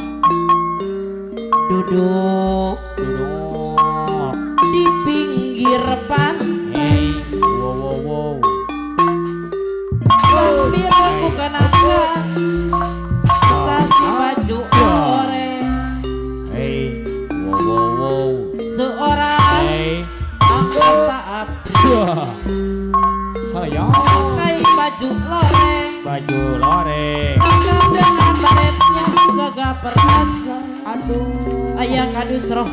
[SPEAKER 4] Duduk
[SPEAKER 1] duduk
[SPEAKER 4] di pinggir pantai.
[SPEAKER 1] Wow wow wow.
[SPEAKER 4] Sambil aku kenakan sasi baju oranye.
[SPEAKER 1] Wow wow wow.
[SPEAKER 4] Seorang anggota ABRI
[SPEAKER 1] Saya
[SPEAKER 4] pakai baju loreng.
[SPEAKER 1] Baju loreng.
[SPEAKER 4] Maka dengan baretnya gagah perkasa.
[SPEAKER 1] Aduh.
[SPEAKER 4] Ayah kadus roh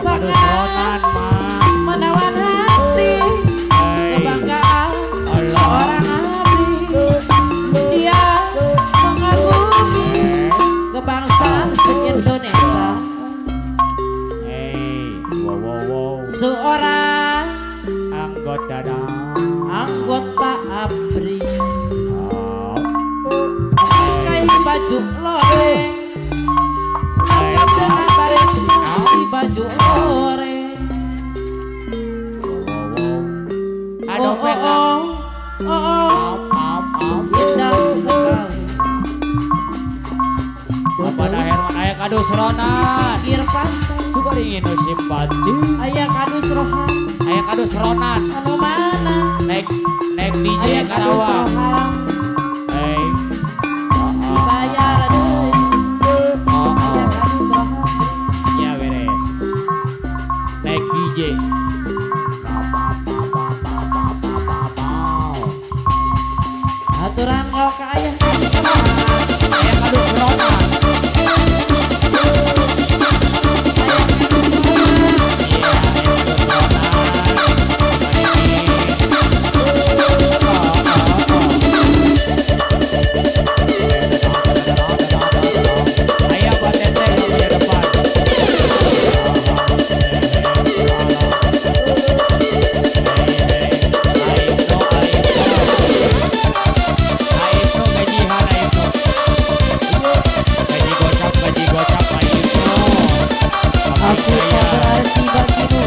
[SPEAKER 4] Sangat menawan hati, kebanggaan seorang abdi. Dia mengagumi kebangsaan se-Indonesia. Seorang anggota ABRI memakai baju loreng, lengkap dengan baretnya di baju loreng. Oh oh oh oh, oh, indah sekali.
[SPEAKER 1] Bapak Herman aya kadus Ronan.
[SPEAKER 4] Pinggir pantai
[SPEAKER 1] Suka ingin simpati.
[SPEAKER 4] Aya kadus Rohan.
[SPEAKER 1] Aya kadus Ronan.
[SPEAKER 4] Anu mana?
[SPEAKER 1] Naik naik DJ
[SPEAKER 4] Aya kadus
[SPEAKER 1] Karawang.
[SPEAKER 4] Rohan.
[SPEAKER 1] Hey.
[SPEAKER 4] Dibayar deui.
[SPEAKER 1] Oh,
[SPEAKER 4] Aya
[SPEAKER 1] oh.
[SPEAKER 4] kadus Rohan.
[SPEAKER 1] Ya beres. Naik DJ.
[SPEAKER 4] Aturan kau ke ayah kadus Rohan.
[SPEAKER 1] Aya kadus Ronan.
[SPEAKER 4] Aya kadus Rohan.
[SPEAKER 1] Iya, aya kadus Ronan. Aya Pak Teteh di depan.
[SPEAKER 4] Aku tak berarti bagimu.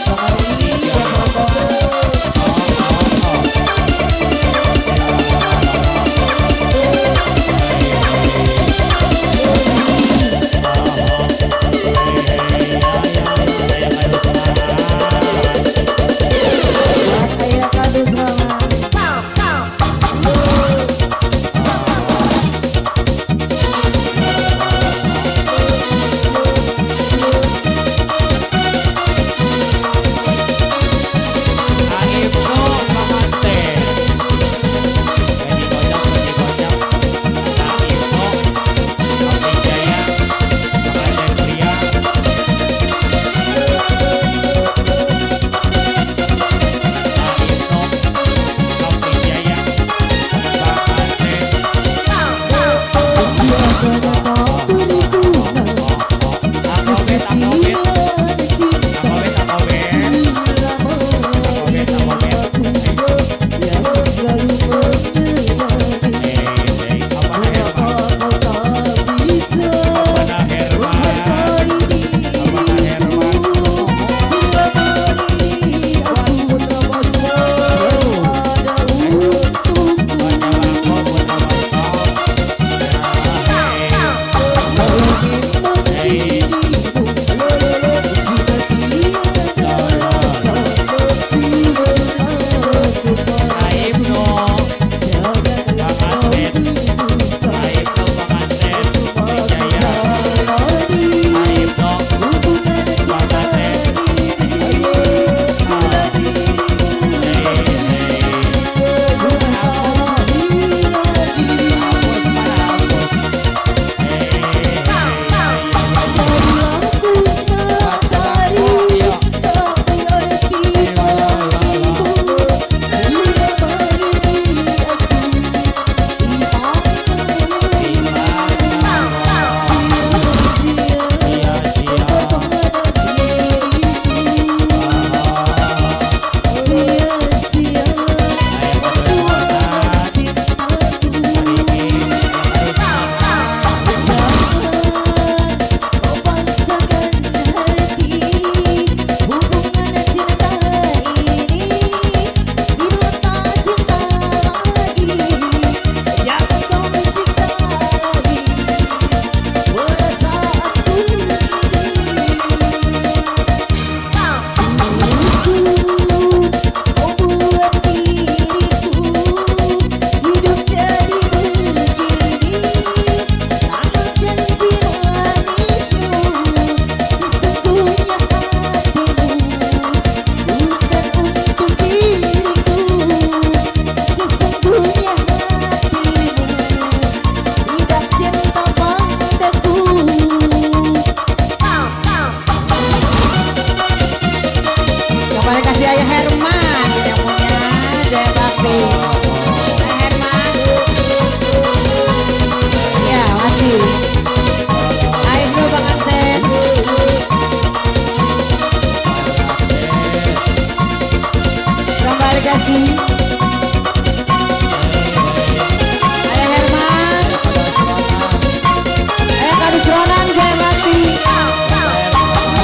[SPEAKER 4] Kembali rombongan. Aya kadus Rohan.
[SPEAKER 1] Hey.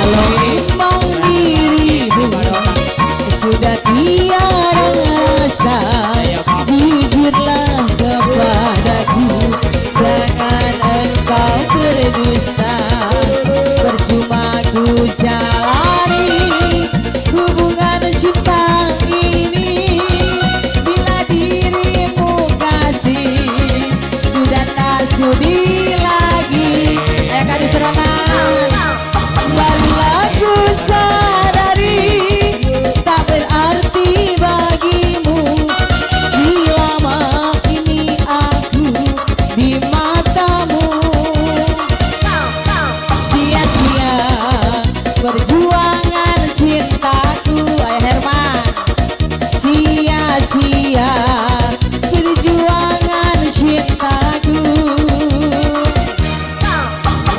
[SPEAKER 7] Kalau memang dirimu sudah tiada rasa, jujurlah kepadaku, jangan engkau berdusta. Percuma ku jalani hubungan cinta ini, bila dirimu kasih sudah tak sudi lagi. Kadi Serangan. Barulah ku sadari tak berarti bagimu selama ini aku di matamu. Sia-sia perjuangan cintaku. Ayah Herman. Sia-sia perjuangan cintaku.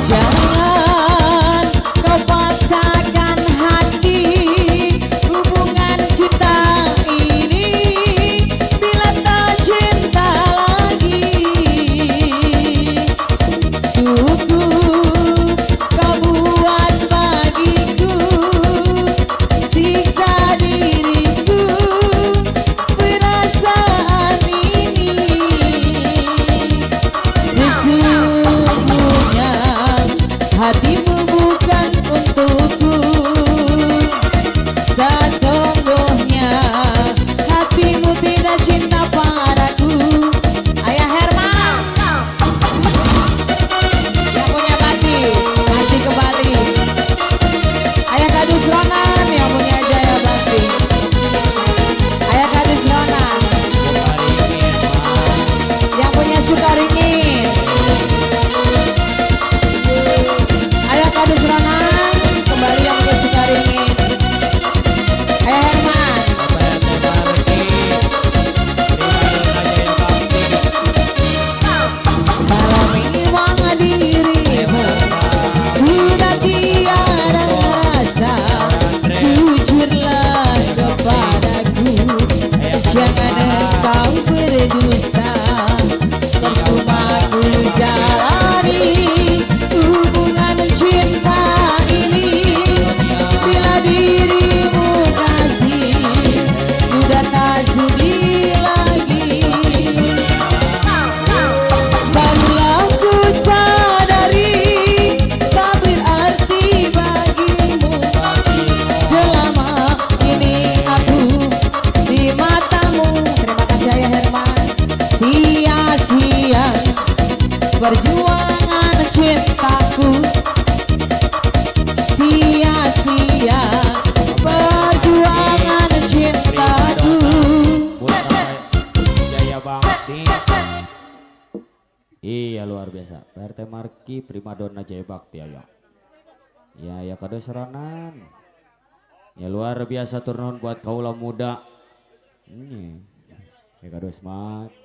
[SPEAKER 7] Jangan kau paksakan hati hubungan cinta ini, bila tak cinta lagi. Cukup kau buat bagiku, siksa diriku perasaan ini. Sesungguhnya hatimu bukan untukku, sesungguhnya hatimu tidak cinta padaku. Ayah Herman yang punya Bati masih kembali. Ayah Kadus Ronan yang punya Jaya Bakti. Ayah Kadus Ronan yang punya Sukaringin. Ayah Kadus Ronan kembali yang punya Sukaringin. Ayah Herman. Kalau memang dirimu sudah tiada rasa, jujurlah kepadaku, jangan engkau berdusta. Percuma ku jalani hubungan cinta ini, bila dirimu kasih sudah tak sudi lagi. Barulah ku sadari tak berarti bagimu selama ini aku di matamu. Terima kasih Ayah Herman. Sia-sia perjuangan cintaku, sia-sia perjuangan cintaku.
[SPEAKER 5] Jaya Bakti.
[SPEAKER 1] Iya luar biasa. Pak RT Marki Primadona Jaya Bakti ayo. Ya ya kado Serangan. Ya luar biasa turun buat kaula muda. Ini. Ya kado semangat.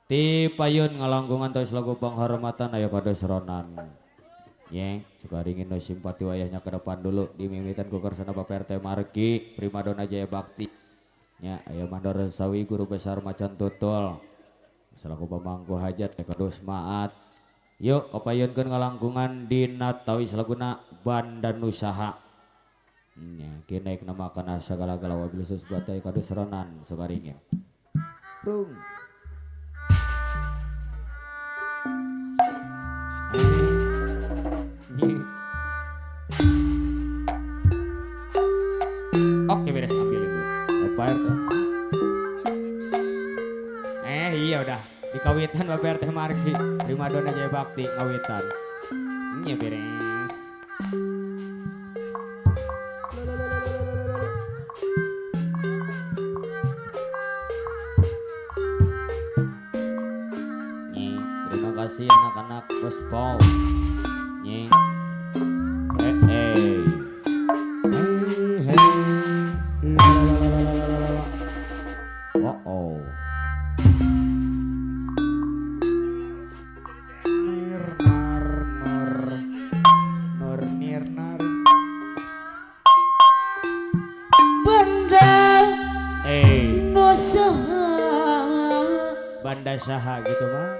[SPEAKER 1] Ti payun ngalangkungan tos lagu penghormatan ayo kado Seronan. Ye, suka ringin no simpati wayahnya ke depan dulu dimimitan ku kersana Bapak RT Marki Primadona Jaya Bakti. Ya, ayo Mandor Sawi guru besar macan tutul. Selaku pemangku hajat ya kadus maat. Yuk kapayunkeun ngalangkungan dina tawis laguna Bandanusaha. Ya, kini naik nama kana sagala-gala wabil khusus buat aya kadus Ronan Sukaringin. Prung.
[SPEAKER 5] Oke beres ambilin dulu.
[SPEAKER 1] Bapak RT.
[SPEAKER 5] Iya udah dikawitan Bapak RT Marki Primadona Jaya Bakti ngawitan. Iya beres.
[SPEAKER 1] Nih, terima kasih anak-anak Gospel. Nih. Eh eh. Hey hey. La la la la la la la. Oh oh.
[SPEAKER 5] Nir nar nur nur nir nar.
[SPEAKER 4] Benda
[SPEAKER 5] Eh,
[SPEAKER 4] nusaha
[SPEAKER 5] banda saha gitu mah.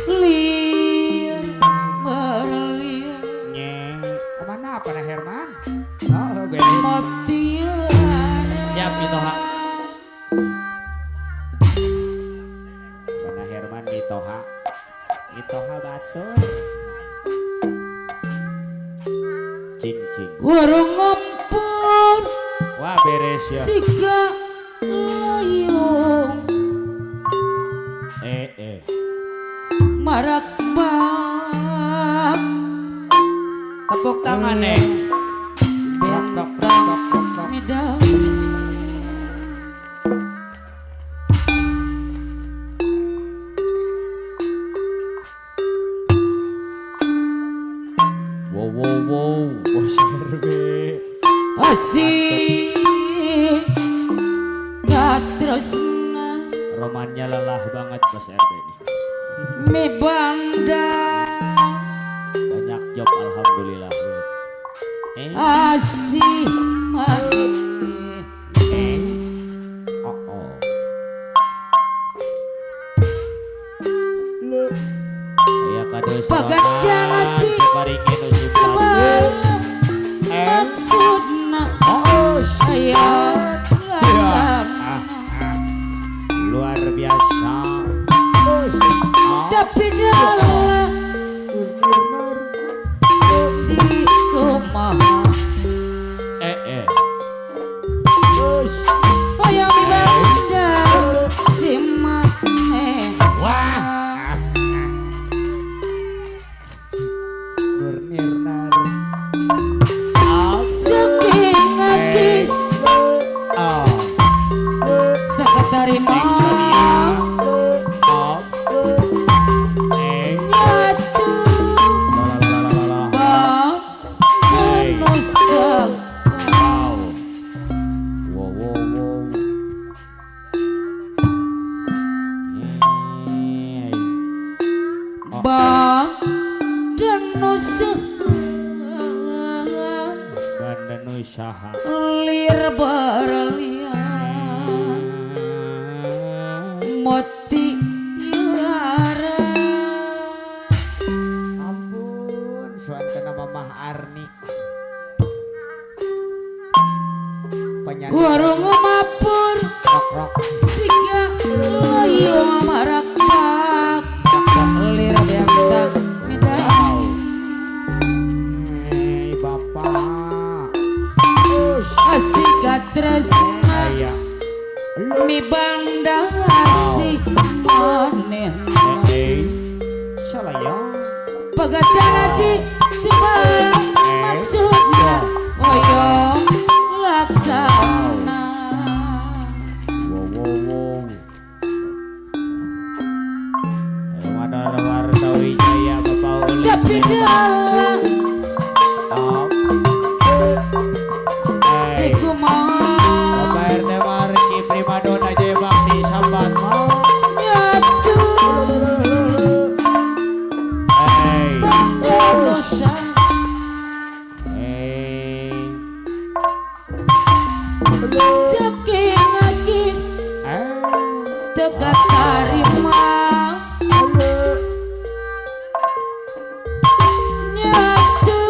[SPEAKER 4] Lir merlir
[SPEAKER 5] Nye, kemana apa nah Herman. Oh, beres.
[SPEAKER 7] Mutiara.
[SPEAKER 5] Siap Mitoha. Karena Herman Mitoha. Mitoha batur. Cing cing.
[SPEAKER 7] Warung ngempur.
[SPEAKER 5] Wah beres ya.
[SPEAKER 7] Siga layung. Marak bak.
[SPEAKER 2] Tepuk tangan nih.
[SPEAKER 7] Bentang midang.
[SPEAKER 1] Wow wow wow, Bos RB.
[SPEAKER 7] Asih katresna.
[SPEAKER 5] Romannya lelah banget Bos RB ini.
[SPEAKER 7] Mi banda.
[SPEAKER 1] Banyak job alhamdulillah guys.
[SPEAKER 7] Asih mati.
[SPEAKER 1] Oh oh. Aya kades
[SPEAKER 7] Pagajana ci. Maksudna aya laksana.
[SPEAKER 5] Luar biasa.
[SPEAKER 7] Tapi dalam di kumaha. Hoyong ibanda si maneh.
[SPEAKER 5] Wah. Nur nirnar.
[SPEAKER 7] Saking ngakis. Tak ketarima. Nyatu. Bang Nusa.
[SPEAKER 1] Wow wow wow.
[SPEAKER 7] Bang Nusa.
[SPEAKER 5] Banda Nusaha.
[SPEAKER 7] Lir berlian. Mutiara.
[SPEAKER 5] Ampun, suantana Mamah Arni. Penyanyi
[SPEAKER 7] Warung mapur.
[SPEAKER 5] Rok rok.
[SPEAKER 7] Siga layu marakak. Lir bentang midang.
[SPEAKER 5] Bapak.
[SPEAKER 7] Asik katresna. Mi banda asih maneh.
[SPEAKER 5] Salah ya.
[SPEAKER 7] Pagacana ci tiba maksudna oyong laksana.
[SPEAKER 1] Wow wow wow.
[SPEAKER 5] Ayo Madara Warta Wijaya Bapak Uli.
[SPEAKER 7] Tapi dalam iku mau.
[SPEAKER 5] Bapak RT Marki Primadona Jaya Bakti Sambat mau.
[SPEAKER 7] Nyatu. Banda Nusa. Saking ngakis. Teka tarima. Nyatu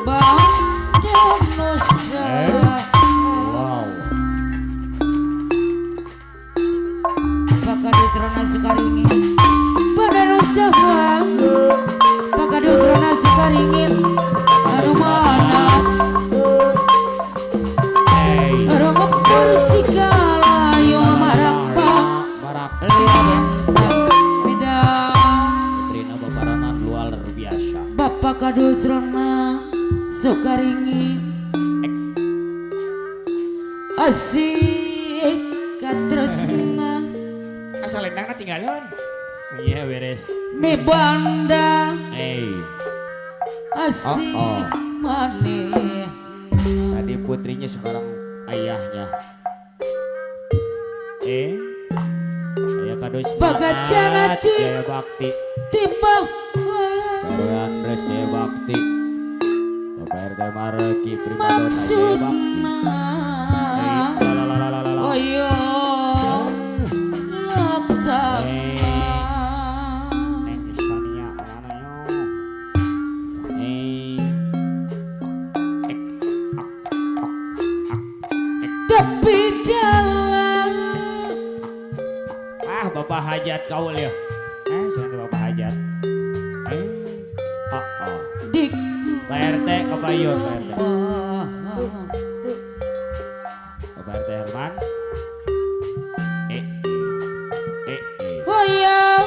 [SPEAKER 7] Banda Nusa.
[SPEAKER 1] Wow.
[SPEAKER 7] Pakadus Rona Sukaringin. Banda Nusa. Pakadus Rona Sukaringin. Anu mana? Rongopur sigala yo marakpak. Beda.
[SPEAKER 1] Putrina babaranan luar biasa.
[SPEAKER 7] Bapak Kadus Rona Sukaringin. Asik katresna.
[SPEAKER 5] Asal lendangna tinggalan.
[SPEAKER 1] Iya beres.
[SPEAKER 7] Mi banda. Asih maneh.
[SPEAKER 5] Tadi putrinya sekarang ayahnya.
[SPEAKER 1] Ayah kadus
[SPEAKER 7] Pagacana ci.
[SPEAKER 5] Jaya Bakti.
[SPEAKER 7] Timbang bola.
[SPEAKER 1] Baru Andres Jaya Bakti. Bapak RT Marki Primadona Jaya Bakti.
[SPEAKER 7] Maksudna oyong laksana.
[SPEAKER 5] Neng Sonia mana yo?
[SPEAKER 4] Tepi dalam
[SPEAKER 5] Ah, Bapak Hajat kaul ya. Sudah Bapak Hajat. Oh, oh.
[SPEAKER 4] Di
[SPEAKER 5] Pak RT kebayun Pak RT. Bapak RT Herman.
[SPEAKER 4] Hoyong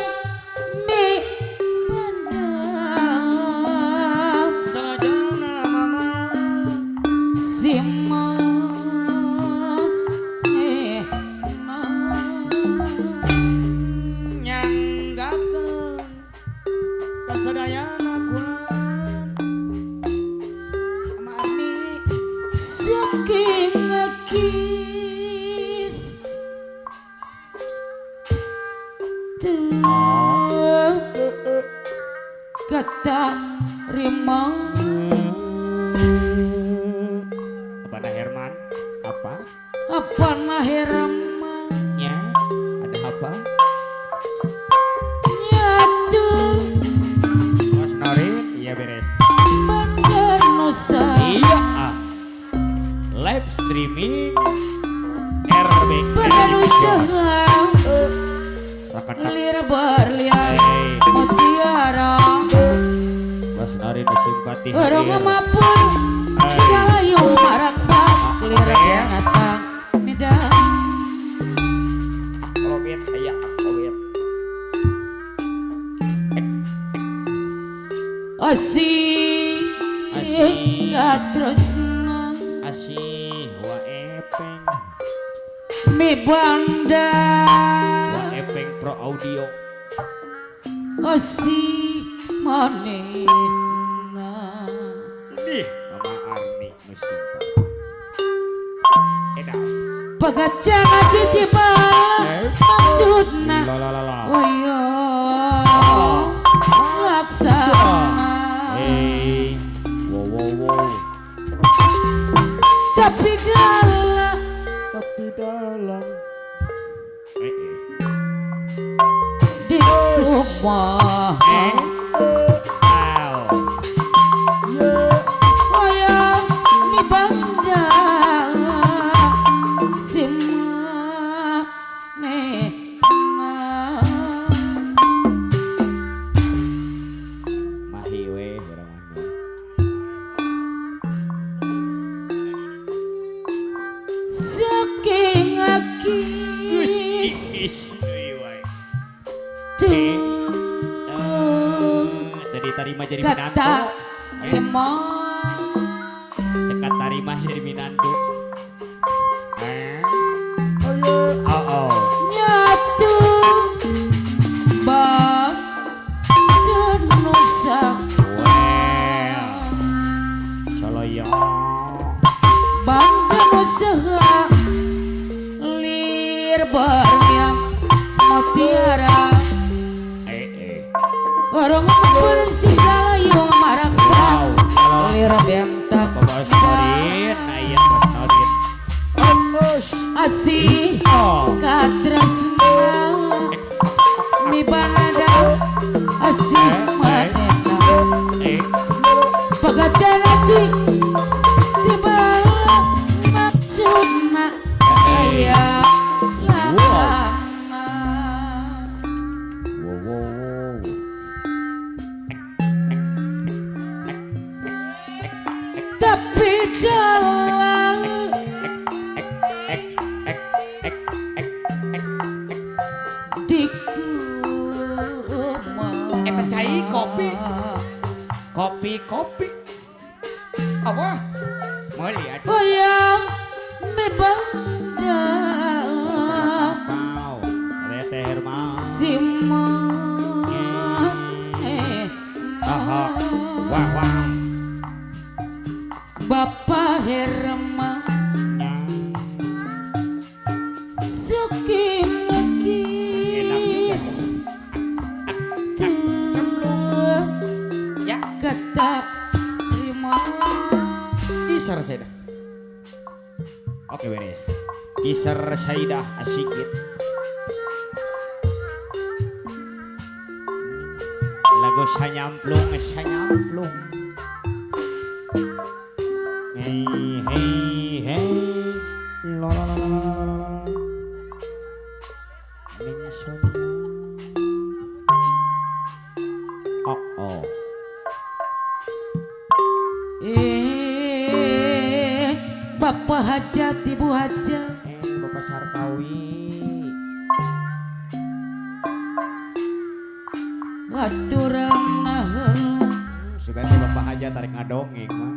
[SPEAKER 4] mi pandang
[SPEAKER 3] Sajana mama
[SPEAKER 4] sima
[SPEAKER 3] nyanggakeun kasadayana kulan
[SPEAKER 7] Sama Arni.
[SPEAKER 4] Saking ngekis teu kata rimang.
[SPEAKER 5] Apa nah Herman? Apa?
[SPEAKER 4] Apa nah Herman?
[SPEAKER 5] Ya, ada apa?
[SPEAKER 4] Nyatu
[SPEAKER 5] Mas Norin, iya beres.
[SPEAKER 4] Bandar Nusa.
[SPEAKER 5] Iya. Ah. Live streaming RB.
[SPEAKER 4] Bandar Nusa.
[SPEAKER 5] Rakatak.
[SPEAKER 4] Lir berlian
[SPEAKER 5] Hey.
[SPEAKER 4] mutiara.
[SPEAKER 5] Mas Norin simpati
[SPEAKER 4] Orang
[SPEAKER 5] hadir.
[SPEAKER 4] mapun segala yung marakpak lir datang midang.
[SPEAKER 5] Covid, aya Covid.
[SPEAKER 4] Asih
[SPEAKER 5] Asih.
[SPEAKER 4] Katresna
[SPEAKER 5] Asih wa epeng.
[SPEAKER 4] Mi banda.
[SPEAKER 5] Wa epeng pro audio.
[SPEAKER 4] Asih manehna.
[SPEAKER 5] Ih, Mama Arni nu simpati. Edas.
[SPEAKER 4] Pagacana titiba maksudna
[SPEAKER 5] La la la la.
[SPEAKER 4] oyo laksana.
[SPEAKER 5] Hey. Wow wow wow.
[SPEAKER 4] Tapi dalam
[SPEAKER 5] Tapi dalam
[SPEAKER 4] di rumah
[SPEAKER 5] Wow.
[SPEAKER 4] Oyong mi bangga sima nena.
[SPEAKER 5] Mahi we urang mah.
[SPEAKER 4] Saking akis
[SPEAKER 5] Is deui wae.
[SPEAKER 4] tuh
[SPEAKER 5] Tadi tarima jadi minantu.
[SPEAKER 4] kata lemah.
[SPEAKER 5] Cekat tarima jadi minantu. Oh oh.
[SPEAKER 4] Nyatu bang dan nusa.
[SPEAKER 5] Well. Saloyo.
[SPEAKER 4] Bangga usaha lir berlian mutiara. Orang bersih yung marakta
[SPEAKER 5] Wow.
[SPEAKER 4] lir bentang.
[SPEAKER 5] Bapak Norin, aya Bos Norin.
[SPEAKER 4] Asih
[SPEAKER 5] Oh.
[SPEAKER 4] katresna mi banada asih manena. Pagacana cik tiba maksudna aya laksana.
[SPEAKER 1] Wow wow wow.
[SPEAKER 4] Tapi dalam di kumah.
[SPEAKER 5] Eta cai kopi. Kopi kopi. Apa? Meuli atuh.
[SPEAKER 4] Hoyong mi bangga
[SPEAKER 5] Wow. Rete Herman.
[SPEAKER 4] sima
[SPEAKER 5] Aha. Wah wah.
[SPEAKER 4] Bapak Herman Suki
[SPEAKER 5] Enak juga.
[SPEAKER 4] ngekis tuh
[SPEAKER 5] Ya.
[SPEAKER 4] kata terima.
[SPEAKER 5] Kisar Saidah. Oke beres. Kisar Saidah asikit. Lagu sanyamplung sanyamplung. Hey hey hey.
[SPEAKER 1] Oh oh.
[SPEAKER 4] Bapak hajat, ibu hajat.
[SPEAKER 5] Bapak Sarkawi.
[SPEAKER 4] Aturan heula.
[SPEAKER 5] Sugan si Bapak hajat tarik ngadongeng mah.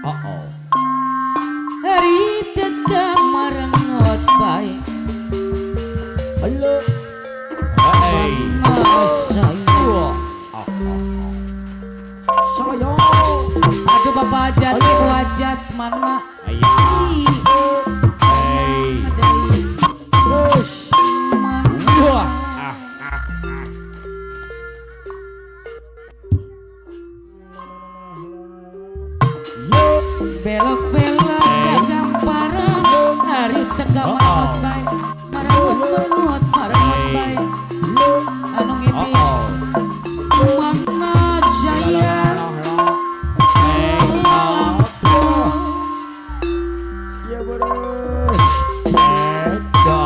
[SPEAKER 1] Oh oh.
[SPEAKER 4] Hari tetap marengot bae.
[SPEAKER 1] Halo. Hey. Saya.
[SPEAKER 4] Aduh Bapak hajat, ibu hajat mana?
[SPEAKER 1] Ayo. Hey. Terus. Wah.
[SPEAKER 4] Belok-belok kagamparan hari tegak marengot bae. Marengot marengot marengot bae. Anu ngipi mana saya?
[SPEAKER 1] Ya boros. Edo.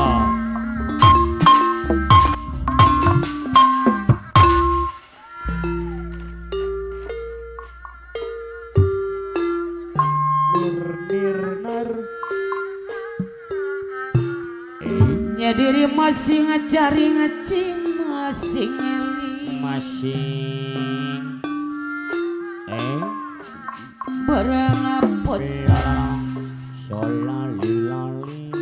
[SPEAKER 4] Nya diri masih ngacari ngaci masih ngeli
[SPEAKER 5] masing
[SPEAKER 4] beranapot
[SPEAKER 5] solali lali.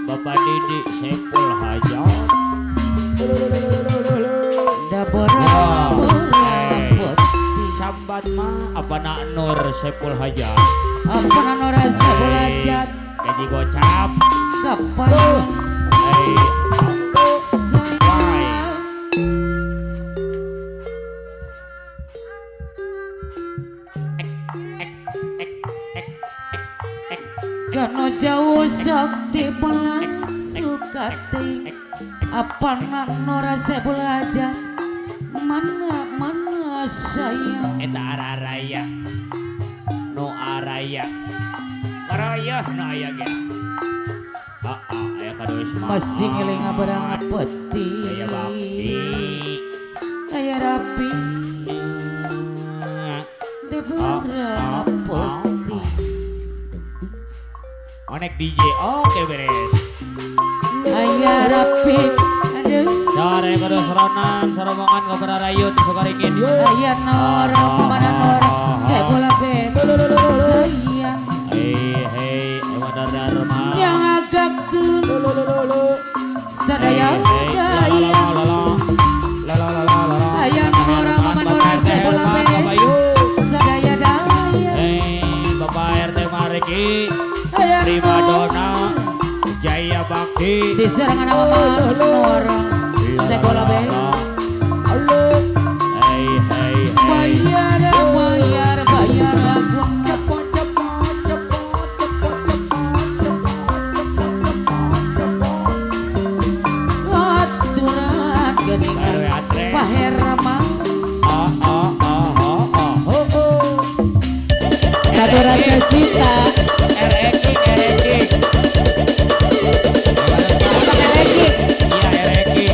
[SPEAKER 5] Bapak Didi Sepul Hajat
[SPEAKER 4] da beranapot
[SPEAKER 5] sambat mah apa nak Nur Sepul Hajat
[SPEAKER 4] apa nak Nur Sepul Hajat
[SPEAKER 5] gaji gocap
[SPEAKER 4] kapan. Karena jauh sakti belat sukati apa nak Nora Sepul Hajat mana mana sayang
[SPEAKER 5] eta araraya no araya karaya no aya ge aya kadois mah
[SPEAKER 4] masih ngeling barang peti
[SPEAKER 5] jaya bakti
[SPEAKER 4] aya rapi debarang peti
[SPEAKER 5] onek DJ oke beres
[SPEAKER 4] aya rapi aduh
[SPEAKER 5] sare kados ronan soromongan kabararayun sukaringin
[SPEAKER 4] aya nora mana nora sebola bet sayang
[SPEAKER 5] hei hei ewa dharma
[SPEAKER 4] yang agak sadaya daya aya nora mana nora sebola bet sadaya daya
[SPEAKER 5] hei Bapak RT Mariki Prima Dona Jaya Bakti
[SPEAKER 4] di serangan nama Nora Sebola be.
[SPEAKER 5] Hei hei hei
[SPEAKER 4] bayar bayar bayar aku
[SPEAKER 5] cepot cepot cepot cepot cepot cepot cepot
[SPEAKER 4] aturan geningan Pak Herman satu rasa cinta
[SPEAKER 5] Iya, Ereki.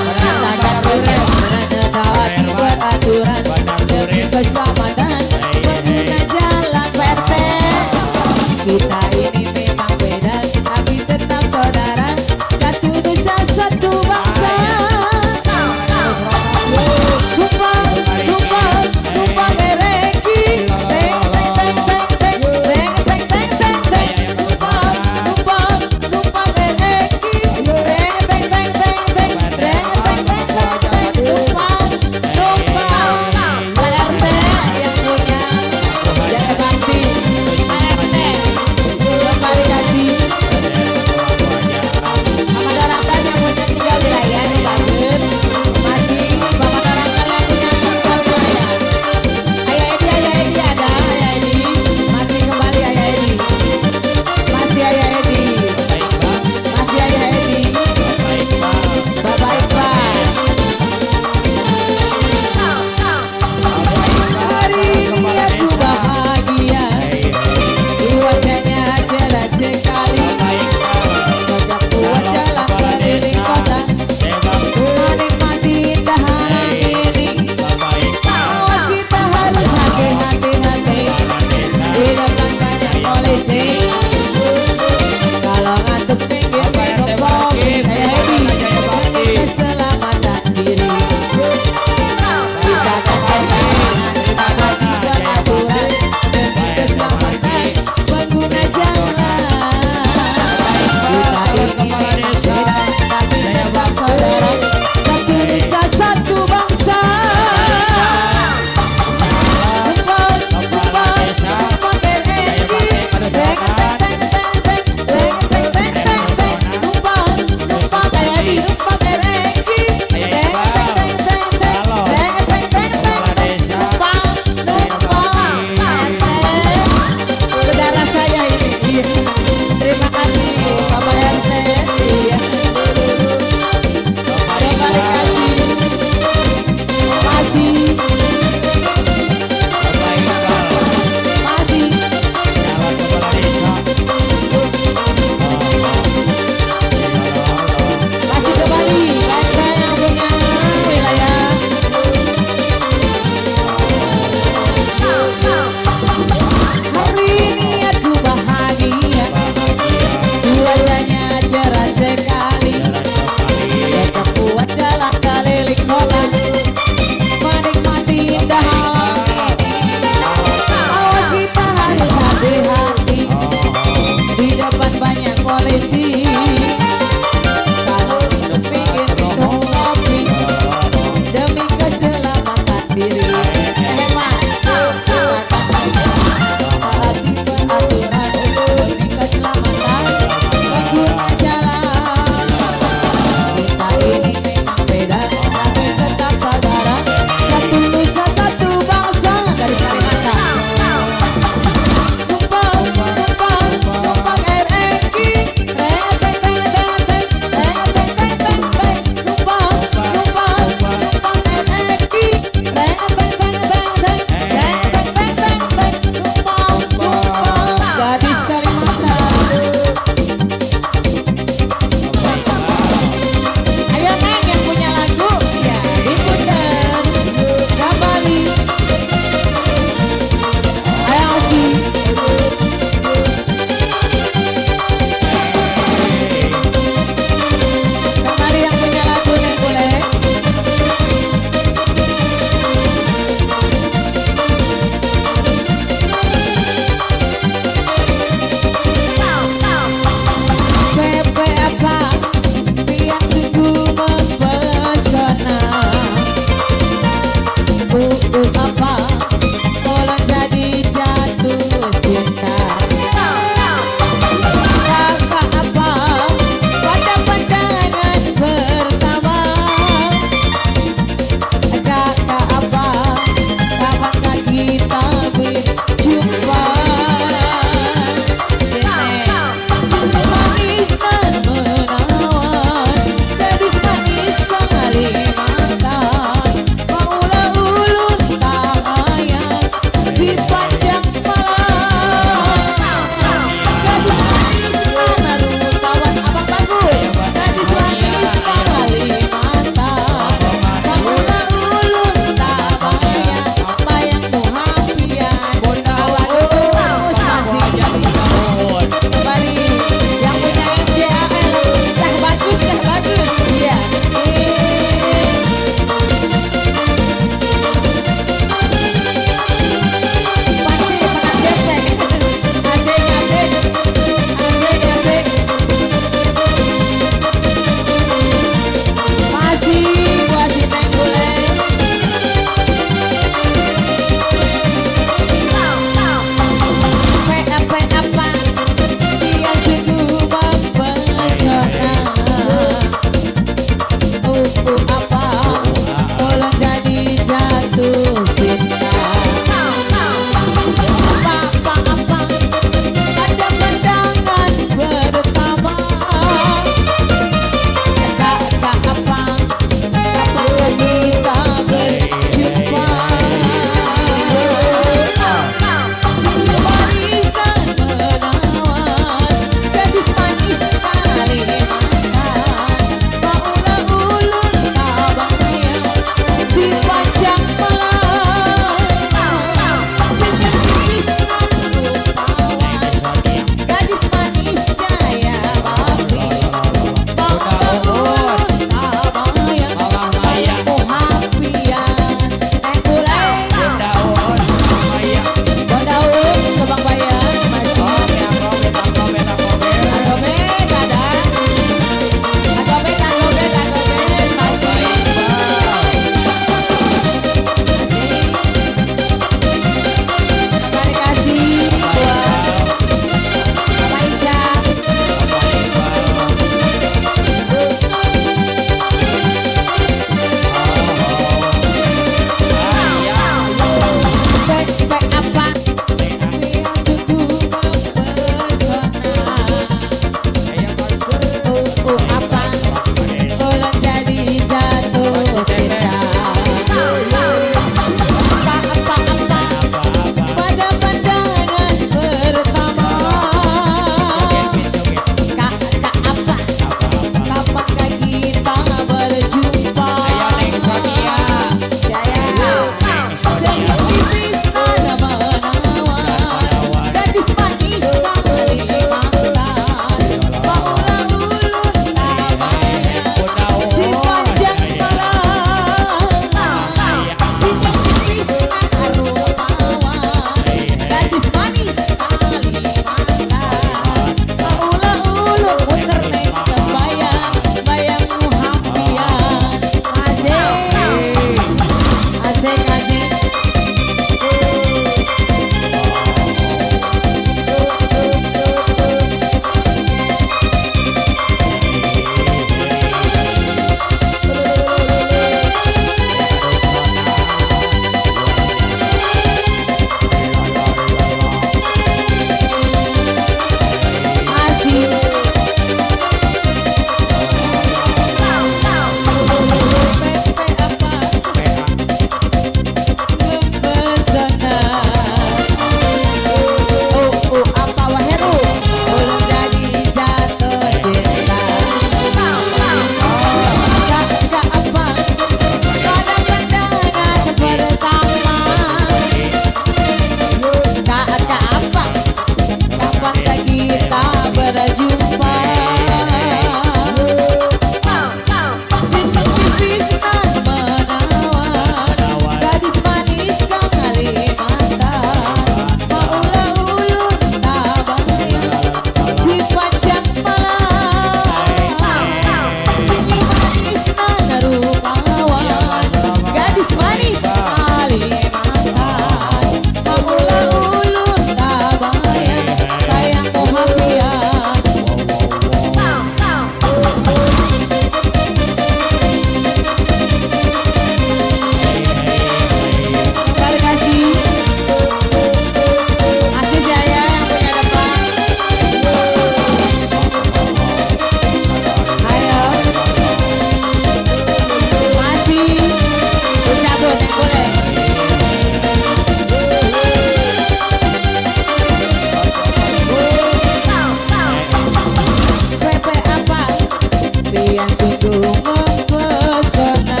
[SPEAKER 7] sungguh mempesona.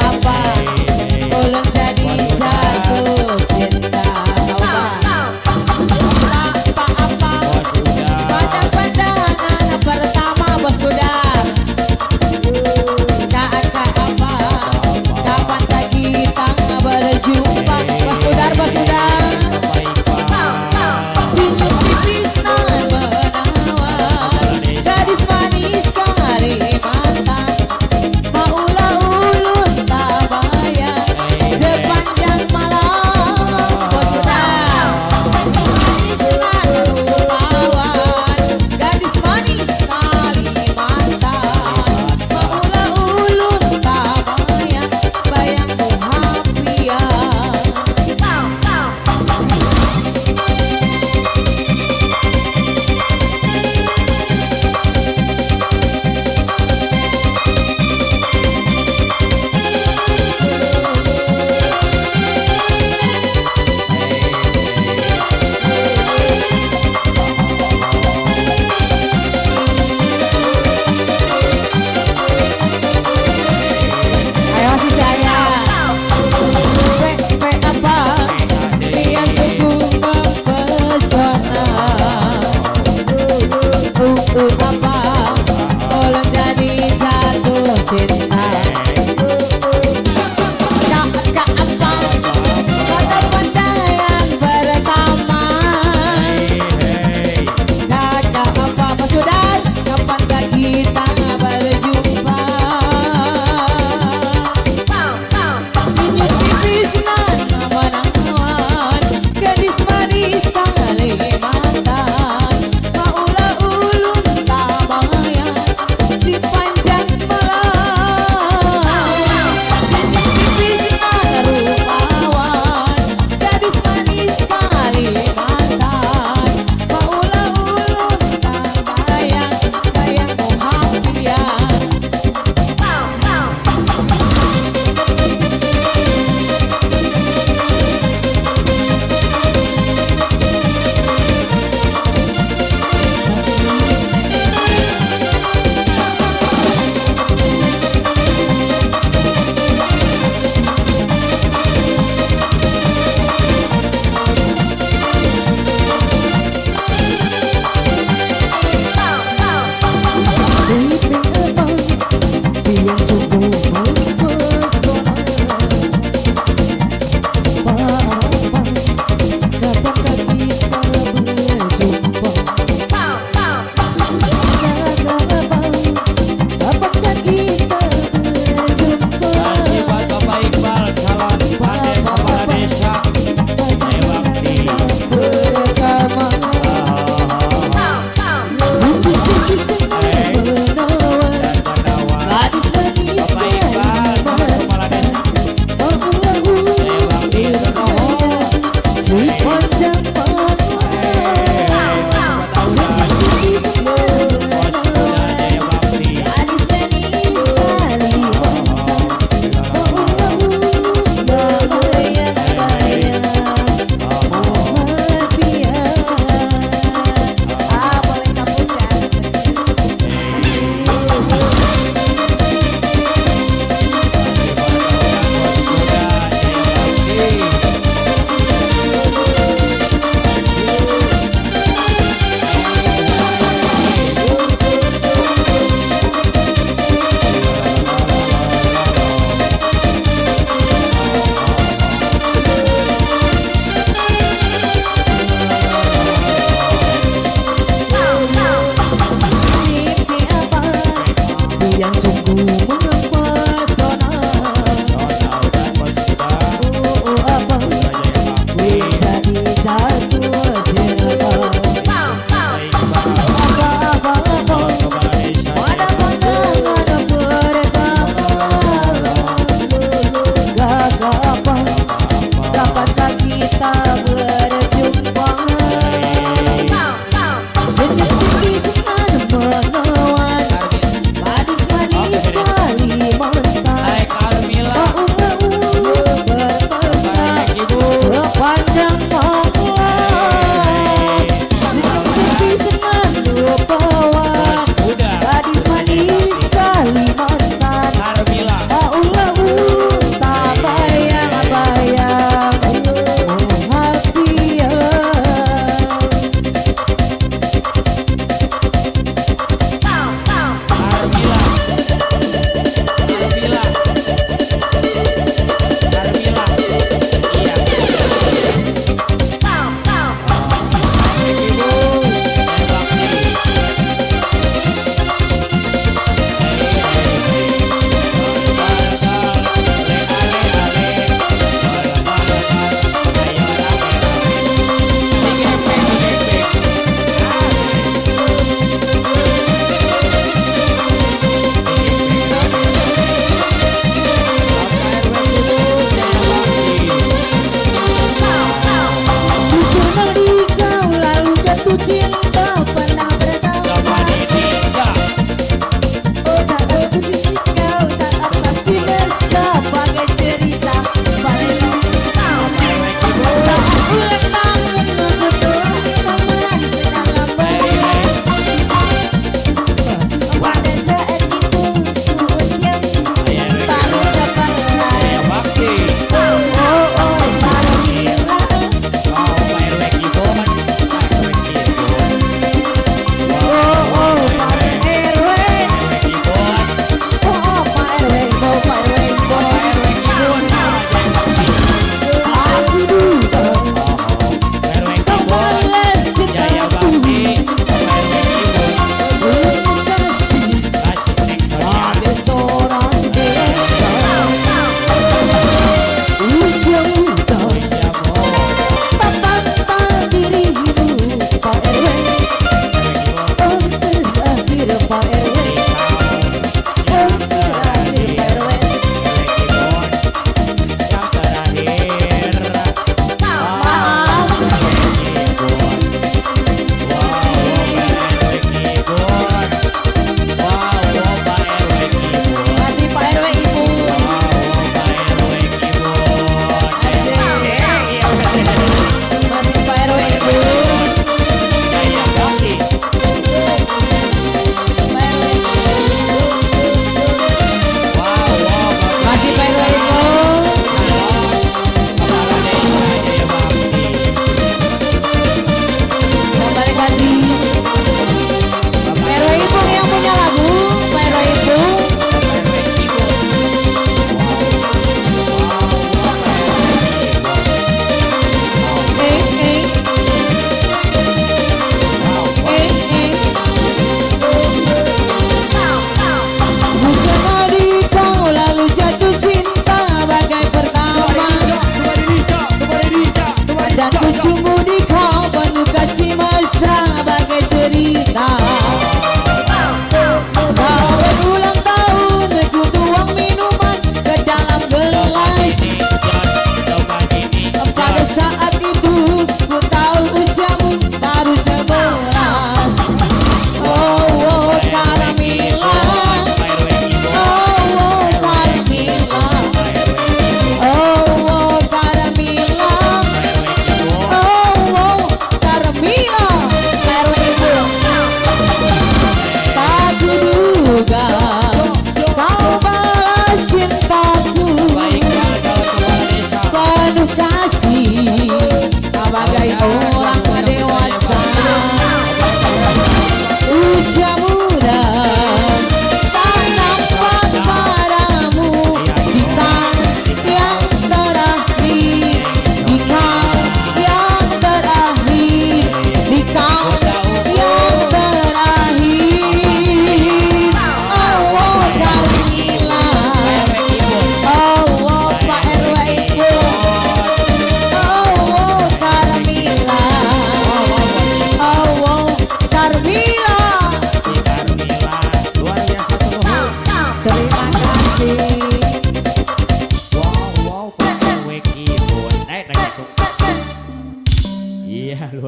[SPEAKER 7] Apa ulun jadi jatuh cinta. Apa pada pandangan pertama bos Gudar. Apa kapan kita berjumpa bos Gudar, bos Gudar. Senyum tipis nan menawan, gadis manis Kalimantan, maulah ulun tabayang sepanjang malam bos Gudar. Manis nan rupawan, gadis manis Kalimantan, maulah ulun tabayang bayang muhafia. Ayo masih saya. P apa yang sungguh mempesona. Apa ulun jadi jatuh cinta. K apa pada pandangan pertama. K apa Mas Gudar, kapan kita berjumpa. Senyum tipis nan menawan, gadis manis Kalimantan, maulah ulun tabayang.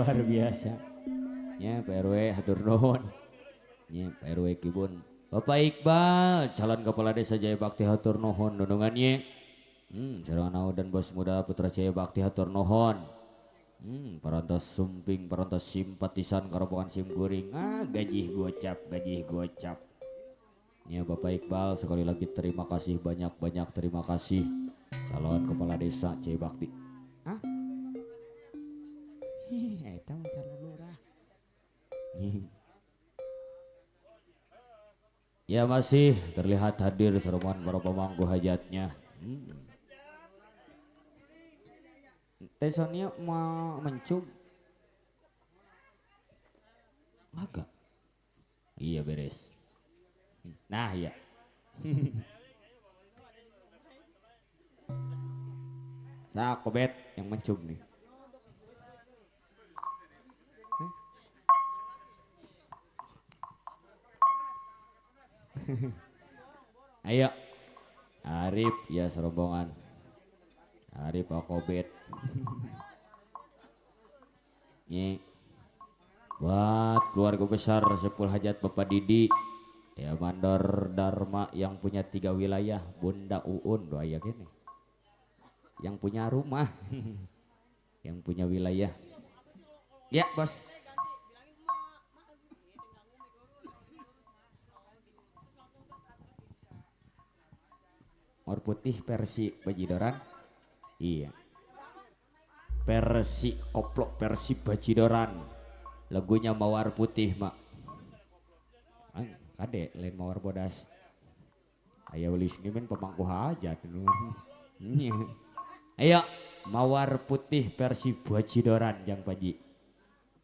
[SPEAKER 1] Luar biasa. Ya Pak RW hatur nuhun. Ya Pak RW Kibun. Bapak Iqbal calon kepala desa Jaya Bakti hatur nuhun dundungannya. Sarana dan bos muda putra Jaya Bakti hatur nuhun. Parantos sumping parantos simpatisan karopokan simkuring. Ah gajih gocap gajih gocap. Ya Bapak Iqbal sekali lagi terima kasih banyak-banyak terima kasih calon kepala desa Jaya Bakti. Hah? Eta mah calon lurah. Ya masih terlihat hadir seruman para pemangku hajatnya. Teh Sonia mau mencum? Agak. Iya beres. Nah ya. Sakobet yang mencum nih. Ayo Arif ya serombongan Arif Akobet. Nih buat keluarga besar Sepul Hajat Bapak Didi ya Mandor Dharma yang punya 3 wilayah Bunda Uun doa ya gini yang punya rumah yang punya wilayah ya bos. Mawar putih versi Bajidoran. Iya. Versi koplok versi Bajidoran. Lagunya Mawar Putih, Mak. Kade lain mawar bodas. Ayo ulis ini men pemangku hajat. Ayo Mawar Putih versi Bajidoran Jang Paji.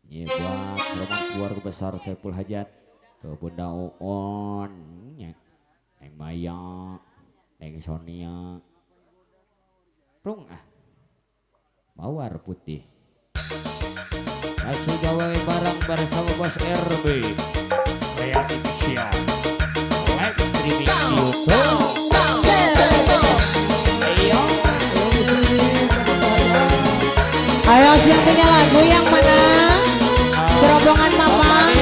[SPEAKER 1] Ini buat rombongan keluarga besar Saiful Hajat ke Bunda Uun, Neng Maya, Neng Sonia. Prung ah. Mawar Putih. Kasih gawe bareng bersama Bos RB.
[SPEAKER 6] Kreatif Vision. Live streaming di YouTube.
[SPEAKER 7] Ayo yang punya lagu yang mana? Serombongan Mama.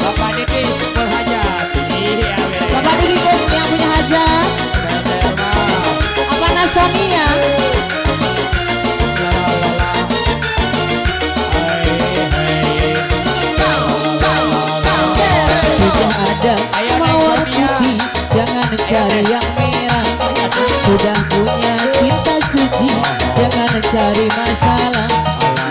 [SPEAKER 5] Bapak Didi Saiful Hajat.
[SPEAKER 7] Bapak Didi yang punya hajat. Apa Nasonia? Sudah ada mawar putih, jangan cari yang merah. Sudah punya cinta suci, jangan cari masalah.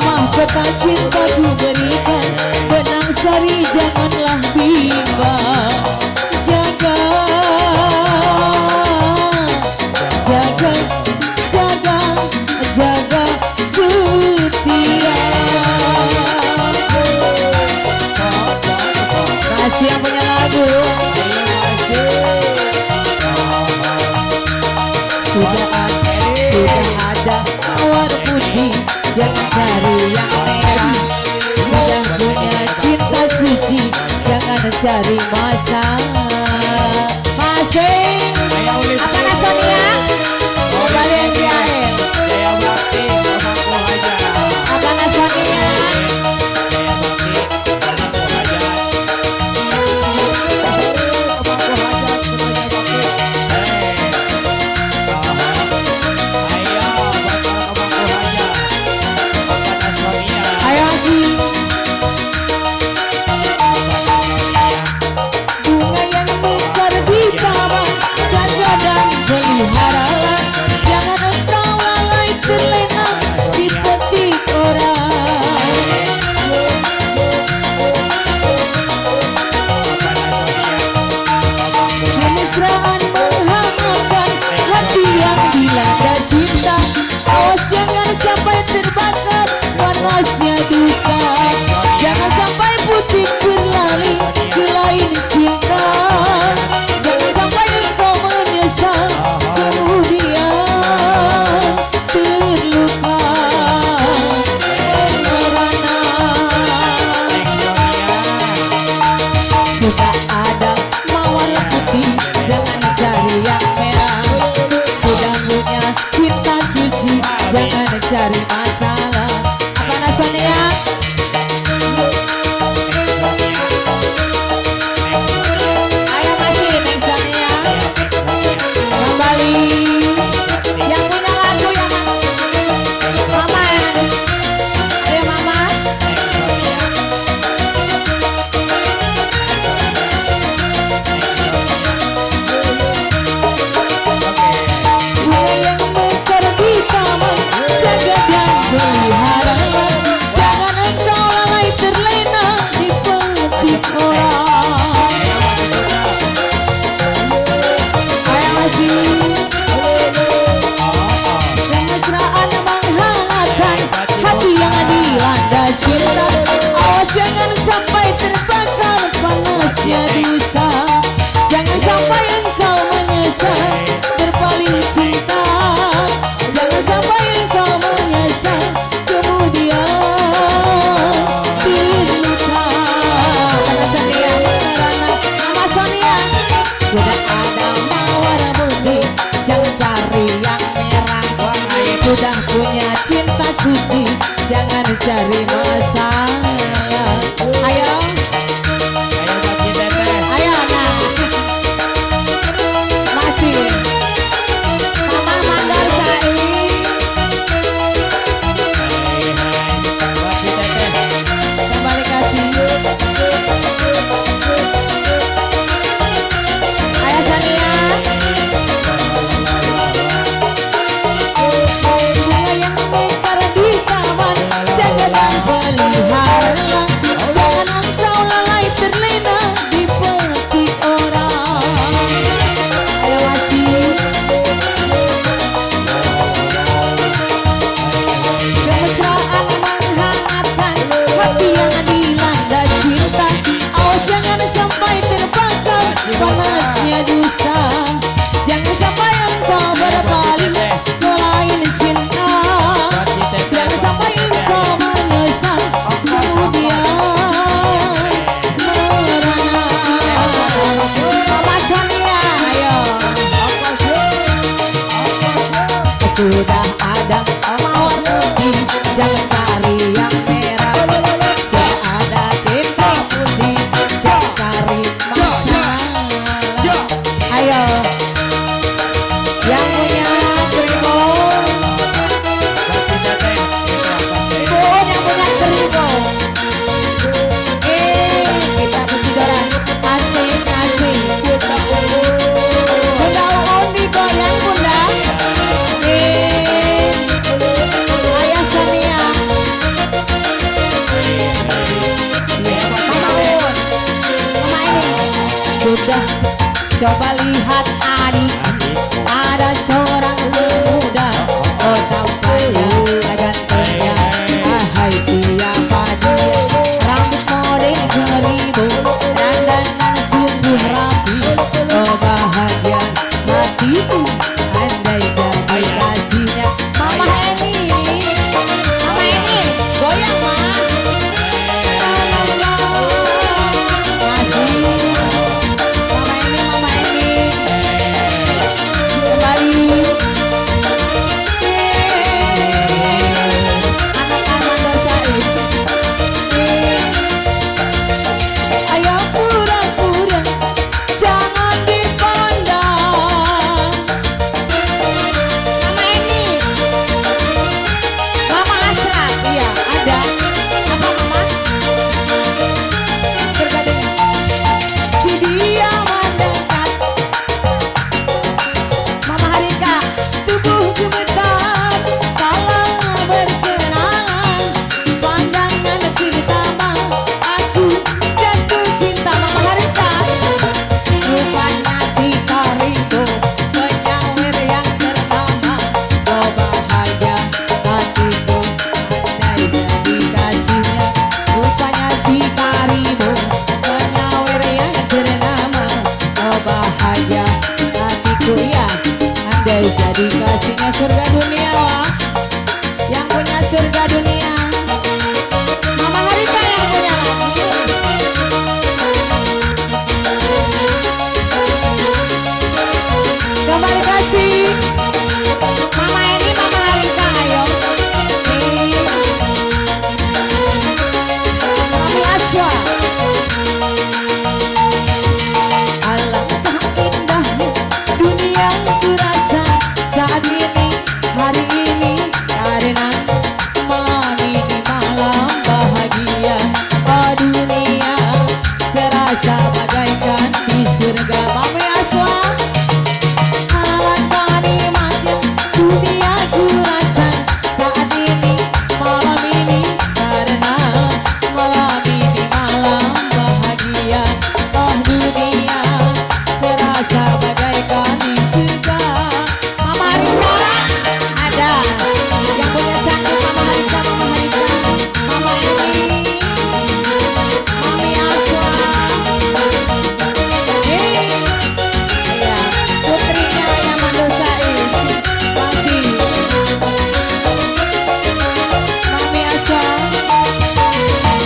[SPEAKER 7] Mahkota cintaku berikan, benang sari janganlah bimbang. Jaga, jaga, jaga, jaga setia. Kasih yang punya lagu. Sudah ada mawar putih, jangan cari yang merah. Sudah punya cinta suci, jangan cari masalah. Masih apa Nasonia? Kalian jahe. Apa Nasonia? Ayo sih. Bunga yang cari masalah. Ayo,
[SPEAKER 5] Ayo bagi teteh.
[SPEAKER 7] Ayo nah. Masih Mama Mandar Said.
[SPEAKER 5] Bagi teteh.
[SPEAKER 7] Kembali kasih. Ayah Sania. Bunga yang mekar di taman, jangan pelihara. Jangan engkau lalai terlena di petik orang. Ayo masih. Kemesraan menghangatkan hati yang dilanda cinta. Awas jangan sampai terbakar panasnya dusta. Jangan sampai engkau berpaling ke lain cinta. Jangan sampai engkau menyesal kemudian merana. Mama Sonia, ayo. Sudah ada mawar putih, jangan cari yang merah. Sudah ada cinta putih, jangan cari masalah. Ayo, yang punya keribu,
[SPEAKER 5] Bagi teteh.
[SPEAKER 7] ibu yang punya keribu. Kita bersaudara, asik asik. Bunda Uun digoyang bunda. Ayah Sania. Mama Uun, Mama ini. Sudah coba lihat adik, ada seorang pemuda. Oh tampaknya gantengnya, ahai siapa dia? Rambut model keribu, dandanan sungguh rapi. Oh bahagia hatiku, andai jadi kasihnya. Mama Eni, Mama Eni, goyang ma. Masih, Mama Eni, Mama Eni, kembali. Anak Armando Said. Ayo pura-pura, jangan dipandang. Mama Eni, Mama Asra, iya ada. Apa Mama? Bergadang. Si dia mendekat. Mama Harika, tubuh gemetar kalau berkenalan. Pandangan pertama aku jatuh cinta. Mama Harika, rupanya si Kariko penyawer yang pertama. Oh bahagia hatiku, andai jadi kasihnya. Rupanya si Karibo penyawer yang ternama. Oh bahagia hatiku, ya andai jadi kasihnya. Surga dunia wah, yang punya surga dunia Mama Harika yang punya lagi. Kembali kasih Mama Eni, Mama Harika, ayo. Mami Aswa. Alangkah indahnya dunia ku rasa saat ini, hari ini, karena malam ini malam bahagia. Oh dunia serasa bagaikan di surga. Mami Aswa, alangkah nikmatnya dunia ku rasa saat ini, malam ini, karena malam ini malam bahagia. Oh dunia serasa bagaikan di surga. Mama Harika ada yang punya cantik. Mama Harika, Mama Harika, Mama Eni, Mami Aswa. Iya, putrinya yang mandosai masih Mami Aswa.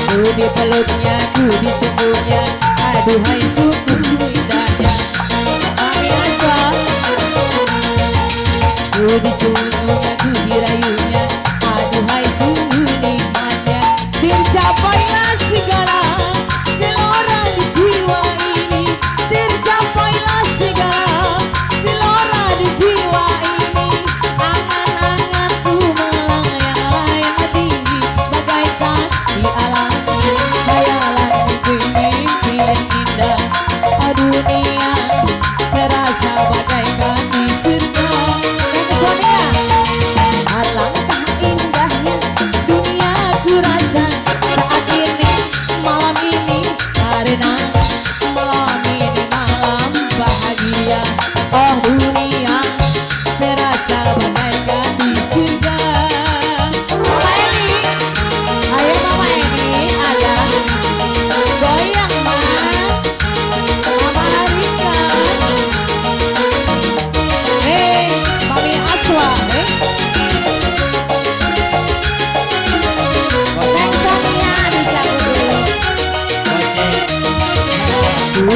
[SPEAKER 7] Ku dipeluknya, ku dicembunya, aduhai sungguh indahnya. Mami Aswa, ku disuruhnya, ku dirayunya, aduhai sungguh nikmatnya.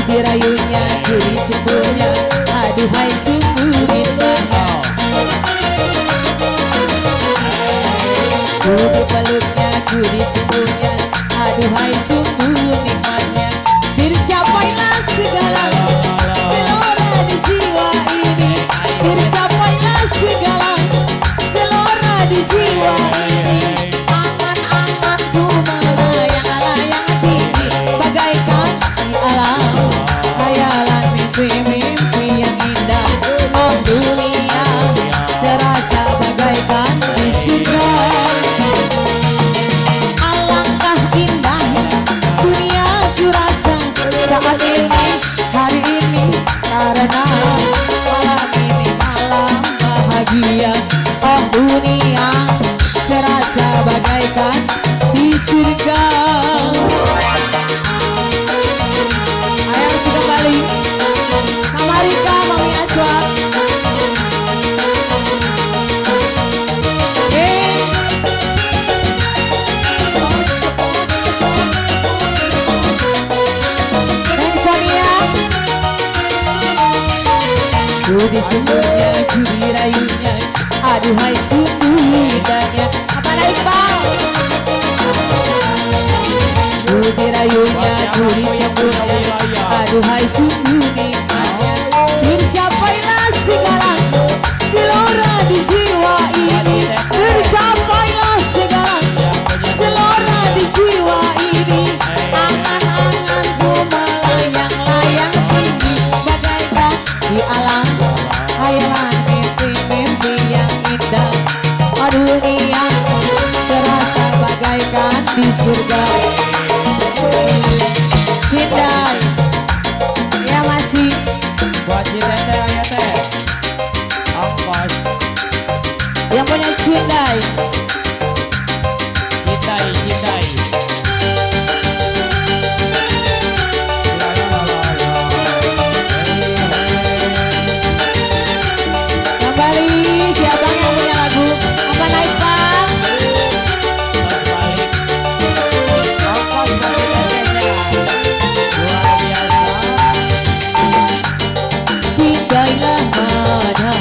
[SPEAKER 7] dirayunya, ku dicumbunya, aduhai sungguh indahnya. Ku dipeluknya, ku dicumbunya, aduhai sungguh nikmatnya. Tercapailah segala gelora di jiwa ini, tercapailah segala gelora di jiwa ini. Angan-anganku melayang-layang tinggi, bagaikan di alam khayalan mimpi-mimpi yang indah. Oh dunia serasa bagaikan di surga. Alangkah indahnya dunia ku rasa saat ini, hari ini, karena malam ini malam bahagia. Oh dunia serasa bagaikan di surga. Ayo masih kembali Mama Rika, Mami Aswa. Neng Sonia. Ku disumbunya, ku dirayunya, aduhai sungguh indahnya. Apa naik Pak? Ku dirayunya, ku dicembunya, aduhai sungguh nikmatnya. Tercapailah segala gelora di jiwa ini, tercapailah segala gelora di jiwa ini. Angan-anganku melayang-layang tinggi, bagaikan di alam khayalan mimpi-mimpi yang indah. Oh dunia terasa bagaikan di surga. Cindai ya masih
[SPEAKER 5] buat si teteh ya teh. Ongkos
[SPEAKER 7] yang punya cindai.
[SPEAKER 5] Cindai, cindai.
[SPEAKER 7] Kembali siapa yang punya lagu apa naik Pak?
[SPEAKER 5] Balik. Ongkos buat si tetehnya. Luar biasa.
[SPEAKER 7] Cintailah mana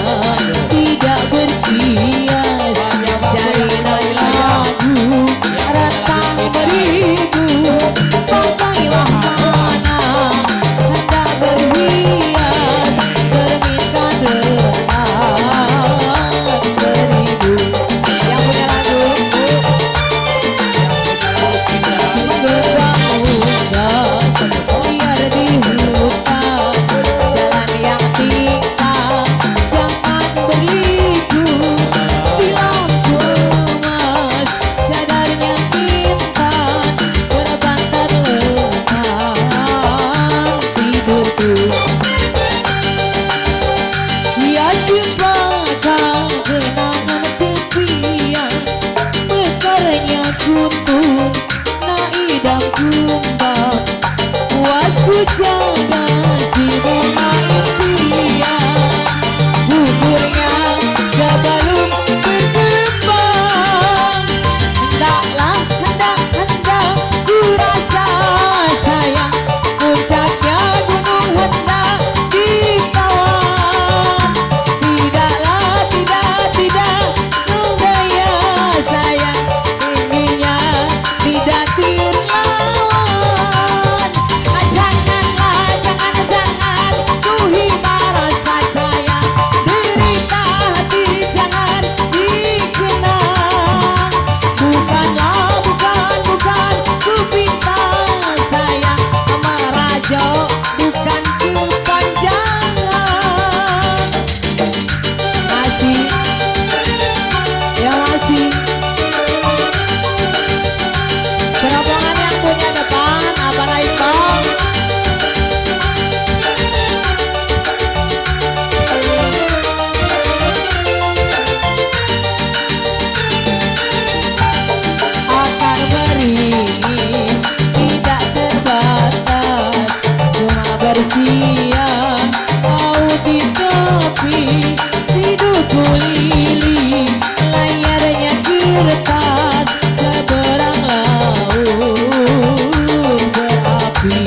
[SPEAKER 7] tidak berkias, jalinan lagu rentang beribu. Pakailah mana hendak berhias, cerminkan rentang seribu. Yang punya lagu menggenggam unggas liar di hutan, jalan yang tingkah jangan berliku. Di lampu emas cadarnya intan, berbantar lengan tidurku. Ya jembatan kenangan tepian, mekarnya kuntung naidam kumbang. Puas ku jaga si bunga impian, gugurnya sebelum berkembang. Hendaklah, hendak, hendak ku rasa sayang, puncaknya gunung hendak ditawan. Tidaklah, tidak, tidak menggaya sayang, tingginya tidak terlawan. Janganlah, jangan, jangan ku hibah rasa sayang, derita hati jangan dikenang. Bukanlah, bukan, bukan ku pinta sayang, merajuk bukan kepanjangan. Masih, ya masih. Rombongan yang punya depan, apa naik bang? Akar beringin tidak terbatas, cuma bersiap laut di tepi. Tidur kuliling layarnya kertas, seberang laut berapi.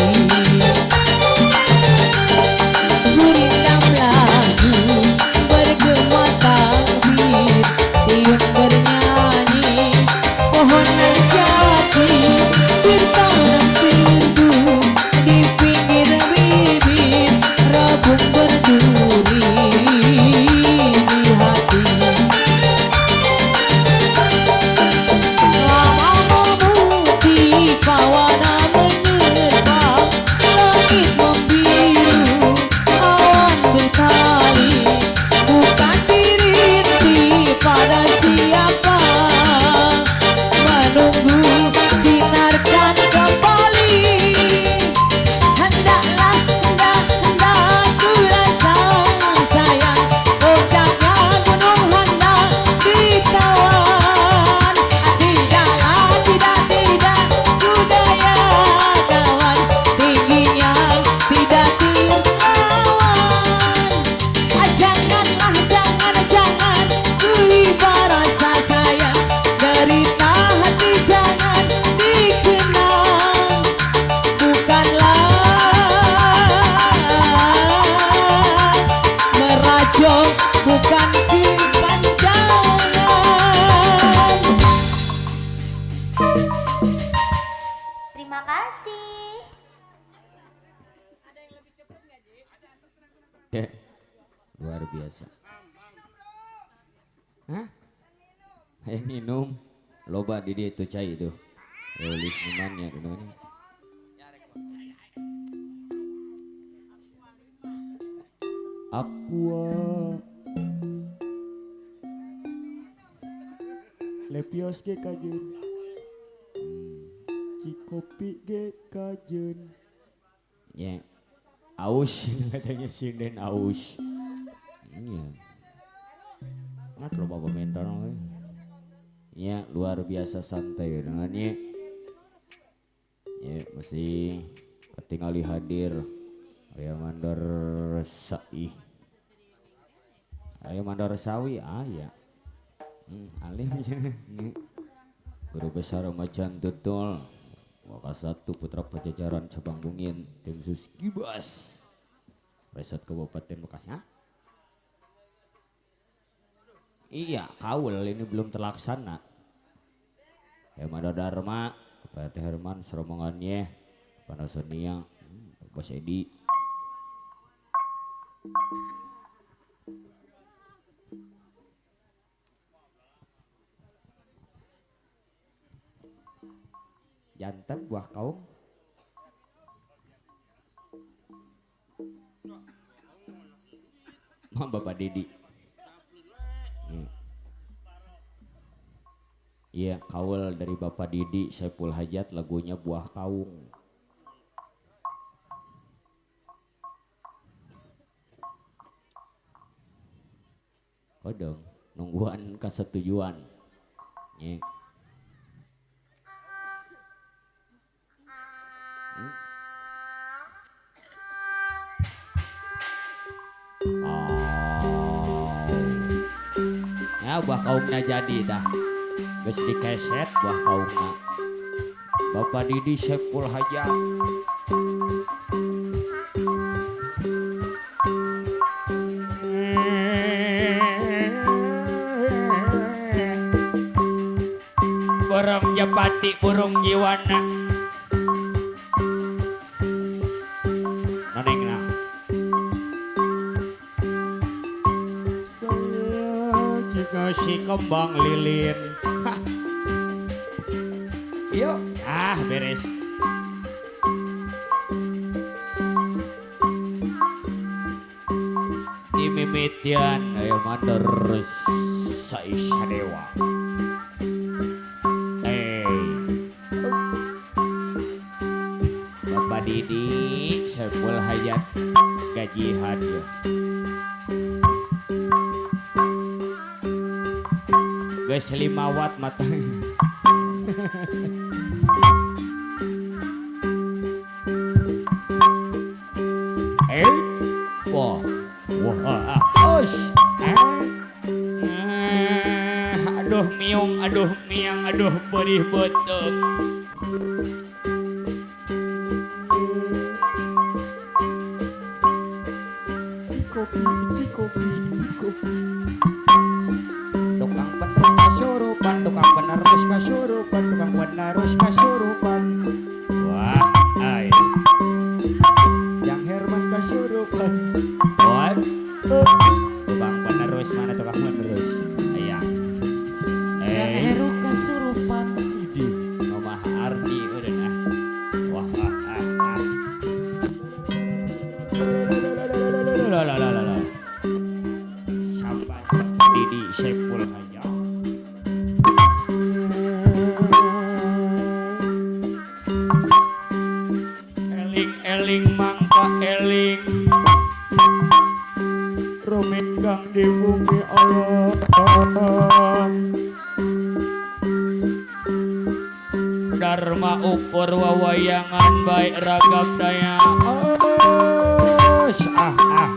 [SPEAKER 1] Deh, luar biasa. Hah? Hayang minum. Loba di dia itu cai itu. Rilis minumannya minumannya. Aqua
[SPEAKER 5] Lepios ge kajeun. Cikopi ge kajeun.
[SPEAKER 1] Ya. Aus katanya sinden aus. Iya. Ngat loba komentar we. Ya, luar biasa santai dengannya. Ya, masih ketinggali hadir. Aya mandor sai. Aya mandor sawi aya. Alim guru besar Macan Tutul Wakasatu Putra Pajajaran Cabang Bungin Tim Sus Gibas Resort Kabupaten Bekasi. Iya, kaul ini belum terlaksana. Hemada Dharma, Pak Herman seromongannya, Panasonia, Bos Edi. Jantan buah kaum. Mam Bapak Didi. Iya, kaul dari Bapak Didi Saiful Hajat lagunya Buah Kaung. Kodong nungguan kesetujuan. Iya. Ya buah kaumnya jadi dah. Geus dikeset buah kaumna. Bapak Didi Saiful Hajat.
[SPEAKER 5] Burung jepati burung jiwana.
[SPEAKER 1] Nonengna.
[SPEAKER 5] Si kembang lilin.
[SPEAKER 1] Yuk,
[SPEAKER 5] ah beres.
[SPEAKER 1] Dimimitian ayo mandor Saisadewa. Hey. Bapak Didi Saiful Hajat gajihan ya.
[SPEAKER 5] Geus 5 watt mata.
[SPEAKER 1] Wah, wah, os.
[SPEAKER 5] Aduh miung, aduh miang, aduh perih beuteung. Cikopi, cikopi, cikopi. Tukang penerus kasurupan, tukang penerus kasurupan, tukang penerus kasurupan. Wah, ay. Yang Herman kasurupan. Wah, tukang penerus mana tukang penerus? Ayah.
[SPEAKER 7] Yang Heru kasurupan.
[SPEAKER 5] Idi, Omah Ardi udah ah. Wah, ah, ah, ah. La la la la la. Sampai Didi Saiful Hajat. Eling-eling mangka eling. Ruminggang di bumi Allah. Dharma ukur wawayangan baik ragam daya. Ah ah.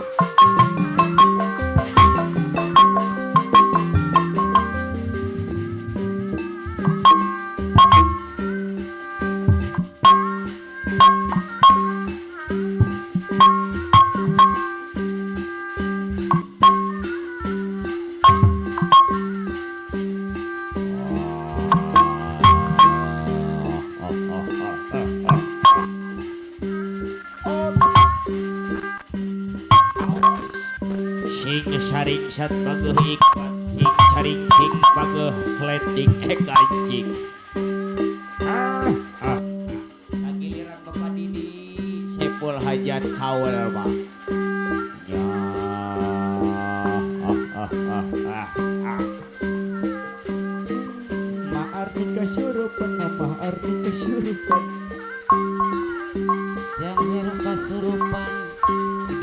[SPEAKER 5] Sing saring sat pageuh ikat sing caring cing pageuh sliding kancing. Ah. Kagiliran Bapak Didi Saiful Hajat kaul mah. Ya. Ah.
[SPEAKER 8] Ma arti kasurupan, ma arti kasurupan.
[SPEAKER 7] Jangan kasurupan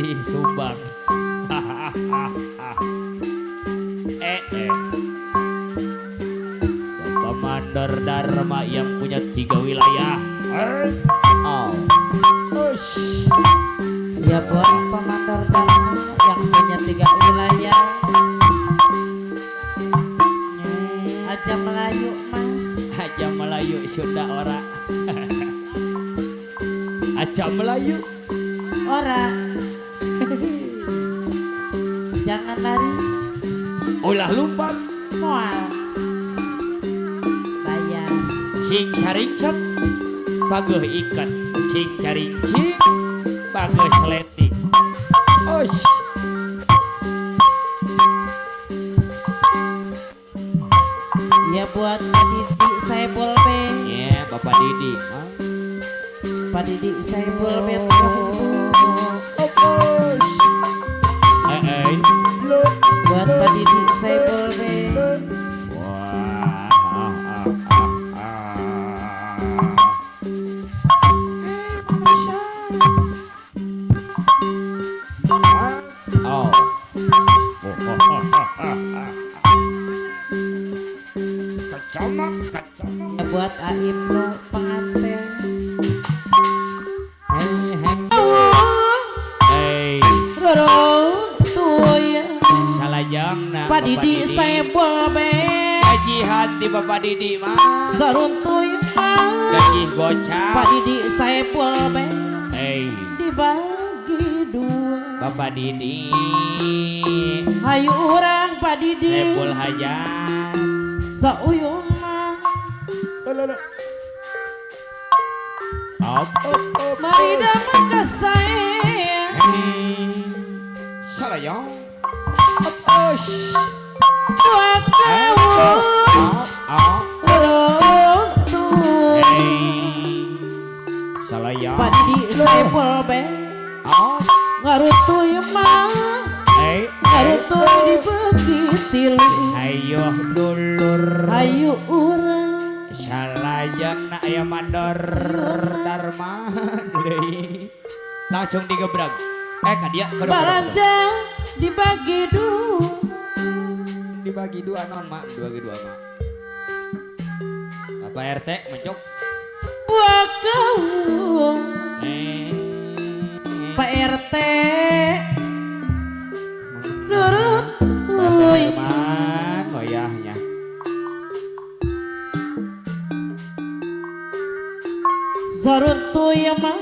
[SPEAKER 5] di Subang. Bapak Mandor Dharma yang punya 3 wilayah. Oh.
[SPEAKER 4] Ya buat Pak Mandor Dharma yang punya 3 wilayah. Aja Melayu mas.
[SPEAKER 5] Aja Melayu Sunda ora. Aja Melayu
[SPEAKER 4] ora. Jangan lari.
[SPEAKER 5] Ulah lumpat.
[SPEAKER 4] Moal. Bayar.
[SPEAKER 5] Sing saringset pageuh ikan. Sing carincing pageuh sleting. Osh.
[SPEAKER 4] Ya buat Pak Didi Saiful B.
[SPEAKER 5] Ya Bapak Didi.
[SPEAKER 4] Pak Didi Saiful B. Buat Pak Didi Saiful B.
[SPEAKER 5] Oh.
[SPEAKER 6] Kecamap, kecamap.
[SPEAKER 4] Ya buat Aibnu pengantin.
[SPEAKER 5] Hey. Salajangna
[SPEAKER 4] Pak Didi Saiful B.
[SPEAKER 5] Gajihan di Bapak Didi mah.
[SPEAKER 4] Saruntuy mah.
[SPEAKER 5] Gaji gocap.
[SPEAKER 4] Pak Didi Saiful B.
[SPEAKER 5] Hey.
[SPEAKER 4] Dibagi 2.
[SPEAKER 5] Bapak Didi.
[SPEAKER 4] Hayu urang Pak Didi.
[SPEAKER 5] Saiful Hajat.
[SPEAKER 4] Sauyung mah. Mari damang ka saya.
[SPEAKER 5] Salayang. Salayang.
[SPEAKER 4] Pak Didi Saiful B. Ngarutuy mah. Ngarutuy dibagi 3.
[SPEAKER 5] Ayo dulur.
[SPEAKER 4] Ayo urang.
[SPEAKER 5] Salayang nak aya Mandor Dharma deui. Langsung digebrag. Ka dia
[SPEAKER 4] balanja dibagi 2.
[SPEAKER 5] Dibagi 2 non mak, dibagi 2 mak. Bapak RT mencok.
[SPEAKER 4] Wakau. Pak RT. Nurut.
[SPEAKER 5] Herman wayahnya.
[SPEAKER 4] Saruntuy mah.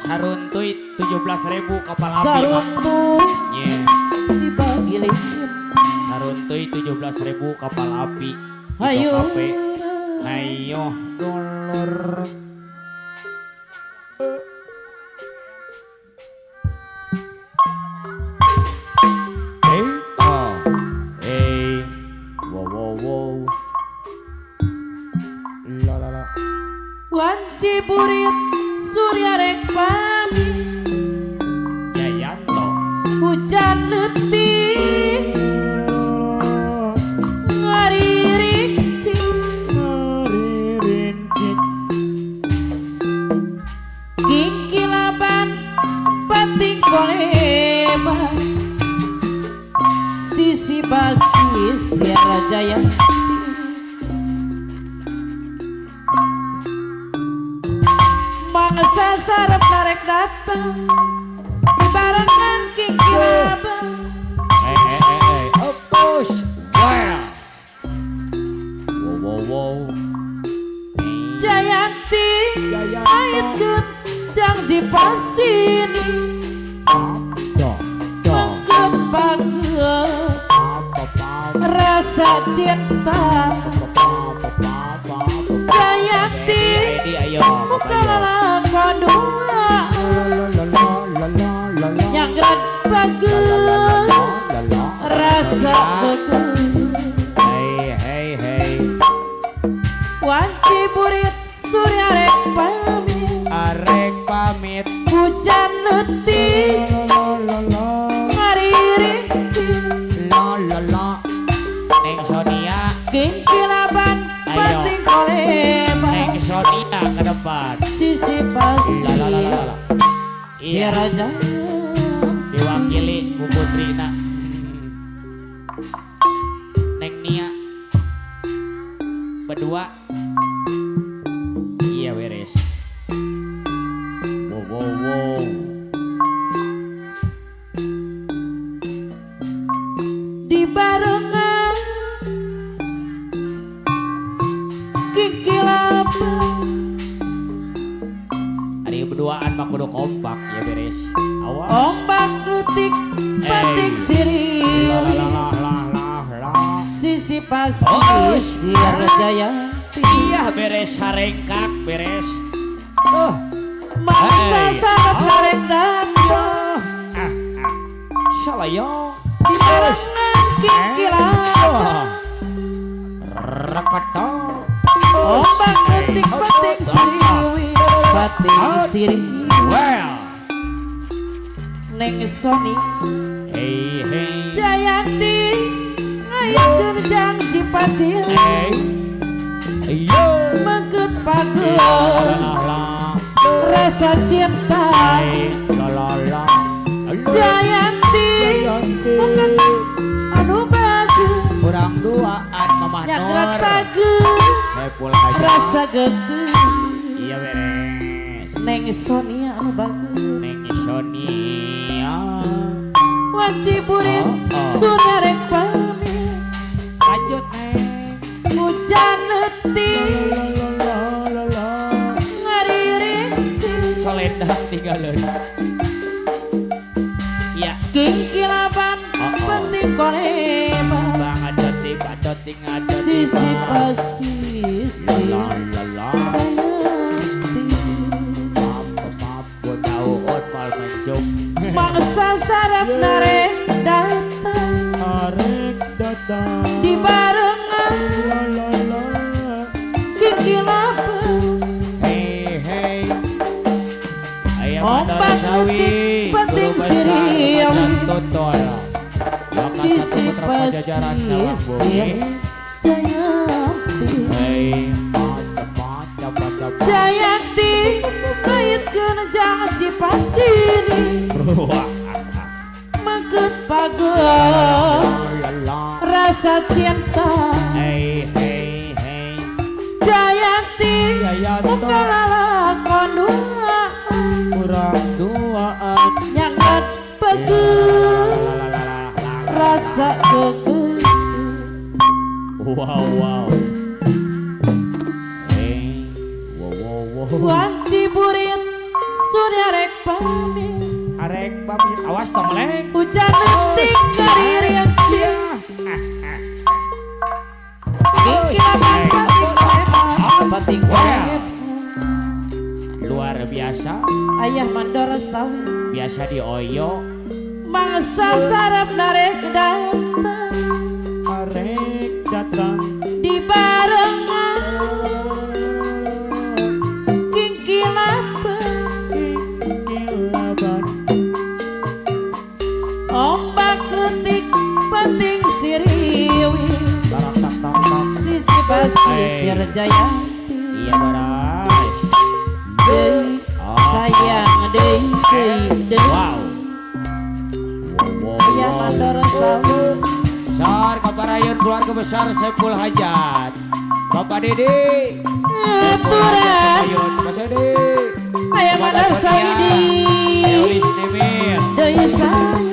[SPEAKER 5] Saruntuy 17.000 kapal api.
[SPEAKER 4] Saruntuy.
[SPEAKER 5] Yeah.
[SPEAKER 4] Dibagi 5.
[SPEAKER 5] Saruntuy 17.000 kapal api.
[SPEAKER 4] Hayu.
[SPEAKER 5] Ayo dulur. Hey, oh. Hey. Wow wow wow. La la la.
[SPEAKER 4] Wanci burit surya rek pamit.
[SPEAKER 5] Yayanto.
[SPEAKER 4] Hujan leutik ngaririnci. Kingkilaban bating kolema. Sisi basis siara jaya. Mangsa sarep narek datang dibarengan kingkilaban.
[SPEAKER 5] Opus. Wow. Wow wow wow.
[SPEAKER 4] Jayanti aitkeun janji pasini. Mangkeun pageuh rasa cinta. Jayanti muka lalakon dua. Yang gran bagus.
[SPEAKER 5] Hey hey hey.
[SPEAKER 4] Wanci burit surya rek pamit.
[SPEAKER 5] Arek pamit.
[SPEAKER 4] Hujan leutik ngaririnci.
[SPEAKER 5] La la la. Neng Sonia.
[SPEAKER 4] Kingkilaban penting koleba.
[SPEAKER 5] Neng Sonia ke depan.
[SPEAKER 4] Sisi pasir.
[SPEAKER 5] La la la la la.
[SPEAKER 4] Iya. Raja.
[SPEAKER 5] Diwakili Bu Putrina. Neng Nia. Berdua. Iya beres.
[SPEAKER 1] Wow wow wow.
[SPEAKER 4] Di barengan kingkilaban.
[SPEAKER 5] Ari berduaan mah kudu kompak ya beres. Awas.
[SPEAKER 4] Ombak leutik penting sirih.
[SPEAKER 5] La la la la la.
[SPEAKER 4] Sisi pasir jaya.
[SPEAKER 5] Iya beres sarengkak beres.
[SPEAKER 4] Mangsa sangat narek datang.
[SPEAKER 5] Salayong.
[SPEAKER 4] Di barengan kingkilaban.
[SPEAKER 5] Reketok.
[SPEAKER 4] Ombak leutik penting sirih. Penting sirih.
[SPEAKER 5] Well.
[SPEAKER 4] Neng Sony.
[SPEAKER 5] Hey hey.
[SPEAKER 4] Jayanti ngayakeun janji pasir.
[SPEAKER 5] Hey. Yo.
[SPEAKER 4] Mangkeut pageut rasa cinta.
[SPEAKER 5] La la la.
[SPEAKER 4] Jayanti muka anu bagus.
[SPEAKER 5] Kurang duaan Mamah Nur.
[SPEAKER 4] Nyangrat pageut rasa gegeut.
[SPEAKER 5] Iya beres.
[SPEAKER 4] Neng Sonia anu bagus.
[SPEAKER 5] Neng Sonia.
[SPEAKER 4] Wanci burit surya rek pamit.
[SPEAKER 5] Lanjut Neng.
[SPEAKER 4] Hujan leutik ngaririnci.
[SPEAKER 5] Solendang tinggalin. Iya.
[SPEAKER 4] Kingkilaban penting koleba.
[SPEAKER 5] Bang adoti adoti ngadoti.
[SPEAKER 4] Sisi pasisir.
[SPEAKER 5] La la la.
[SPEAKER 4] Mangsa sarap narek datang.
[SPEAKER 8] Arek datang.
[SPEAKER 4] Di barengan kingkilaban.
[SPEAKER 5] Hey hey. Ayah
[SPEAKER 4] Ombak leutik penting sirih. Sisi pesisir Jayanti. Jayanti kaitkeun janji pasiri. Mangkeut pageut rasa cinta.
[SPEAKER 5] Hey hey hey.
[SPEAKER 4] Jayanti muka lalakon duaan.
[SPEAKER 5] Kurang duaan.
[SPEAKER 4] Nyangat pageut rasa gegeut.
[SPEAKER 5] Wow wow. Hey.
[SPEAKER 1] Wow wow wow.
[SPEAKER 4] Wanci burit surya rek pamit.
[SPEAKER 5] Arek pamit. Awas temeleng.
[SPEAKER 4] Hujan leutik ngaririnci. Kingkilaban penting koleba. Penting koleba.
[SPEAKER 5] Luar biasa.
[SPEAKER 4] Ayah mandor sawi.
[SPEAKER 5] Biasa dioyo.
[SPEAKER 4] Mangsa sarap narek datang.
[SPEAKER 8] Arek datang.
[SPEAKER 4] Di barengan kingkilaban.
[SPEAKER 8] Kingkilaban.
[SPEAKER 4] Ombak leutik penting siriwi. Sisi pasisir Jayanti.
[SPEAKER 5] Iya beres.
[SPEAKER 4] Deui sayang deui deui deui.
[SPEAKER 5] Wow.
[SPEAKER 4] Ayah mandor sawi.
[SPEAKER 5] Sor kaparayun keluarga besar Saiful Hajat. Bapak Didi.
[SPEAKER 4] Aturan.
[SPEAKER 5] Mas Didi.
[SPEAKER 4] Ayah mandor sawi di.
[SPEAKER 5] Eulis Nemir.
[SPEAKER 4] Deui sayang.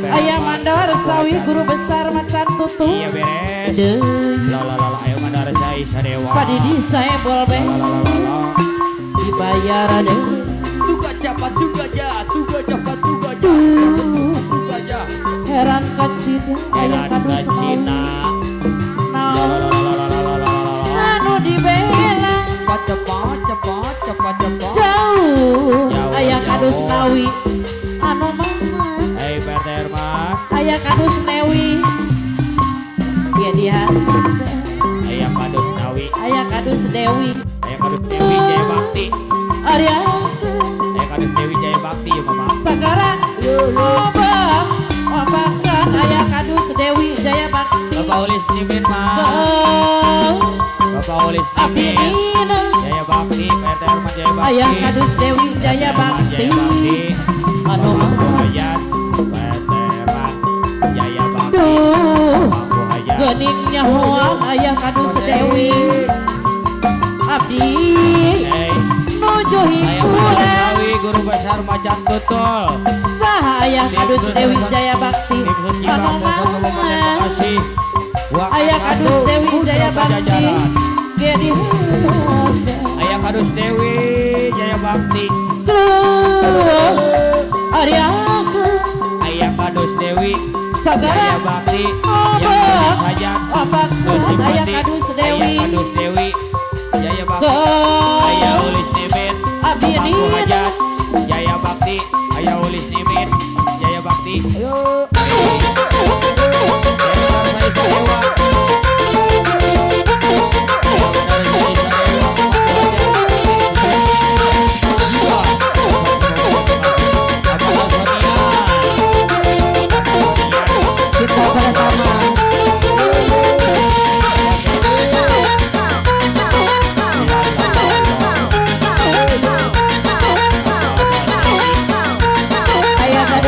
[SPEAKER 4] Ayah mandor sawi guru besar macan tutu.
[SPEAKER 5] Iya beres.
[SPEAKER 4] Deui.
[SPEAKER 5] La la la la ayah mandor sawi sadewa.
[SPEAKER 4] Pak Didi saya boleh. Dibayar deui.
[SPEAKER 1] Tuga cepat tuga ja, tuga cepat tuga ja. Tuga ja.
[SPEAKER 4] Heran kecil ayah
[SPEAKER 5] Heran
[SPEAKER 4] kadus
[SPEAKER 5] kecina.
[SPEAKER 4] Naon anu dibela.
[SPEAKER 1] Cepat cepat cepat cepat.
[SPEAKER 4] Jauh
[SPEAKER 5] Jauh,
[SPEAKER 4] ayah
[SPEAKER 5] jauh.
[SPEAKER 4] kadus nawi anu mama.
[SPEAKER 5] Hei Pak RT Herman.
[SPEAKER 4] Ayah Ayah Kadus Newi dia dia
[SPEAKER 5] Ayah Kadus Nawi
[SPEAKER 4] Ayah Kadus Dewi
[SPEAKER 5] Ayah Kadus Dewi Jaya Bakti
[SPEAKER 4] Arya
[SPEAKER 5] Ayah Kadus Dewi Jaya Bakti ya mama
[SPEAKER 4] sekarang obang obakan Ayah Kadus Dewi Jaya Bakti
[SPEAKER 5] Bapak Ulis Nimin ma Bapak Ulis Nimin Jaya Bakti Pak RT Herman Jaya Bakti
[SPEAKER 4] Ayah Kadus Dewi Jaya Bakti Anu
[SPEAKER 5] Hayat Pak RT Herman Jaya Bakti
[SPEAKER 4] Gening nyahoa Ayah Kadus Dewi Abdi nuju hiburan
[SPEAKER 5] Guru Besar Macan Tutul
[SPEAKER 4] Saha Ayah Kadus Dewi Jaya Bakti Anu Ayah Kadus Dewi Jaya Bakti Gedi
[SPEAKER 5] Ayah Kadus Dewi Jaya Bakti Ayah Kadus Dewi Jaya Bakti
[SPEAKER 4] Ayah Kadus Dewi
[SPEAKER 5] Ayah Kadus Dewi Jaya Bakti Ayah Ulis Nimin Hajat Jaya Bakti Ayah Ulis Nimin Jaya Bakti. Ayo
[SPEAKER 7] kita bersama. Ayah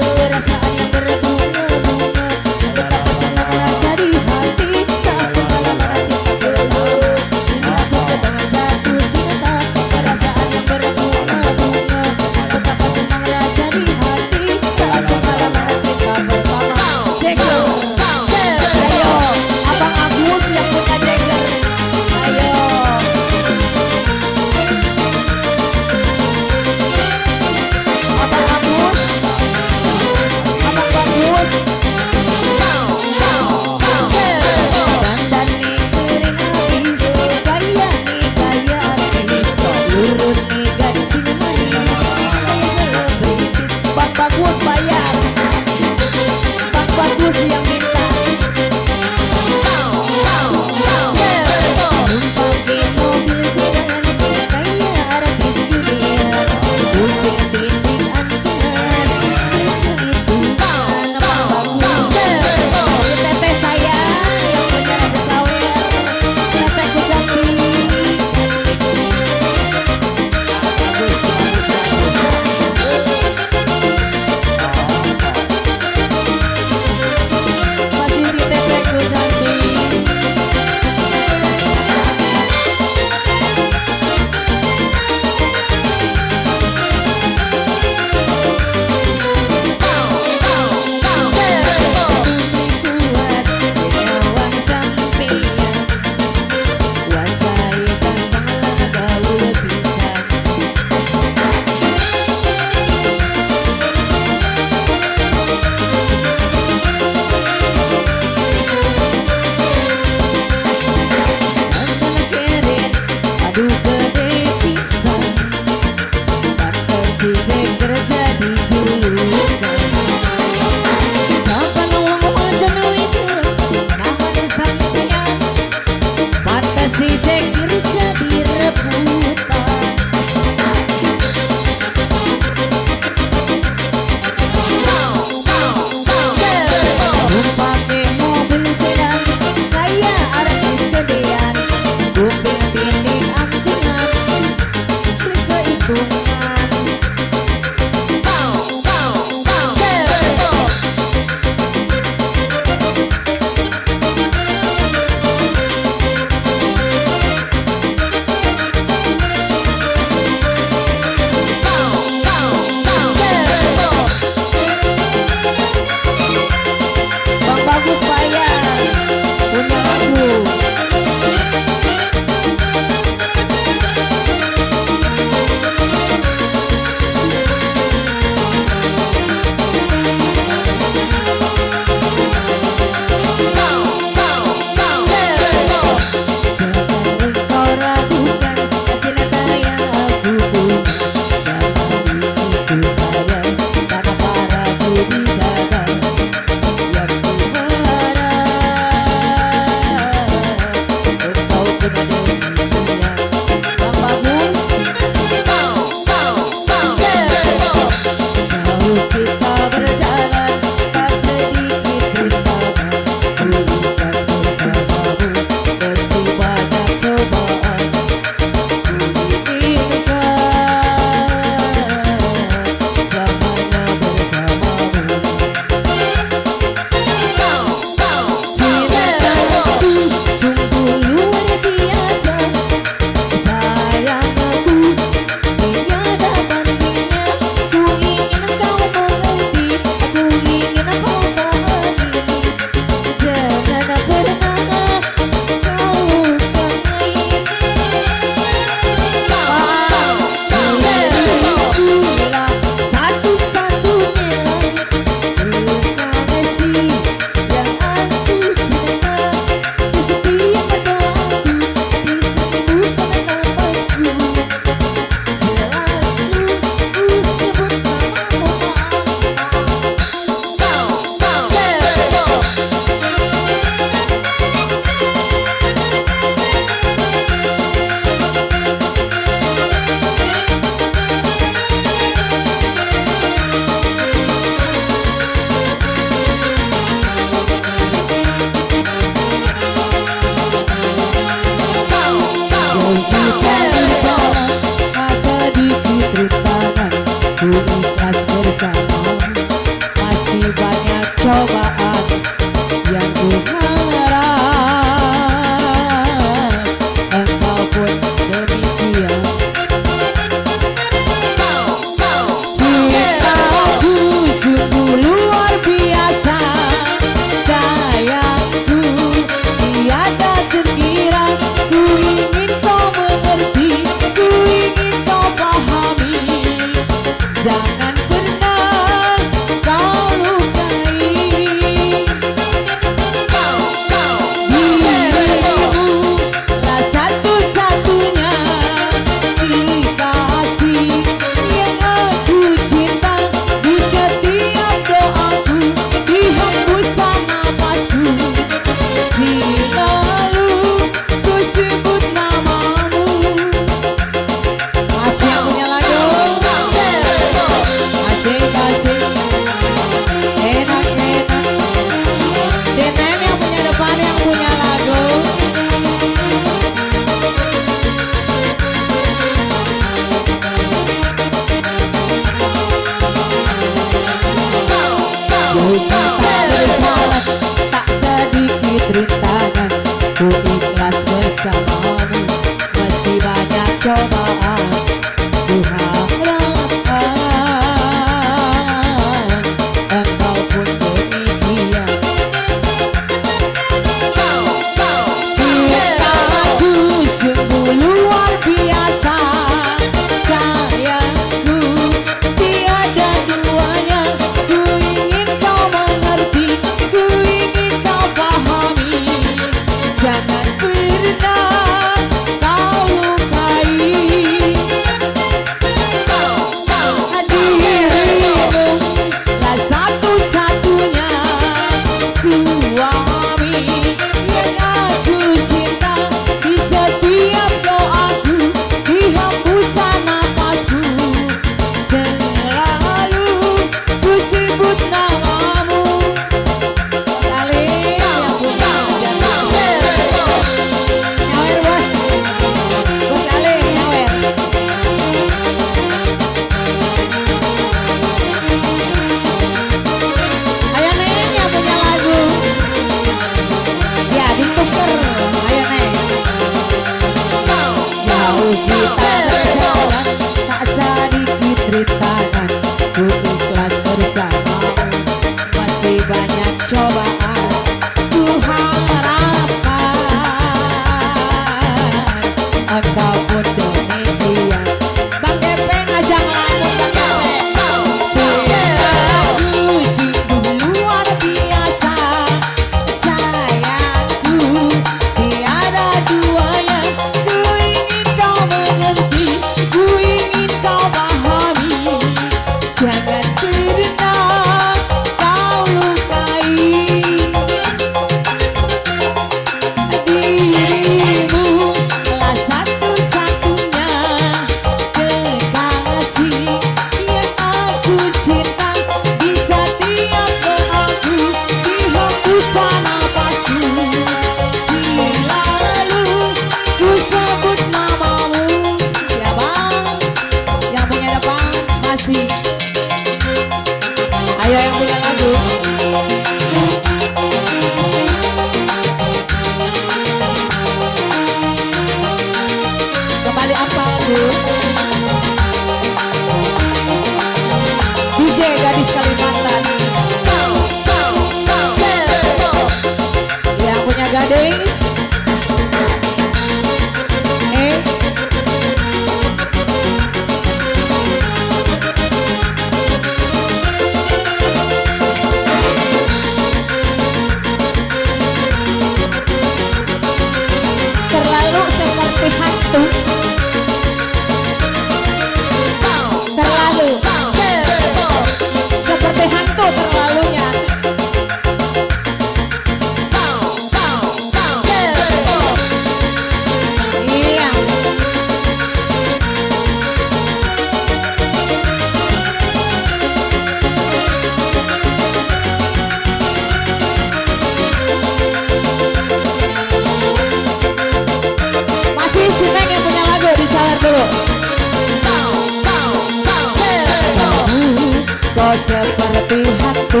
[SPEAKER 7] Kok seperti hantu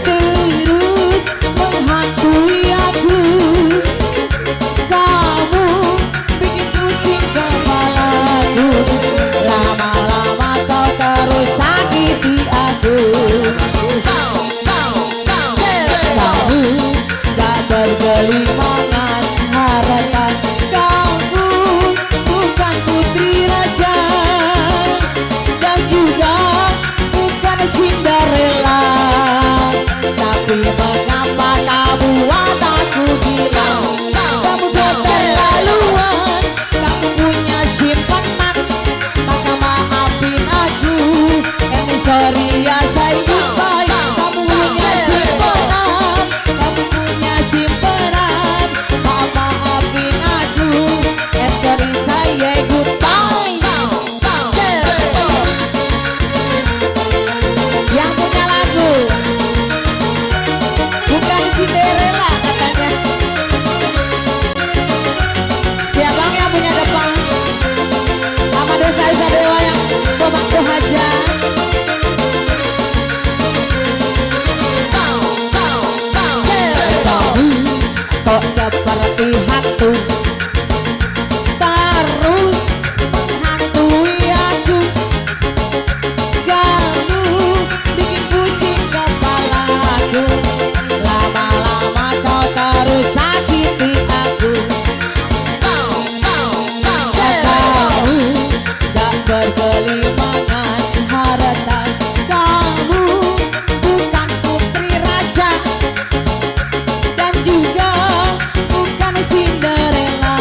[SPEAKER 7] terus menghantui aku. Kamu bikin pusing kepalaku, lama-lama kau terus sakiti aku. Kamu gak bergelimangan harta, kamu bukan putri raja dan juga bukan Cinderella. Tapi mengapa kamu buat aku gila? Kamu keterlaluan, kamu punya simpanan, maka maafin aku. I'm sorry ya say goodbye. Kamu punya simpanan, kamu punya simpanan, maafin aku. I'm sorry say goodbye. Yang punya lagu bukan Cinderella katanya. Siapa yang punya depan? Sama Desa Isa Dewa yang pemangku hajat. Kok seperti hantu terus menghantui aku. Kamu bikin pusing kepalaku, lama-lama kau terus sakiti aku. Kamu gak bergelimangan harta, kamu bukan putri raja dan juga bukan Cinderella.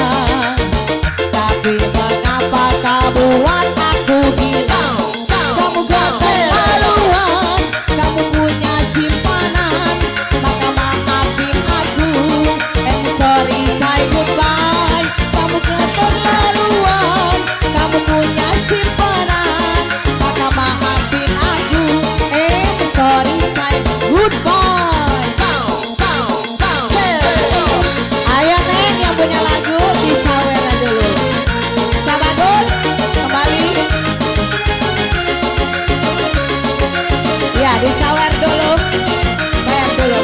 [SPEAKER 7] Tapi mengapa kau buat aku gila? Kamu keterlaluan, kamu punya simpanan, maka maafin aku. I'm sorry say goodbye. Kamu keterlaluan, kamu punya simpanan, maka maafin aku. I'm sorry say goodbye. Ayo Neng yang punya lagu disawera dulu. Sabagus kembali. Ya disawer dulu, bayar dulu.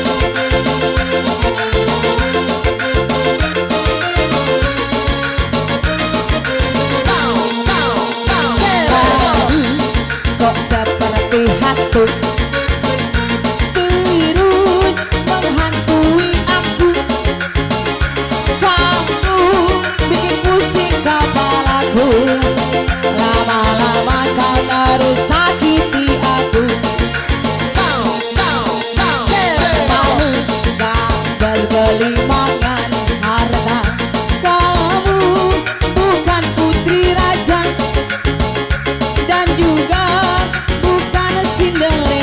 [SPEAKER 7] Kok seperti hantu terus menghantui aku. Kamu bikin pusing kepalaku, lama-lama kau terus sakiti aku. Kamu gak bergelimangan harta, kamu bukan putri raja dan juga bukan Cinderella.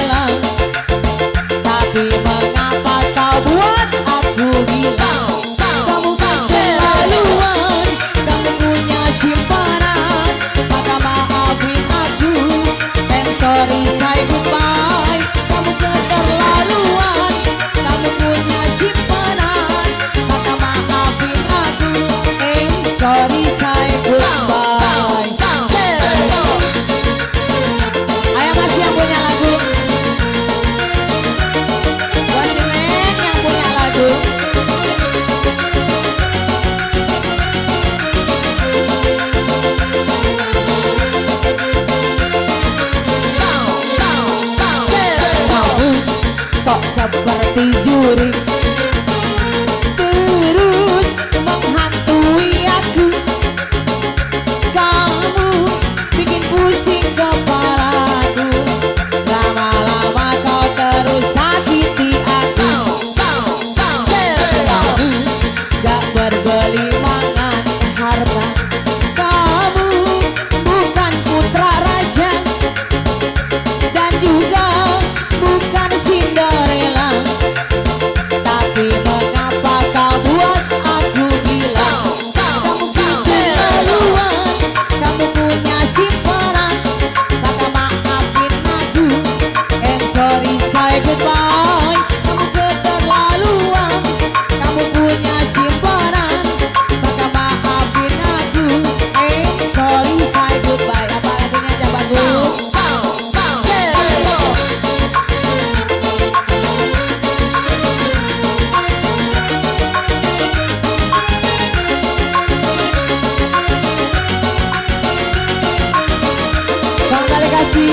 [SPEAKER 7] kasih.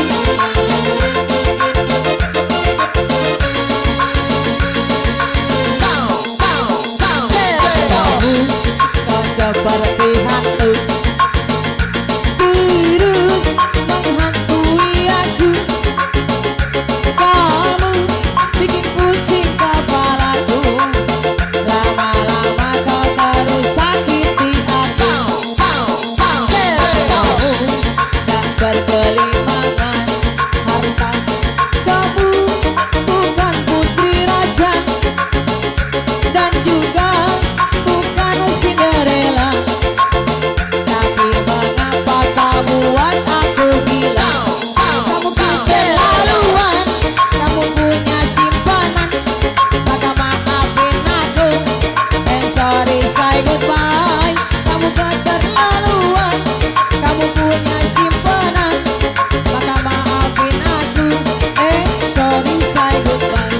[SPEAKER 7] Kamu kau seperti hantu, terus menghantui aku. Kamu bikin pusing kepalaku, lama-lama kau terus sakiti aku. Kamu tak berkelimangan harta, kamu bukan putri raja dan juga bukan Cinderella. Tapi mengapa kau buat aku gila? Kamu keterlaluan, kamu punya simpanan, maka maafin aku. I'm sorry, say goodbye. Kamu keterlaluan, kamu punya simpanan, maka maafin aku. Sorry, say goodbye.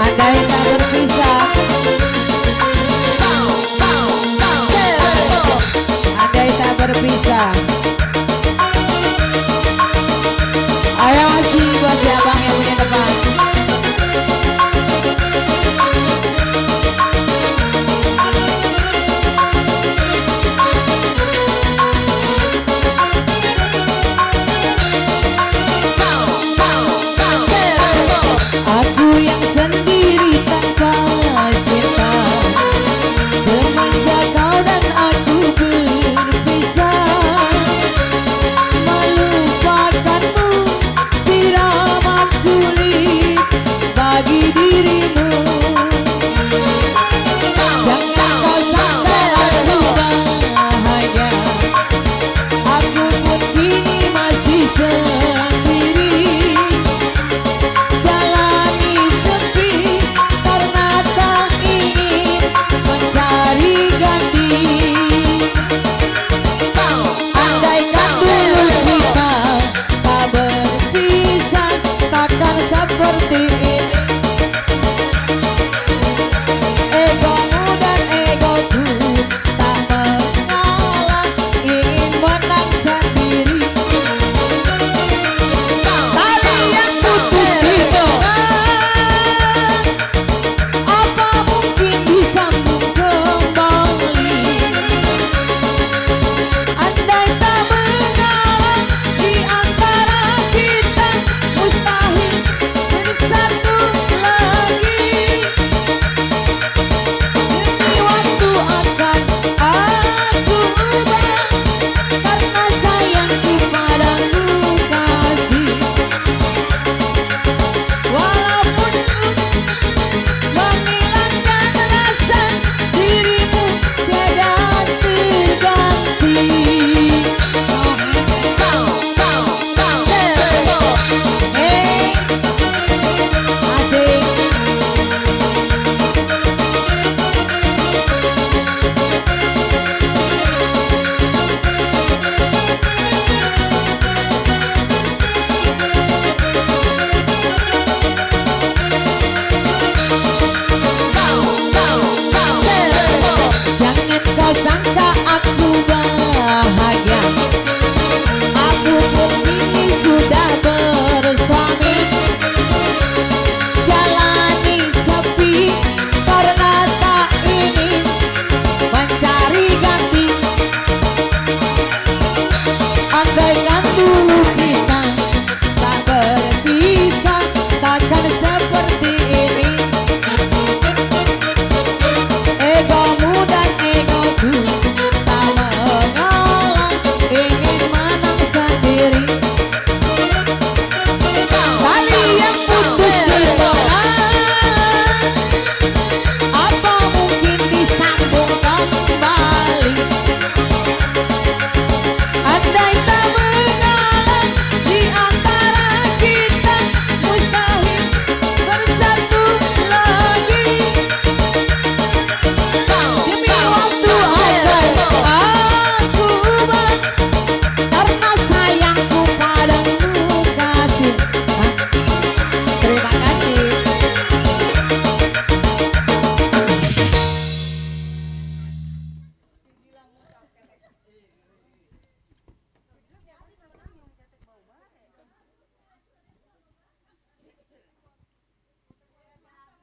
[SPEAKER 7] Andai tak berpisah, andai tak berpisah. Ayo masih buat si abang yang punya depan. Aku yang sendiri tanpa cinta, semenjak kau dan aku berpisah. Melupakanmu tiramat sulit bagi dirimu. Jangan kau sangka aku bahagia, aku pun kini masih sendiri. Jalani sepi karena tak ingin mencari ganti. Andaikan dulu kita tak berpisah, takkan seperti ini. Egomu dan egoku tak mengalah, ingin menang sendiri. Tali yang putus di tengah, apa mungkin disambung kembali? Andai tak mengalah di antara kita, mustahil bersatu lagi. Demi waktu akan aku ubah, karena sayangku padamu kasih. Walaupun menghilangkan rasa dirimu tiada terganti. Hey, asik. Jangan kau sangka